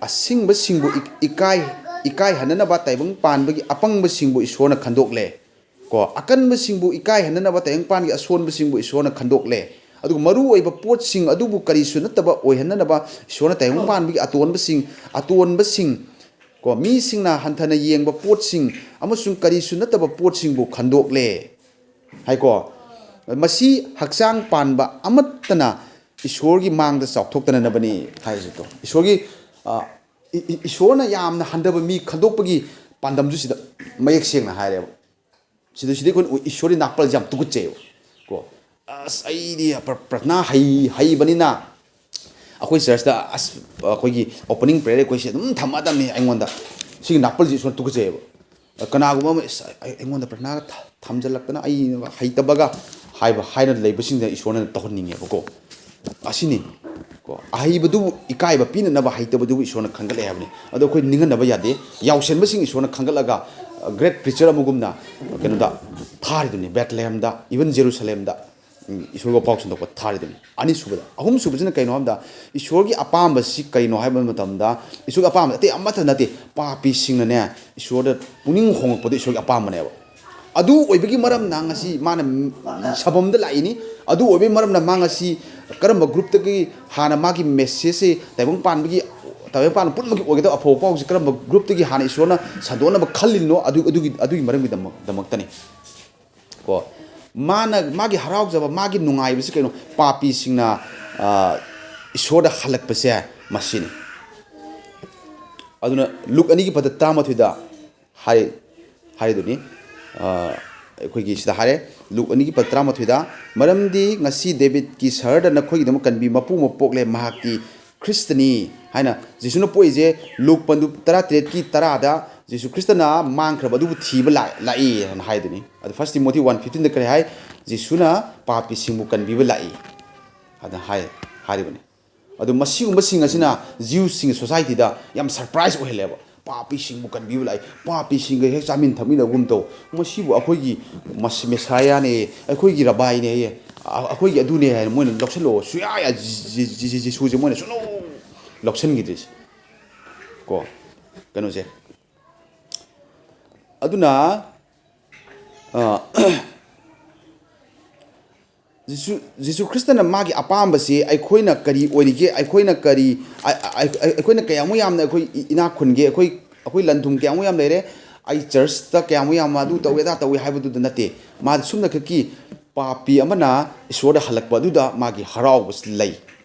ꯑꯁꯤꯡꯕꯁꯤꯡꯕꯨ ꯏ-, ꯏꯀꯥꯏ-, ꯏꯀꯥꯏꯍꯟꯅꯅꯕ ꯇꯥꯏꯕꯪ ꯄꯥꯟꯕꯒꯤ ꯑꯄꯪꯕꯁꯤꯡꯕꯨ ꯏꯁꯣꯔꯅ ꯈꯟꯗꯣꯛꯂꯦ꯫ ꯀꯣ, ꯑꯀꯟꯕꯁꯤꯡꯕꯨ ꯏꯀꯥꯏꯍꯟꯅꯅꯕ ꯇꯥꯏꯕꯪ ꯄꯥꯟꯒꯤ ꯑꯁꯣꯟꯕꯁꯤꯡꯕꯨ ꯏꯁꯣꯔꯅ ꯈꯟꯗꯣꯛꯂꯦ꯫ ꯑꯗꯨꯒ ꯃꯔꯨꯑꯣꯏꯕ ꯄꯣꯠꯁꯤꯡ ꯑꯗꯨꯕꯨ ꯀꯔꯤꯁꯨ ꯅꯠꯇꯕ ꯑꯣꯏꯍꯟꯅꯅꯕ ꯏꯁꯣꯔꯅ ꯇꯥꯏꯕꯪ ꯄꯥꯟꯕꯒꯤ ꯑꯇꯣꯟꯕꯁꯤꯡ, ꯑꯇꯣꯟꯕꯁꯤꯡ, ꯀꯣ, ꯃꯤꯁꯤꯡꯅ ꯍꯟꯊꯅ ꯌꯦꯡꯕ ꯄꯣꯠꯁꯤꯡ ꯑꯃꯁꯨꯡ ꯀꯔꯤꯁꯨ ꯅꯠꯇꯕ ꯄꯣꯠꯁꯤꯡꯕꯨ ꯈꯟꯗꯣꯛꯂꯦ ꯍꯥꯏꯀꯣ꯫ ꯃꯁꯤ ꯍꯛꯆꯥꯡ ꯄꯥꯟꯕ ꯑꯃꯠꯇꯅ ꯏꯁꯣꯔꯒꯤ ꯃꯥꯡꯗ ꯆꯥꯎꯊꯣꯛꯇꯅꯅꯕꯅꯤ ꯍꯥꯏꯔꯤꯁꯦ꯫ ꯇꯣ, ꯏꯁꯣꯔꯒꯤ, ꯑ, ꯏ-, ꯏ-, ꯏꯁꯣꯔꯅ ꯌꯥꯝꯅ ꯍꯟꯊꯕ ꯃꯤ ꯈꯟꯗꯣꯛꯄꯒꯤ ꯄꯥꯟꯗꯝꯁꯨ ꯁꯤꯗ ꯃꯌꯦꯛ ꯁꯦꯡꯅ ꯍꯥꯏꯔꯦꯕ꯫ ꯁꯤꯗ, ꯁꯤꯗ ꯑꯩꯈꯣꯏꯅ ꯏꯁꯣꯔꯒꯤ ꯅꯥꯛꯄꯜꯁꯦ ꯌꯥꯝ ꯇꯨꯀꯠꯆꯩꯌꯦꯕ ꯀꯣ꯫ "ꯑꯁ, ꯑꯩꯗꯤ ꯄ꯭ꯔ-, ꯄ꯭ꯔꯊꯅꯥ ꯍꯩ-, ꯍꯩꯕꯅꯤꯅ ꯑꯩꯈꯣꯏ ꯆꯔꯆꯇ, ꯑꯁ, ꯑꯩꯈꯣꯏꯒꯤ opening prayer request ꯑꯗꯨꯝ ꯊꯝꯃꯗꯕꯅꯤ ꯑꯩꯉꯣꯟꯗ"꯫ ꯁꯤꯒꯤ ꯅꯥꯛꯄꯜꯁꯤ ꯏꯁꯣꯔꯅ ꯇꯨꯀꯠꯆꯩꯌꯦꯕ꯫ ꯀꯅꯥꯒꯨꯝꯕ ꯑꯃ, "ꯑꯁ, ꯑꯩ-, ꯑꯩꯉꯣꯟꯗ ꯄ꯭ꯔꯊꯅꯥꯒ ꯊ-, ꯊꯝꯖꯜꯂꯛꯇꯅ ꯑꯩ ꯍꯩꯇꯕꯒ" ꯍꯥꯏꯕ, ꯍꯥꯏꯅ ꯂꯩꯕꯁꯤꯡꯗ ꯏꯁꯣꯔꯅ ꯇꯧꯍꯟꯅꯤꯡꯉꯦꯕꯀꯣ꯫ ꯑꯁꯤꯅꯤ ꯀꯣ, ꯑꯍꯩꯕꯗꯨꯕꯨ ꯏꯀꯥꯏꯕ ꯄꯤꯅꯅꯕ ꯍꯩꯇꯕꯗꯨꯕꯨ ꯏꯁꯣꯔꯅ ꯈꯟꯒꯠꯂꯦ ꯍꯥꯏꯕꯅꯤ꯫ ꯑꯗꯣ ꯑꯩꯈꯣꯏ ꯅꯤꯡꯍꯟꯅꯕ ꯌꯥꯗꯦ꯫ ꯌꯥꯎꯁꯦꯟꯕꯁꯤꯡ ꯏꯁꯣꯔꯅ ꯈꯟꯒꯠꯂꯒ, ꯑ, great preacher ꯑꯃꯒꯨꯝꯅ ꯀꯩꯅꯣꯗ ꯊꯥꯔꯤꯗꯨꯅꯤ, ꯕꯦꯠꯂꯦꯍꯦꯝꯗ, even ꯖꯦꯔꯨꯁꯂꯦꯝꯗ꯫ ꯎꯝ, ꯏꯁꯣꯔꯒꯤ ꯋꯥꯄꯥꯎ ꯁꯟꯗꯣꯛꯄ ꯊꯥꯔꯤꯗꯨꯅꯤ꯫ ꯑꯅꯤꯁꯨꯕꯗ, ꯑꯍꯨꯝꯁꯨꯕꯁꯤꯅ ꯀꯩꯅꯣ ꯍꯥꯏꯕꯗ, ꯏꯁꯣꯔꯒꯤ ꯑꯄꯥꯝꯕꯁꯤ ꯀꯩꯅꯣ ꯍꯥꯏꯕ ꯃꯇꯝꯗ, ꯏꯁꯣꯔꯒꯤ ꯑꯄꯥꯝꯕ ꯑꯇꯩ ꯑꯃꯠꯇ ꯅꯠꯇꯦ, ꯄꯥꯄꯤꯁꯤꯡꯅꯅꯦ, ꯏꯁꯣꯔꯗ ꯄꯨꯛꯅꯤꯡ ꯍꯣꯡꯉꯛꯄꯗꯨ ꯏꯁꯣꯔꯒꯤ ꯑꯄꯥꯝꯕꯅꯦꯕ꯫ ꯑꯗꯨ ꯑꯣꯏꯕꯒꯤ ꯃꯔꯝꯅ ꯉꯁꯤ ꯃꯥꯅ ꯁꯕꯝꯗ ꯂꯥꯛꯏꯅꯤ꯫ ꯑꯗꯨ ꯑꯣꯏꯕꯒꯤ ꯃꯔꯝꯅ ꯃꯥ ꯉꯁꯤ ꯀꯔꯝꯕ ꯒ꯭ꯔꯨꯞꯇꯒꯤ ꯍꯥꯟꯅ ꯃꯥꯒꯤ ꯃꯦꯁꯦꯖꯁꯦ ꯇꯥꯏꯕꯪ ꯄꯥꯟꯕꯒꯤ, ꯇꯥꯏꯕꯪ ꯄꯥꯟꯕ ꯄꯨꯝꯅꯃꯛꯀꯤ ꯑꯣꯏꯒꯗꯕ ꯑꯐꯕ ꯄꯥꯎꯁꯦ ꯀꯔꯝꯕ ꯒ꯭ꯔꯨꯞꯇꯒꯤ ꯍꯥꯟꯅ ꯏꯁꯣꯔꯅ ꯁꯟꯗꯣꯛꯅꯕ ꯈꯜꯂꯤꯅꯣ, ꯑꯗꯨ, ꯑꯗꯨꯒꯤ, ꯑꯗꯨꯒꯤ ꯃꯔꯝꯒꯤꯗꯃꯛ, ꯗꯃꯛꯇꯅꯤ꯫ ꯀꯣ, ꯃꯥꯅ, ꯃꯥꯒꯤ ꯍꯔꯥꯎꯖꯕ, ꯃꯥꯒꯤ ꯅꯨꯡꯉꯥꯏꯕꯁꯤ ꯀꯩꯅꯣ? ꯄꯥꯄꯤꯁꯤꯡꯅ, ꯑ, ꯏꯁꯣꯔꯗ ꯍꯜꯂꯛꯄꯁꯦ ꯃꯁꯤꯅꯤ꯫ ꯑꯗꯨꯅ ꯂꯨꯛ ꯑꯅꯤꯒꯤ ꯄꯗ ꯇꯔꯥꯃꯥꯊꯣꯏꯗ ꯍꯥꯏ-, ꯍꯥꯏꯔꯤꯗꯨꯅꯤ꯫ ꯑ, ꯑꯩꯈꯣꯏꯒꯤ ꯁꯤꯗ ꯍꯥꯏꯔꯦ, ꯂꯨꯛ ꯑꯅꯤꯒꯤ ꯄꯗ ꯇꯔꯥꯃꯥꯊꯣꯏꯗ, "ꯃꯔꯝꯗꯤ ꯉꯁꯤ ꯗꯦꯕꯤꯠꯀꯤ ꯁꯍꯔꯗ ꯅꯈꯣꯏꯒꯤꯗꯃꯛ ꯀꯟꯕꯤ ꯃꯄꯨ ꯑꯃ ꯄꯣꯛꯂꯦ, ꯃꯍꯥꯛꯇꯤ ꯈ꯭ꯔꯤꯁꯇꯅꯤ" ꯍꯥꯏꯅ ꯖꯤꯁꯨꯅ ꯄꯣꯛꯏꯁꯦ꯫ ꯂꯨꯛ ꯄꯟꯗꯨ ꯇꯔꯥꯇꯔꯦꯠꯀꯤ ꯇꯔꯥꯗ ꯖꯤꯁꯨ ꯈ꯭ꯔꯤꯁꯇꯅ ꯃꯥꯡꯈ꯭ꯔꯕ ꯑꯗꯨꯕꯨ ꯊꯤꯕ ꯂꯥꯛ-, ꯂꯥꯛꯏ ꯍꯥꯏꯅ ꯍꯥꯏꯗꯨꯅꯤ꯫ ꯑꯗꯨ ꯐꯥꯔꯁ ꯇꯤꯃꯣꯊꯤ ꯋꯥꯟ ꯐꯤꯐꯇꯤꯟꯗ ꯀꯔꯤ ꯍꯥꯏ? "ꯖꯤꯁꯨꯅ ꯄꯥꯄꯤꯁꯤꯡꯕꯨ ꯀꯟꯕꯤꯕ ꯂꯥꯛꯏ" ꯑꯗꯨꯅ ꯍꯥꯏ, ꯍꯥꯏꯔꯤꯕꯅꯤ꯫ ꯑꯗꯨ ꯃꯁꯤꯒꯨꯝꯕꯁꯤꯡ ꯑꯁꯤꯅ ꯖ꯭ꯌꯨꯁꯁꯤꯡꯒꯤ ꯁꯣꯁꯥꯏꯇꯤꯗ ꯌꯥꯝ ꯁꯔꯄ꯭ꯔꯥꯏꯖ ꯑꯣꯏꯍꯜꯂꯦꯕ꯫ "ꯄꯥꯄꯤꯁꯤꯡꯕꯨ ꯀꯟꯕꯤꯕ ꯂꯥꯛꯏ, ꯄꯥꯄꯤꯁꯤꯡꯒ ꯍꯦꯛ ꯆꯥꯃꯤꯟ ꯊꯛꯃꯤꯟꯅꯒꯨꯝ ꯇꯧ, ꯃꯁꯤꯕꯨ ꯑꯩꯈꯣꯏꯒꯤ ꯃꯁ-, ꯃꯦꯁꯥꯌꯥꯅꯦ, ꯑꯩꯈꯣꯏꯒꯤ ꯔꯕꯥꯏꯅꯦ, ꯑꯩꯈꯣꯏꯒꯤ ꯑꯗꯨꯅꯦ" ꯍꯥꯏꯅ ꯃꯣꯏꯅ ꯂꯧꯁꯜꯂꯛꯑꯣ꯫ ꯁꯨꯡꯌꯥ ꯌꯥ-, ꯖꯤ-, ꯖꯤ-, ꯖꯤ-, ꯖꯤꯁꯨꯁꯦ ꯃꯣꯏꯅ ꯁꯨꯡꯂꯧ ꯂꯧꯁꯟꯈꯤꯗ꯭ꯔꯤꯁꯦ꯫ ꯀꯣ, ꯀꯩꯅꯣꯁꯦ꯫ ꯑꯗꯨꯅ, ꯑ, ꯖꯤꯁꯨ, ꯖꯤꯁꯨ ꯈ꯭ꯔꯤꯁꯇꯅ ꯃꯥꯒꯤ ꯑꯄꯥꯝꯕꯁꯤ ꯑꯩꯈꯣꯏꯅ ꯀꯔꯤ ꯑꯣꯏꯔꯤꯒꯦ, ꯑꯩꯈꯣꯏꯅ ꯀꯔꯤ, ꯑ-, ꯑ-, ꯑ-, ꯑꯩꯈꯣꯏꯅ ꯀꯌꯥꯃꯨꯛ ꯌꯥꯝꯅ ꯑꯩꯈꯣꯏ ꯏ-, ꯏꯅꯥꯛ ꯈꯨꯟꯒꯦ, ꯑꯩꯈꯣꯏ, ꯑꯩꯈꯣꯏ ꯂꯟ ꯊꯨꯝ ꯀꯌꯥꯃꯨꯛ ꯌꯥꯝ ꯂꯩꯔꯦ, ꯑꯩ ꯆꯔꯆꯇ ꯀꯌꯥꯃꯨꯛ ꯌꯥꯝꯅ ꯑꯗꯨ ꯇꯧꯏ ꯑꯗꯥ ꯇꯧꯏ ꯍꯥꯏꯕꯗꯨꯗ ꯅꯠꯇꯦ꯫ ꯃꯥꯗꯤ ꯁꯨꯝꯅꯈꯛꯀꯤ ꯄꯥꯄꯤ ꯑꯃꯅ ꯏꯁꯣꯔꯗ ꯍꯜꯂꯛꯄ ꯑꯗꯨꯗ ꯃꯥꯒꯤ ꯍꯔꯥꯎꯕꯁꯤ ꯂꯩ꯫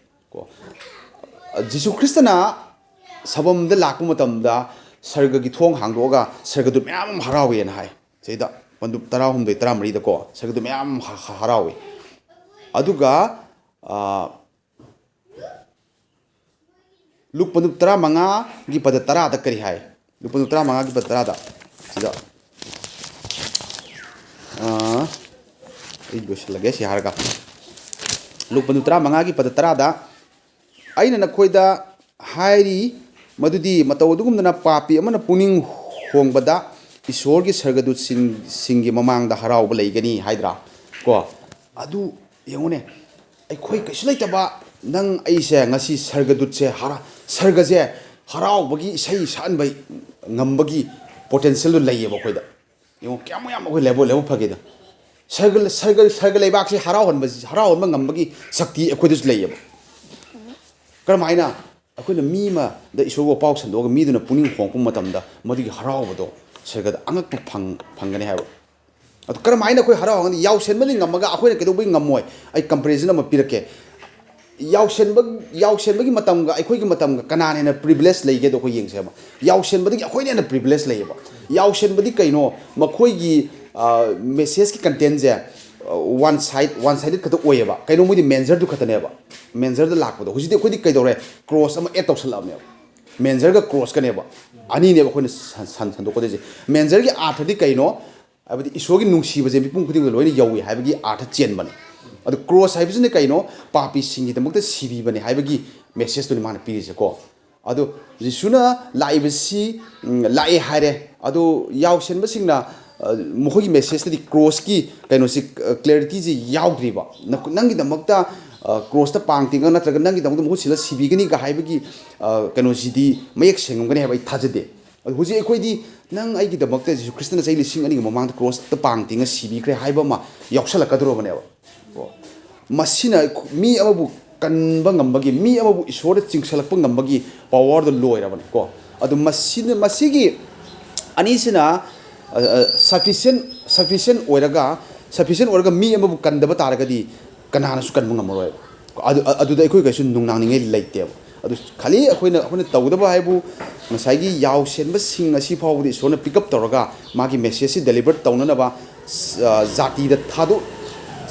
ꯀꯣ, ꯖꯤꯁꯨ ꯈ꯭ꯔꯤꯁꯇꯅ ꯁꯕꯝꯗ ꯂꯥꯛꯄ ꯃꯇꯝꯗ ꯁꯔꯒꯒꯤ ꯊꯣꯡ ꯍꯥꯡꯗꯣꯛꯑꯒ ꯁꯔꯒꯗꯨ ꯃꯌꯥꯝ ꯑꯃ ꯍꯔꯥꯎꯋꯦꯅ ꯍꯥꯏ꯫ ꯁꯤꯗ ꯄꯟꯗꯨꯞ ꯇꯔꯥꯍꯨꯝꯗꯣꯏ, ꯇꯔꯥꯃꯔꯤꯗꯀꯣ, ꯁꯔꯒꯗꯨ ꯃꯌꯥꯝ ꯍ-, ꯍ-, ꯍꯔꯥꯎꯏ꯫ ꯑꯗꯨꯒ, ꯑ, ꯂꯨꯛ ꯄꯟꯗꯨꯞ ꯇꯔꯥꯃꯉꯥꯒꯤ ꯄꯗ ꯇꯔꯥꯗ ꯀꯔꯤ ꯍꯥꯏ? ꯂꯨꯛ ꯄꯟꯗꯨꯞ ꯇꯔꯥꯃꯉꯥꯒꯤ ꯄꯗ ꯇꯔꯥꯗ꯫ ꯁꯤꯗ, ꯑ, ꯑꯩ ꯂꯣꯏꯁꯤꯜꯂꯒꯦ ꯁꯤ ꯍꯥꯏꯔꯒ꯫ ꯂꯨꯛ ꯄꯟꯗꯨꯞ ꯇꯔꯥꯃꯉꯥꯒꯤ ꯄꯗ ꯇꯔꯥꯗ, "ꯑꯩꯅ ꯅꯈꯣꯏꯗ ꯍꯥꯏꯔꯤ ꯃꯗꯨꯗꯤ ꯃꯇꯧ ꯑꯗꯨꯒꯨꯝꯗꯅ ꯄꯥꯄꯤ ꯑꯃꯅ ꯄꯨꯛꯅꯤꯡ ꯍꯣꯡꯕꯗ ꯏꯁꯣꯔꯒꯤ ꯁꯔꯒꯗꯨꯠꯁꯤꯡ, ꯁꯤꯡꯒꯤ ꯃꯃꯥꯡꯗ ꯍꯔꯥꯎꯕ ꯂꯩꯒꯅꯤ" ꯍꯥꯏꯗ꯭ꯔꯥ? ꯀꯣ, ꯑꯗꯨ ꯌꯦꯡꯉꯨꯅꯦ, ꯑꯩꯈꯣꯏ ꯀꯩꯁꯨ ꯂꯩꯇꯕ ꯅꯪ ꯑꯩꯁꯦ ꯉꯁꯤ ꯁꯔꯒꯗꯨꯠꯁꯦ ꯍꯔꯥ ꯁꯔꯒꯁꯦ ꯍꯔꯥꯎꯕꯒꯤ ꯏꯁꯩ ꯁꯛꯍꯟꯕ ꯉꯝꯕꯒꯤ ꯄꯣꯇꯦꯟꯁꯤꯌꯦꯜꯗꯨ ꯂꯩꯌꯦꯕ ꯑꯩꯈꯣꯏꯗ꯫ ꯌꯦꯡꯉꯣ, ꯀꯌꯥꯃꯨꯛ ꯌꯥꯝ ꯑꯩꯈꯣꯏ ꯂꯥꯏꯕꯛ ꯂꯥꯏꯕꯛ ꯐꯒꯦꯗꯣ꯫ ꯁꯔꯒ ꯁꯔꯒ ꯁꯔꯒ ꯂꯩꯕꯥꯛꯁꯤ ꯍꯔꯥꯎꯍꯟꯕ ꯍꯔꯥꯎꯍꯟꯕ ꯉꯝꯕꯒꯤ ꯁꯛꯇꯤ ꯑꯩꯈꯣꯏꯗꯁꯨ ꯂꯩꯌꯦꯕ꯫ ꯀꯔꯝꯍꯥꯏꯅ? ꯑꯩꯈꯣꯏꯅ ꯃꯤ ꯑꯃꯗ ꯏꯁꯣꯔꯕꯨ ꯄꯥꯎ ꯁꯟꯗꯣꯛꯑꯒ ꯃꯤꯗꯨꯅ ꯄꯨꯛꯅꯤꯡ ꯍꯣꯡꯉꯛꯄ ꯃꯇꯝꯗ ꯃꯗꯨꯒꯤ ꯍꯔꯥꯎꯕꯗꯣ ꯁꯔꯒꯗ ꯑꯉꯛꯄ ꯐꯪ ꯐꯪꯒꯅꯤ ꯍꯥꯏꯕ꯫ ꯑꯗꯨ ꯀꯔꯝꯍꯥꯏꯅ ꯑꯩꯈꯣꯏ ꯍꯔꯥꯎꯍꯟꯒꯅꯤ? ꯌꯥꯎꯁꯦꯟꯕꯗꯤ ꯉꯝꯃꯒ ꯑꯩꯈꯣꯏꯅ ꯀꯩꯗꯧꯕꯩ ꯉꯝꯃꯣꯏ? ꯑꯩ ꯀꯝꯄꯦꯔꯤꯖꯟ ꯑꯃ ꯄꯤꯔꯛꯀꯦ꯫ ꯌꯥꯎꯁꯦꯟꯕ ꯌꯥꯎꯁꯦꯟꯕꯒꯤ ꯃꯇꯝꯒ ꯑꯩꯈꯣꯏꯒꯤ ꯃꯇꯝꯒ ꯀꯅꯥꯅ ꯍꯦꯟꯅ ꯄ꯭ꯔꯤꯚꯤꯂꯦꯖ ꯂꯩꯒꯦꯗꯣ ꯑꯩꯈꯣꯏ ꯌꯦꯡꯁꯦꯕ꯫ ꯌꯥꯎꯁꯦꯟꯕꯗꯒꯤ ꯑꯩꯈꯣꯏꯅ ꯍꯦꯟꯅ ꯄ꯭ꯔꯤꯚꯤꯂꯦꯖ ꯂꯩꯌꯦꯕ꯫ ꯌꯥꯎꯁꯦꯟꯕꯗꯤ ꯀꯩꯅꯣ? ꯃꯈꯣꯏꯒꯤ ꯃꯦꯁꯦꯖꯀꯤ ꯀꯟꯇꯦꯟꯁꯦ ꯋꯥꯟ ꯁꯥꯏꯠ ꯋꯥꯟ ꯁꯥꯏꯗꯦꯠ ꯈꯛꯇ ꯑꯣꯏꯌꯦꯕ꯫ ꯀꯩꯅꯣ, ꯃꯣꯏꯗꯤ ꯃꯦꯟꯖꯔꯗꯨ ꯈꯛꯇꯅꯦꯕ꯫ ꯃꯦꯟꯖꯔꯗ ꯂꯥꯛꯄꯗꯣ꯫ ꯍꯧꯖꯤꯛꯇꯤ ꯑꯩꯈꯣꯏꯗꯤ ꯀꯩꯗꯧꯔꯦ? ꯀ꯭ꯔꯣꯁ ꯑꯃ ꯑꯦꯗ ꯇꯧꯁꯜꯂꯛꯑꯕꯅꯦꯕ꯫ ꯃꯦꯟꯖꯔꯒ ꯀ꯭ꯔꯣꯁꯀꯅꯦꯕ ꯑꯅꯤꯅꯦꯕ ꯑꯩꯈꯣꯏꯅ ꯁꯟ- ꯁꯟ- ꯁꯟꯗꯣꯛꯀꯗꯣꯏꯁꯦ꯫ ꯃꯦꯟꯖꯔꯒꯤ ꯑꯥꯔꯊꯗꯤ ꯀꯩꯅꯣ? ꯍꯥꯏꯕꯗꯤ ꯏꯁꯣꯔꯒꯤ ꯅꯨꯡꯁꯤꯕꯁꯦ ꯃꯤꯄꯨꯝ ꯈꯨꯗꯤꯡꯃꯛꯇ ꯂꯣꯏꯅ ꯌꯧꯏ ꯍꯥꯏꯕꯒꯤ ꯑꯥꯔꯊ ꯆꯦꯟꯕꯅꯦ꯫ ꯑꯗꯨ ꯀ꯭ꯔꯣꯁ ꯍꯥꯏꯕꯁꯤꯅ ꯀꯩꯅꯣ? ꯄꯥꯄꯤꯁꯤꯡꯒꯤꯗꯃꯛꯇ ꯁꯤꯕꯤꯕꯅꯦ ꯍꯥꯏꯕꯒꯤ ꯃꯦꯁꯦꯖꯇꯨꯅꯤ ꯃꯥꯅ ꯄꯤꯔꯤꯁꯦꯀꯣ꯫ ꯑꯗꯣ ꯖꯤꯁꯨꯅ ꯂꯥꯛꯏꯕꯁꯤ, ꯎꯝ, ꯂꯥꯛꯑꯦ ꯍꯥꯏꯔꯦ꯫ ꯑꯗꯣ ꯌꯥꯎꯁꯦꯟꯕꯁꯤꯡꯅ, ꯑ, ꯃꯈꯣꯏꯒꯤ ꯃꯦꯁꯦꯖꯇꯗꯤ ꯀ꯭ꯔꯣꯁꯀꯤ ꯀꯩꯅꯣꯁꯤ, ꯑ, ꯀ꯭ꯂꯦꯔꯤꯇꯤꯁꯤ ꯌꯥꯎꯗ꯭ꯔꯤꯕ꯫ ꯅ- ꯅꯪꯒꯤꯗꯃꯛꯇ, ꯑ, ꯀ꯭ꯔꯣꯁꯇ ꯄꯥꯡ ꯇꯤꯡꯉꯒ ꯅꯠꯇ꯭ꯔꯒ ꯅꯪꯒꯤꯗꯃꯛꯇ ꯃꯍꯨꯠ ꯁꯤꯜꯂ ꯁꯤꯕꯤꯒꯅꯤꯒ ꯍꯥꯏꯕꯒꯤ, ꯑ, ꯀꯩꯅꯣꯁꯤꯗꯤ ꯃꯌꯦꯛ ꯁꯦꯡꯉꯝꯒꯅꯤ ꯍꯥꯏꯕ ꯑꯩ ꯊꯥꯖꯗꯦ꯫ ꯑꯗꯣ ꯍꯧꯖꯤꯛ ꯑꯩꯈꯣꯏꯗꯤ ꯅꯪ ꯑꯩꯒꯤꯗꯃꯛꯇ ꯖꯤꯁꯨ ꯈ꯭ꯔꯤꯁꯇꯅ ꯆꯍꯤ ꯂꯤꯁꯤꯡ ꯑꯅꯤꯒꯤ ꯃꯃꯥꯡꯗ ꯀ꯭ꯔꯣꯁꯇ ꯄꯥꯡ ꯇꯤꯡꯉ ꯁꯤꯕꯤꯈ꯭ꯔꯦ ꯍꯥꯏꯕ ꯑꯃ ꯌꯥꯎꯁꯜꯂꯛꯀꯗꯧꯔꯕꯅꯦꯕ꯫ ꯀꯣ꯫ ꯃꯁꯤꯅ ꯑꯩꯈꯣ- ꯃꯤ ꯑꯃꯕꯨ ꯀꯟꯕ ꯉꯝꯕꯒꯤ, ꯃꯤ ꯑꯃꯕꯨ ꯏꯁꯣꯔꯗ ꯆꯤꯡꯁꯜꯂꯛꯄ ꯉꯝꯕꯒꯤ ꯄꯋꯥꯔꯗꯣ ꯂꯣꯏꯔꯕꯅꯤ ꯀꯣ꯫ ꯑꯗꯨ ꯃꯁꯤꯅ, ꯃꯁꯤꯒꯤ ꯑꯅꯤꯁꯤꯅ, ꯑ, ꯑ, sufficient, sufficient ꯑꯣꯏꯔꯒ, sufficient ꯑꯣꯏꯔꯒ ꯃꯤ ꯑꯃꯕꯨ ꯀꯟꯗꯕ ꯇꯥꯔꯒꯗꯤ ꯀꯅꯥꯅꯁꯨ ꯀꯟꯕ ꯉꯝꯃꯔꯣꯏꯕ꯫ ꯑꯗꯨ, ꯑ- ꯑꯗꯨꯗ ꯑꯩꯈꯣꯏ ꯀꯩꯁꯨ ꯅꯨꯡꯅꯥꯡꯅꯤꯡꯉꯥꯏ ꯂꯩꯇꯦꯕ꯫ ꯑꯗꯨ ꯈꯜꯂꯤ ꯑꯩꯈꯣꯏꯅ, ꯑꯩꯈꯣꯏꯅ ꯇꯧꯒꯗꯕ ꯍꯥꯏꯕꯨ ꯉꯁꯥꯏꯒꯤ ꯌꯥꯎꯁꯦꯟꯕꯁꯤꯡ ꯑꯁꯤ ꯐꯥꯎꯕꯗꯤ ꯏꯁꯣꯔꯅ ꯄꯤꯛ ꯑꯞ ꯇꯧꯔꯒ ꯃꯥꯒꯤ ꯃꯦꯁꯦꯖꯁꯤ ꯗꯦꯂꯤꯚꯔ ꯇꯧꯅꯅꯕ, ꯑ, ꯖꯥꯇꯤꯗ ꯊꯥꯗꯣꯛ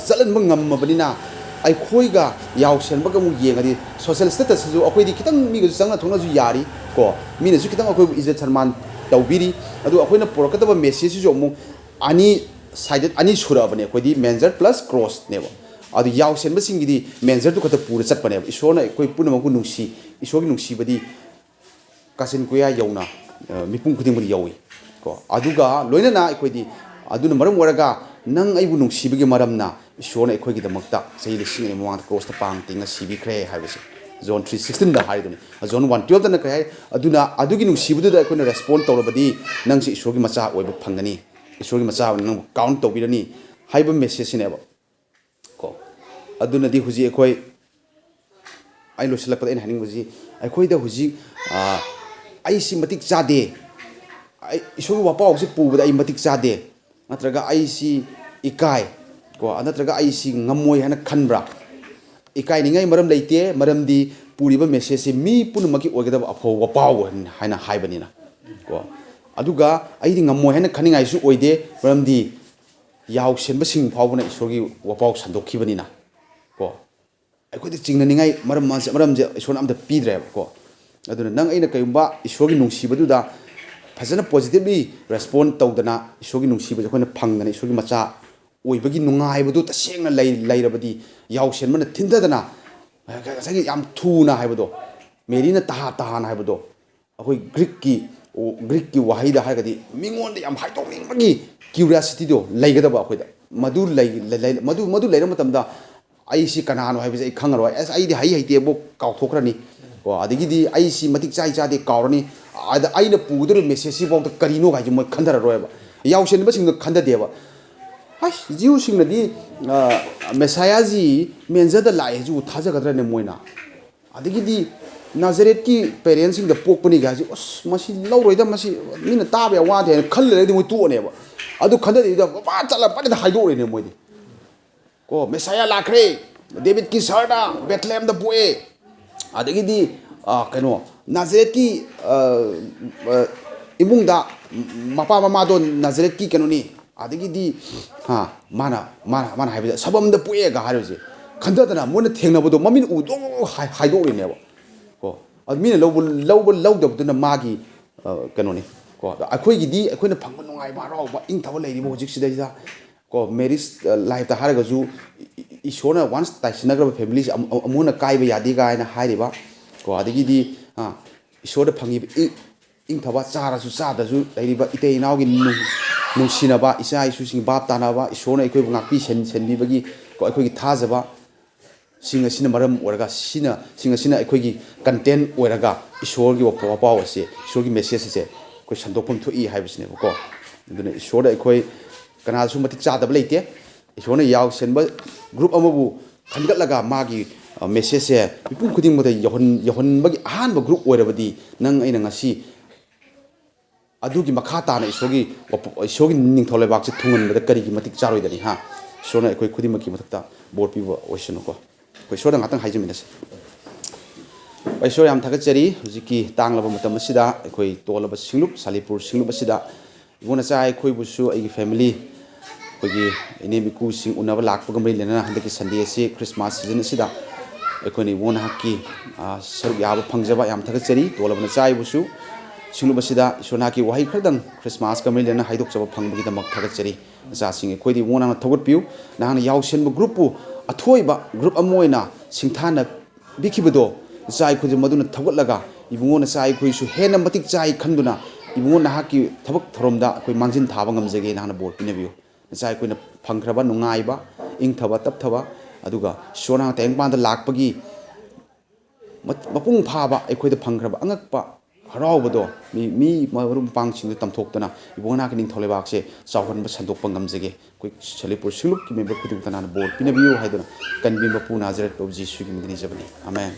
ꯆꯠꯍꯟꯕ ꯉꯝꯃꯕꯅꯤꯅ ꯑꯩꯈꯣꯏꯒ ꯌꯥꯎꯁꯦꯟꯕꯒ ꯑꯃꯨꯛ ꯌꯦꯡꯉꯗꯤ ꯁꯣꯁꯦꯜ ꯁ꯭ꯇꯦꯇꯁꯁꯤꯁꯨ ꯑꯩꯈꯣꯏꯗꯤ ꯈꯤꯇꯪ ꯃꯤꯒꯁꯨ ꯆꯪꯅ ꯊꯣꯛꯅꯁꯨ ꯌꯥꯔꯤ ꯀꯣ꯫ ꯃꯤꯅꯁꯨ ꯈꯤꯇꯪ ꯑꯩꯈꯣꯏꯕꯨ ꯏꯖꯠ ꯁꯟꯃꯥꯟ ꯇꯧꯕꯤꯔꯤ꯫ ꯑꯗꯨ ꯑꯩꯈꯣꯏꯅ ꯄꯨꯔꯛꯀꯗꯕ ꯃꯦꯁꯦꯖꯁꯤꯁꯨ ꯑꯃꯨꯛ ꯑꯅꯤ ꯁꯥꯏꯗꯦꯠ ꯑꯅꯤ ꯁꯨꯔꯛꯑꯕꯅꯦ꯫ ꯑꯩꯈꯣꯏꯗꯤ ꯃꯦꯟꯖꯔ ꯄ꯭ꯂꯁ ꯀ꯭ꯔꯣꯁꯅꯦꯕ꯫ ꯑꯗꯨ ꯌꯥꯎꯁꯦꯟꯕꯁꯤꯡꯒꯤꯗꯤ ꯃꯦꯟꯖꯔꯗꯨ ꯈꯛꯇ ꯄꯨꯔ ꯆꯠꯄꯅꯦꯕ꯫ ꯏꯁꯣꯔꯅ ꯑꯩꯈꯣꯏ ꯄꯨꯝꯅꯃꯛꯄꯨ ꯅꯨꯡꯁꯤ, ꯏꯁꯣꯔꯒꯤ ꯅꯨꯡꯁꯤꯕꯗꯤ ꯀꯥꯆꯤꯟ ꯀꯣꯌꯥ ꯌꯧꯅ, ꯑ, ꯃꯤꯄꯨꯝ ꯈꯨꯗꯤꯡꯃꯛꯇ ꯌꯧꯏ ꯀꯣ꯫ ꯑꯗꯨꯒ ꯂꯣꯏꯅꯅ ꯑꯩꯈꯣꯏꯗꯤ ꯑꯗꯨꯅ ꯃꯔꯝ ꯑꯣꯏꯔꯒ "ꯅꯪ ꯑꯩꯕꯨ ꯅꯨꯡꯁꯤꯕꯒꯤ ꯃꯔꯝꯅ ꯏꯁꯣꯔꯅ ꯑꯩꯈꯣꯏꯒꯤꯗꯃꯛꯇ ꯆꯍꯤ ꯂꯤꯁꯤꯡ ꯑꯅꯤ ꯃꯃꯥꯡꯗ ꯀ꯭ꯔꯣꯁꯇ ꯄꯥꯡ ꯇꯤꯡꯉ ꯁꯤꯕꯤꯈ꯭ꯔꯦ" ꯍꯥꯏꯕꯁꯦ꯫ ꯖꯣꯟ ꯊ꯭ꯔꯤ ꯁꯤꯛꯁꯇꯤꯟꯗ ꯍꯥꯏꯔꯤꯗꯨꯅꯤ꯫ ꯖꯣꯟ ꯋꯥꯟ ꯇꯨꯌꯦꯜꯞꯇꯅ ꯀꯔꯤ ꯍꯥꯏ? "ꯑꯗꯨꯅ ꯑꯗꯨꯒꯤ ꯅꯨꯡꯁꯤꯕꯗꯨꯗ ꯑꯩꯈꯣꯏꯅ ꯔꯦꯁꯄꯣꯟ ꯇꯧꯔꯕꯗꯤ ꯅꯪꯁꯦ ꯏꯁꯣꯔꯒꯤ ꯃꯆꯥ ꯑꯣꯏꯕ ꯐꯪꯒꯅꯤ, ꯏꯁꯣꯔꯒꯤ ꯃꯆꯥ ꯑꯣꯏꯅ ꯅꯪꯕꯨ ꯀꯥꯎꯟ ꯇꯧꯕꯤꯔꯅꯤ" ꯍꯥꯏꯕ ꯃꯦꯁꯦꯖꯁꯤꯅꯦꯕ꯫ ꯀꯣ, ꯑꯗꯨꯅꯗꯤ ꯍꯧꯖꯤꯛ ꯑꯩꯈꯣꯏ, ꯑꯩ ꯂꯣꯏꯁꯤꯜꯂꯛꯄꯗ ꯑꯩꯅ ꯍꯥꯏꯅꯤꯡꯕꯁꯤ, ꯑꯩꯈꯣꯏꯗ ꯍꯧꯖꯤꯛ, ꯑꯥ, "ꯑꯩꯁꯤ ꯃꯇꯤꯛ ꯆꯥꯗꯦ, ꯑꯩ ꯏꯁꯣꯔꯒꯤ ꯋꯥꯄꯥꯎꯁꯤ ꯄꯨꯕꯗ ꯑꯩ ꯃꯇꯤꯛ ꯆꯥꯗꯦ", ꯅꯠꯇ꯭ꯔꯒ "ꯑꯩꯁꯤ ꯏꯀꯥꯏ", ꯀꯣ, ꯅꯠꯇ꯭ꯔꯒ "ꯑꯩꯁꯤ ꯉꯝꯃꯣꯏ" ꯍꯥꯏꯅ ꯈꯟꯕ꯭ꯔꯥ? ꯏꯀꯥꯏꯅꯤꯡꯉꯥꯏ ꯃꯔꯝ ꯂꯩꯇꯦ, ꯃꯔꯝꯗꯤ ꯄꯨꯔꯤꯕ ꯃꯦꯁꯦꯖꯁꯤ ꯃꯤ ꯄꯨꯝꯅꯃꯛꯀꯤ ꯑꯣꯏꯒꯗꯕ ꯑꯐꯕ ꯋꯥꯄꯥꯎ ꯍꯥꯏꯅ ꯍꯥꯏꯕꯅꯤꯅ꯫ ꯀꯣ, ꯑꯗꯨꯒ ꯑꯩꯗꯤ ꯉꯝꯃꯣꯏ ꯍꯥꯏꯅ ꯈꯟꯅꯤꯡꯉꯥꯏꯁꯨ ꯑꯣꯏꯗꯦ, ꯃꯔꯝꯗꯤ ꯌꯥꯎꯁꯦꯟꯕꯁꯤꯡ ꯐꯥꯎꯕꯅ ꯏꯁꯣꯔꯒꯤ ꯋꯥꯄꯥꯎ ꯁꯟꯗꯣꯛꯈꯤꯕꯅꯤꯅ꯫ ꯀꯣ, ꯑꯩꯈꯣꯏꯗ ꯆꯤꯡꯅꯅꯤꯡꯉꯥꯏ ꯃꯔꯝ, ꯃꯔꯝꯁꯦ ꯏꯁꯣꯔꯅ ꯑꯝꯇ ꯄꯤꯗ꯭ꯔꯦꯕꯀꯣ꯫ ꯑꯗꯨꯅ ꯅꯪ ꯑꯩꯅ ꯀꯔꯤꯒꯨꯝꯕ ꯏꯁꯣꯔꯒꯤ ꯅꯨꯡꯁꯤꯕꯗꯨꯗ ꯐꯖꯅ ꯄꯣꯖꯤꯇꯤꯕꯂꯤ ꯔꯦꯁꯄꯣꯟ ꯇꯧꯗꯅ, ꯏꯁꯣꯔꯒꯤ ꯅꯨꯡꯁꯤꯕꯁꯦ ꯑꯩꯈꯣꯏꯅ ꯐꯪꯗꯅ, ꯏꯁꯣꯔꯒꯤ ꯃꯆꯥ ꯑꯣꯏꯕꯒꯤ ꯅꯨꯡꯉꯥꯏꯕꯗꯨ ꯇꯁꯦꯡꯅ ꯂꯩ-, ꯂꯩꯔꯕꯗꯤ, ꯌꯥꯎꯁꯦꯟꯕꯅ ꯊꯤꯟꯊꯗꯅ, ꯉꯁꯥꯏꯒꯤ ꯌꯥꯝ ꯊꯨꯅ ꯍꯥꯏꯕꯗꯣ, ꯃꯦꯔꯤꯅ ꯇꯍꯥ ꯇꯍꯥꯅ ꯍꯥꯏꯕꯗꯣ, ꯑꯩꯈꯣꯏ ꯒ꯭ꯔꯤꯛꯀꯤ, ꯒ꯭ꯔꯤꯛꯀꯤ ꯋꯥꯍꯩꯗ ꯍꯥꯏꯔꯒꯗꯤ ꯃꯤꯉꯣꯟꯗ ꯌꯥꯝ ꯍꯥꯏꯗꯣꯛꯅꯤꯡꯕꯒꯤ ꯀ꯭ꯌꯨꯔꯤꯌꯥꯁꯤꯇꯤꯗꯣ ꯂꯩꯒꯗꯕ ꯑꯩꯈꯣꯏꯗ꯫ ꯃꯗꯨ ꯂꯩ-, ꯂꯩ-, ꯂꯩ-, ꯃꯗꯨ, ꯃꯗꯨ ꯂꯩꯔ ꯃꯇꯝꯗ ꯑꯩꯁꯤ ꯀꯅꯥꯅꯣ ꯍꯥꯏꯕꯁꯦ ꯑꯩ ꯈꯪꯉꯔꯣꯏ꯫ "ꯑꯁ, ꯑꯩꯗꯤ ꯍꯩ ꯍꯩꯇꯦꯕꯨ" ꯀꯥꯎꯊꯣꯛꯈ꯭ꯔꯅꯤ꯫ ꯀꯣ, ꯑꯗꯒꯤꯗꯤ "ꯑꯩꯁꯤ ꯃꯇꯤꯛ ꯆꯥꯏ ꯆꯥꯗꯦ" ꯀꯥꯎꯔꯅꯤ꯫ ꯑꯗ ꯑꯩꯅ ꯄꯨꯒꯗꯧꯔꯤꯕ ꯃꯦꯁꯦꯖꯁꯤꯐꯥꯎꯗ ꯀꯔꯤꯅꯣ ꯍꯥꯏꯁꯦ ꯃꯣꯏ ꯈꯟꯊꯔꯔꯣꯏꯕ꯫ ꯌꯥꯎꯁꯦꯟꯕꯁꯤꯡꯗꯣ ꯈꯟꯊꯗꯦꯕ꯫ ꯑꯁ, ꯖꯤꯎꯁꯤꯡꯅꯗꯤ, ꯑ, ꯃꯦꯁꯥꯌꯥꯁꯤ ꯃꯦꯟꯖꯗ ꯂꯥꯛꯑꯦꯁꯤꯕꯨ ꯊꯥꯖꯒꯗ꯭ꯔꯅꯦ ꯃꯣꯏꯅ? ꯑꯗꯒꯤꯗꯤ ꯅꯥꯖꯔꯦꯠꯀꯤ ꯄꯦꯔꯦꯟꯁꯁꯤꯡꯗ ꯄꯣꯛꯄꯅꯤ ꯀꯥꯏꯁꯤ, "ꯑꯁ, ꯃꯁꯤ ꯂꯧꯔꯣꯏꯗ, ꯃꯁꯤ ꯃꯤꯅ ꯇꯥꯕ ꯌꯥꯝ ꯋꯥꯗꯦ" ꯍꯥꯏꯅ ꯈꯜꯂ ꯂꯩꯔꯗꯤ ꯃꯣꯏ ꯇꯣꯛꯑꯅꯦꯕ꯫ ꯑꯗꯨ ꯈꯟꯊꯗꯕꯤꯗ ꯃꯄꯥ ꯆꯠꯂ ꯄꯠꯇ ꯍꯥꯏꯗꯣꯛꯎꯔꯦꯅꯦ ꯃꯣꯏꯗꯤ꯫ ꯀꯣ, "ꯃꯦꯁꯥꯌꯥ ꯂꯥꯛꯈ꯭ꯔꯦ, ꯗꯦꯕꯤꯠꯀꯤ ꯁꯍꯔꯗ, ꯕꯦꯊꯂꯦꯍꯦꯝꯗ ꯄꯣꯛꯑꯦ", ꯑꯗꯒꯤꯗꯤ, ꯑ, ꯀꯩꯅꯣ, "ꯅꯥꯖꯔꯦꯠꯀꯤ, ꯑ, ꯑ, ꯏꯃꯨꯡꯗ ꯃꯄꯥ ꯃꯃꯥꯗꯣ ꯅꯥꯖꯔꯦꯠꯀꯤ ꯀꯩꯅꯣꯅꯤ", ꯑꯗꯒꯤꯗꯤ, ꯍꯥ, ꯃꯥꯅ, ꯃꯥꯅ, ꯃꯥꯅ ꯍꯥꯏꯕꯗ "ꯁꯕꯝꯗ ꯄꯣꯛꯑꯦꯒ" ꯍꯥꯏꯔꯤꯕꯁꯦ, ꯈꯟꯊꯗꯅ ꯃꯣꯏꯅ ꯊꯦꯡꯅꯕꯗꯣ ꯃꯃꯤꯠ ꯎꯗꯣ ꯍꯥꯏ-, ꯍꯥꯏꯗꯣꯛꯎꯔꯤꯅꯦꯕ꯫ ꯀꯣ, ꯑꯗꯨ ꯃꯤꯅ ꯂꯧꯕ, ꯂꯧꯕ ꯂꯧꯗꯕꯗꯨꯅ ꯃꯥꯒꯤ, ꯑ, ꯀꯩꯅꯣꯅꯤ꯫ ꯀꯣ, ꯑꯗꯣ ꯑꯩꯈꯣꯏꯒꯤꯗꯤ ꯑꯩꯈꯣꯏꯅ ꯐꯪꯕ ꯅꯨꯡꯉꯥꯏꯕ, ꯍꯔꯥꯎꯕ, ꯏꯪꯊꯕ ꯂꯩꯔꯤꯕ ꯍꯧꯖꯤꯛꯁꯤꯗꯩꯁꯤꯗ, ꯀꯣ, ꯃꯦꯔꯤꯖ, ꯑ, ꯂꯥꯏꯐꯇ ꯍꯥꯏꯔꯒꯁꯨ ꯏ-, ꯏ-, ꯏꯁꯣꯔꯅ ꯋꯥꯟꯁ ꯇꯥꯏꯁꯤꯟꯅꯈ꯭ꯔꯕ ꯐꯦꯃꯤꯂꯤꯁꯦ ꯑꯃꯨ-, ꯑꯃꯨ-, ꯑꯃꯨꯛ ꯍꯟꯅ ꯀꯥꯏꯕ ꯌꯥꯗꯦ ꯀꯥꯏꯅ ꯍꯥꯏꯔꯤꯕ꯫ ꯀꯣ, ꯑꯗꯒꯤꯗꯤ, ꯑ, ꯏꯁꯣꯔꯗ ꯐꯪꯉꯤꯕ ꯏ-, ꯏꯪꯊꯕ, ꯆꯥꯔꯁꯨ ꯆꯥꯗ꯭ꯔꯁꯨ ꯂꯩꯔꯤꯕ ꯏꯇꯩ ꯏꯅꯥꯎꯒꯤ ꯅꯨꯡ-, ꯅꯨꯡꯁꯤꯅꯕ, ꯏꯆꯥ ꯏꯁꯨꯁꯤꯡ ꯚꯥꯞ ꯇꯥꯅꯕ, ꯏꯁꯣꯔꯅ ꯑꯩꯈꯣꯏꯕꯨ ꯉꯥꯛꯄꯤ ꯁꯦꯟ-, ꯁꯦꯟꯕꯤꯕꯒꯤ ꯀꯣ, ꯑꯩꯈꯣꯏꯒꯤ ꯊꯥꯖꯕ, ꯁꯤꯡ ꯑꯁꯤꯅ ꯃꯔꯝ ꯑꯣꯏꯔꯒ, ꯁꯤꯅ, ꯁꯤꯡ ꯑꯁꯤꯅ ꯑꯩꯈꯣꯏꯒꯤ content ꯑꯣꯏꯔꯒ, ꯏꯁꯣꯔꯒꯤ ꯋꯥ-, ꯋꯥꯄꯥꯎ ꯑꯁꯦ, ꯏꯁꯣꯔꯒꯤ message ꯑꯁꯦ ꯑꯩꯈꯣꯏ ꯁꯟꯗꯣꯛꯐꯝ ꯊꯣꯛꯏ ꯍꯥꯏꯕꯁꯤꯅꯦꯕꯀꯣ꯫ ꯑꯗꯨꯅ ꯏꯁꯣꯔꯗ ꯑꯩꯈꯣꯏ ꯀꯅꯥꯗꯁꯨ ꯃꯇꯤꯛ ꯆꯥꯗꯕ ꯂꯩꯇꯦ꯫ ꯏꯁꯣꯔꯅ ꯌꯥꯎꯁꯦꯟꯕ group ꯑꯃꯕꯨ ꯈꯟꯒꯠꯂꯒ ꯃꯥꯒꯤ, ꯑ, message ꯁꯦ ꯃꯤꯄꯨꯝ ꯈꯨꯗꯤꯡꯃꯛꯇ ꯌꯧꯍꯟ-, ꯌꯧꯍꯟꯕꯒꯤ ꯑꯍꯥꯟꯕ group ꯑꯣꯏꯔꯕꯗꯤ, ꯅꯪ ꯑꯩꯅ ꯉꯁꯤ ꯑꯗꯨꯒꯤ ꯃꯈꯥ ꯇꯥꯅ ꯏꯁꯣꯔꯒꯤ ꯋꯥꯄ-, ꯏꯁꯣꯔꯒꯤ ꯅꯤꯡꯊꯧ ꯂꯩꯕꯥꯛꯁꯦ ꯊꯨꯡꯍꯟꯕꯗ ꯀꯔꯤꯒꯤ ꯃꯇꯤꯛ ꯆꯥꯔꯣꯏꯗꯅꯤ, ꯍꯥ? ꯏꯁꯣꯔꯅ ꯑꯩꯈꯣꯏ ꯈꯨꯗꯤꯡꯃꯛꯀꯤ ꯃꯊꯛꯇ ꯕꯣꯔ ꯄꯤꯕ ꯑꯣꯏꯁꯅꯨꯀꯣ꯫ ꯑꯩꯈꯣꯏ ꯏꯁꯣꯔꯗ ꯉꯥꯛꯇꯪ ꯍꯥꯏꯖꯃꯤꯟꯅꯁꯤ꯫ ꯏꯁꯣꯔ, ꯌꯥꯝ ꯊꯥꯒꯠꯆꯔꯤ, ꯍꯧꯖꯤꯛꯀꯤ ꯇꯥꯡꯂꯕ ꯃꯇꯝ ꯑꯁꯤꯗ ꯑꯩꯈꯣꯏ ꯇꯣꯜꯂꯕ ꯁꯤꯡꯂꯨꯞ, ꯁꯥꯂꯤꯄꯨꯔ ꯁꯤꯡꯂꯨꯞ ꯑꯁꯤꯗ ꯏꯕꯨꯡ ꯏꯆꯥ ꯑꯩꯈꯣꯏꯕꯨꯁꯨ, ꯑꯩꯒꯤ family, ꯑꯩꯈꯣꯏꯒꯤ ꯏꯅꯦꯝ ꯏꯀꯨꯁꯤꯡ ꯎꯅꯕ ꯂꯥꯛꯄꯒ ꯃꯔꯤ ꯂꯩꯅꯅ ꯍꯟꯗꯛꯀꯤ Sunday ꯑꯁꯤ Christmas season ꯑꯁꯤꯗ ꯑꯩꯈꯣꯏꯅ ꯏꯕꯨꯡ ꯅꯍꯥꯛꯀꯤ, ꯑ, ꯁꯔꯨꯛ ꯌꯥꯕ ꯐꯪꯖꯕ ꯌꯥꯝ ꯊꯥꯒꯠꯆꯔꯤ꯫ ꯇꯣꯜꯂꯕ ꯅꯆꯥ ꯑꯩꯕꯨꯁꯨ ꯁꯤꯡꯂꯨꯞ ꯑꯁꯤꯗ ꯏꯁꯣꯔ ꯅꯍꯥꯛꯀꯤ ꯋꯥꯍꯩ ꯈꯔꯗꯪ Christmas ꯀ ꯃꯔꯤ ꯂꯩꯅꯅ ꯍꯥꯏꯗꯣꯛꯆꯕ ꯐꯪꯕꯒꯤꯗꯃꯛ ꯊꯥꯒꯠꯆꯔꯤ꯫ ꯅꯆꯥꯁꯤꯡ ꯑꯩꯈꯣꯏꯗꯤ ꯏꯕꯨꯡ ꯅꯍꯥꯛꯅ ꯊꯧꯒꯠꯄꯤꯌꯨ꯫ ꯅꯍꯥꯛꯅ ꯌꯥꯎꯁꯦꯟꯕ group ꯄꯨ ꯑꯊꯣꯏꯕ group ꯑꯃ ꯑꯣꯏꯅ ꯁꯤꯡꯊꯥꯅ ꯄꯤꯈꯤꯕꯗꯣ, ꯏꯆꯥ ꯑꯩꯈꯣꯏꯗ ꯃꯗꯨꯅ ꯊꯧꯒꯠꯂꯒ, ꯏꯕꯨꯡꯉꯣ ꯅꯆꯥ ꯑꯩꯈꯣꯏꯁꯨ ꯍꯦꯟꯅ ꯃꯇꯤꯛ ꯆꯥꯏ ꯈꯟꯗꯨꯅ, ꯏꯕꯨꯡꯉꯣ ꯅꯍꯥꯛꯀꯤ ꯊꯕꯛ ꯊꯧꯔꯝꯗ ꯑꯩꯈꯣꯏ ꯃꯥꯡꯖꯤꯟ ꯊꯥꯕ ꯉꯝꯖꯒꯦ ꯅꯍꯥꯛꯅ ꯕꯣꯔ ꯄꯤꯅꯕꯤꯌꯨ꯫ ꯅꯆꯥ ꯑꯩꯈꯣꯏꯅ ꯐꯪꯈ꯭ꯔꯕ ꯅꯨꯡꯉꯥꯏꯕ, ꯏꯪꯊꯕ ꯇꯞꯊꯕ, ꯑꯗꯨꯒ ꯏꯁꯣꯔꯅ ꯇꯥꯏꯕꯪꯄꯥꯟꯗ ꯂꯥꯛꯄꯒꯤ ꯃ-, ꯃꯄꯨꯡ ꯐꯥꯕ ꯑꯩꯈꯣꯏꯗ ꯐꯪꯈ꯭ꯔꯕ ꯑꯉꯛꯄ ꯍꯔꯥꯎꯕꯗꯣ ꯃꯤ, ꯃꯤ ꯃꯔꯨꯞ ꯃꯄꯥꯡꯁꯤꯡꯗ ꯇꯝꯊꯣꯛꯇꯅ, ꯏꯕꯨꯡꯉꯣ ꯅꯍꯥꯛꯀꯤ ꯅꯤꯡꯊꯧ ꯂꯩꯕꯥꯛꯁꯦ ꯆꯥꯎꯍꯟꯕ, ꯁꯟꯗꯣꯛꯄ ꯉꯝꯖꯒꯦ꯫ ꯑꯩꯈꯣꯏ ꯁꯂꯤꯄꯨꯔ ꯁꯤꯡꯂꯨꯞꯀꯤ member ꯈꯨꯗꯤꯡꯃꯛꯇ ꯅꯍꯥꯛꯅ ꯕꯣꯔ ꯄꯤꯅꯕꯤꯌꯨ ꯍꯥꯏꯗꯨꯅ ꯀꯟꯕꯤ ꯃꯄꯨ ꯅꯥꯖꯔꯦꯠ ꯄ꯭ꯔꯚꯨ ꯖꯤꯁꯨꯒꯤ ꯃꯤꯡꯗ ꯅꯤꯖꯕꯅꯤ꯫ ꯑꯃꯦꯟ꯫